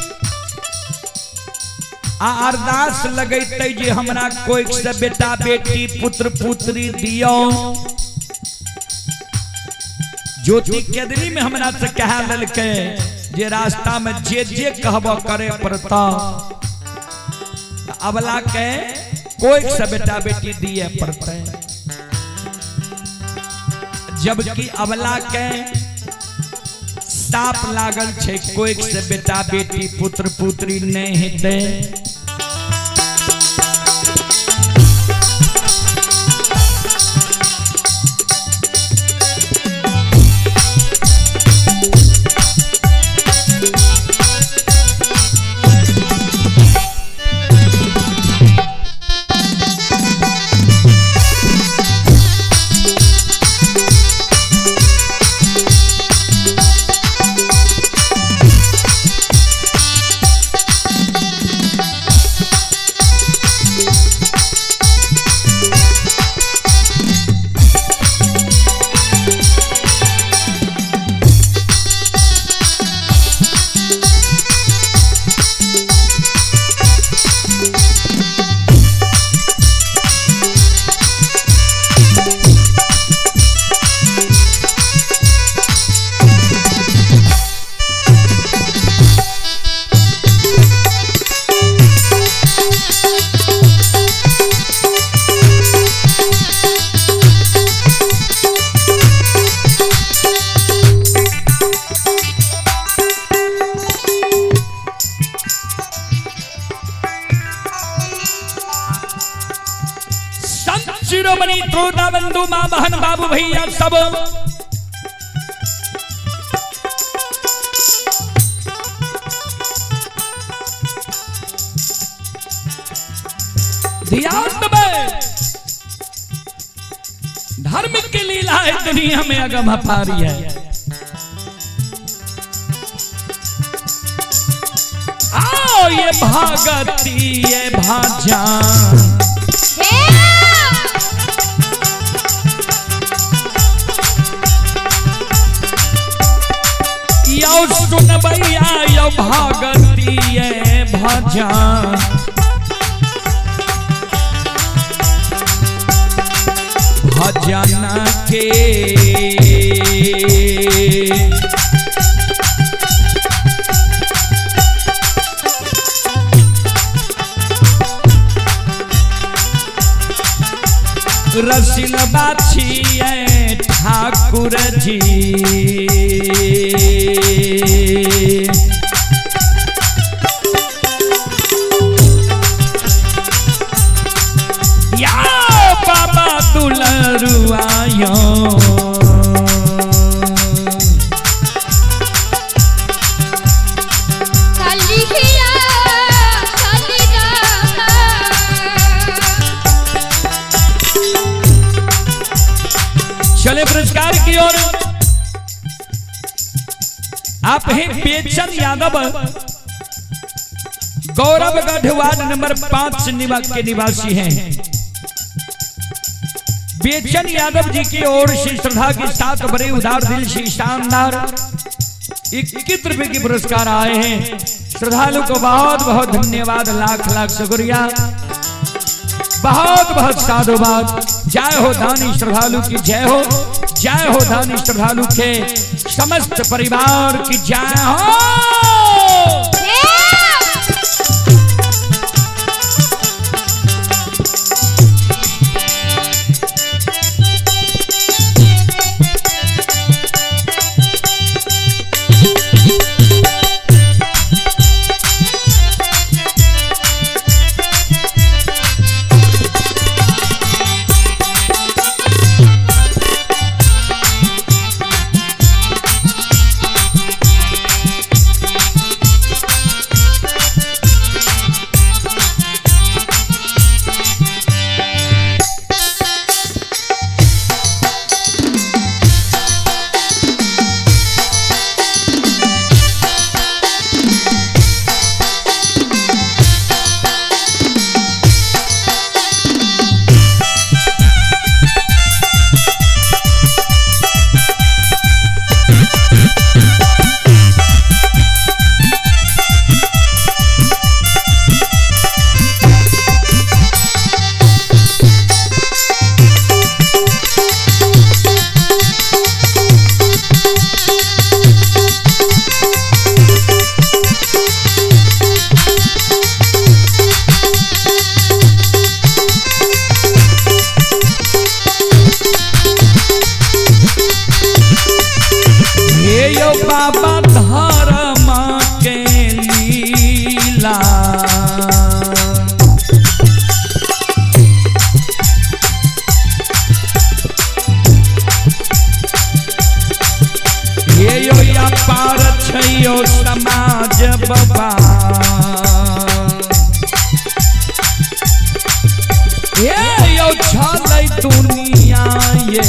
आ अरदास लगैतै जे हमरा कोई से बेटा बेटी पुत्र पुत्री दियो। ज्योति केदरी में हमरा से कह ललकै जे रास्ता में जे जे कहब करे पड़ता, अबला के कोई से बेटा बेटी दिए पड़ते, जबकि अबला के साप लागल छे कोई से बेटा बेटी पुत्र पुत्री नहीं हेतै। शिरोमणि त्रोता बंधु माँ बहन बाबू भैया सब ध्यान देबै। धर्म की लीला है दुनिया में अगम अपारी है। आओ ये भागती ये भाजा यो सुन भैया यो भागती ये भाजा भजन के रसिल बाछिए ठाकुर जी। या बाबा दुलरुआयो चले पुरस्कार की ओर। आप हैं बेचन यादव, गौरवगढ़ वार्ड नंबर 5 के निवासी हैं। बेचन यादव जी की ओर से श्रद्धा के साथ बड़े उदार दिल से शानदार 21 रुपए के पुरस्कार आए हैं। श्रद्धालु को बहुत बहुत धन्यवाद, लाख लाख शुक्रिया, बहुत बहुत साधुवाद। जय हो दानी श्रद्धालु की जय हो, जय हो दानी श्रद्धालु के समस्त परिवार की जय हो। बाबा धर्म के लीला हे यो या पार छैयो समाज बाबा, हे यो छलै दुनिया ये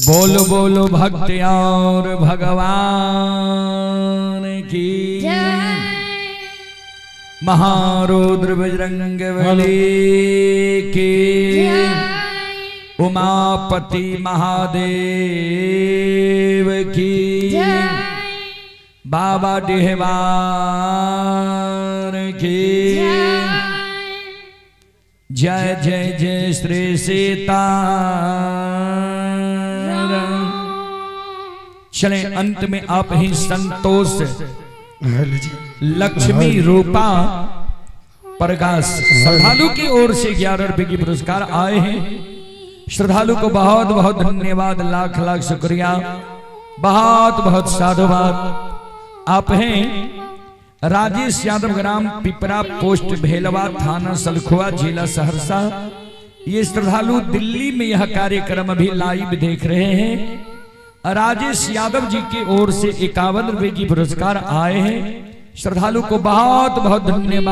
बोलो बोलो भक्त और भगवान की जय। महारुद्र बजरंग बली की, उमापति महादेव की, बाबा डिहवार की जय। जय जय श्री सीता। चले अंत में आप ही संतोष लक्ष्मी रूपा प्रकाश श्रद्धालु की ओर से 11 रुपए की पुरस्कार आए हैं। श्रद्धालु को बहुत बहुत धन्यवाद, लाख लाख शुक्रिया, बहुत बहुत साधुवाद। आप हैं राजेश यादव, ग्राम पिपरा, पोस्ट भेलवा, थाना सलखुआ, जिला सहरसा। ये श्रद्धालु दिल्ली में यह कार्यक्रम अभी लाइव देख रहे हैं। राजेश यादव जी की ओर से 51 रुपए की पुरस्कार आए हैं। श्रद्धालु को बहुत बहुत धन्यवाद।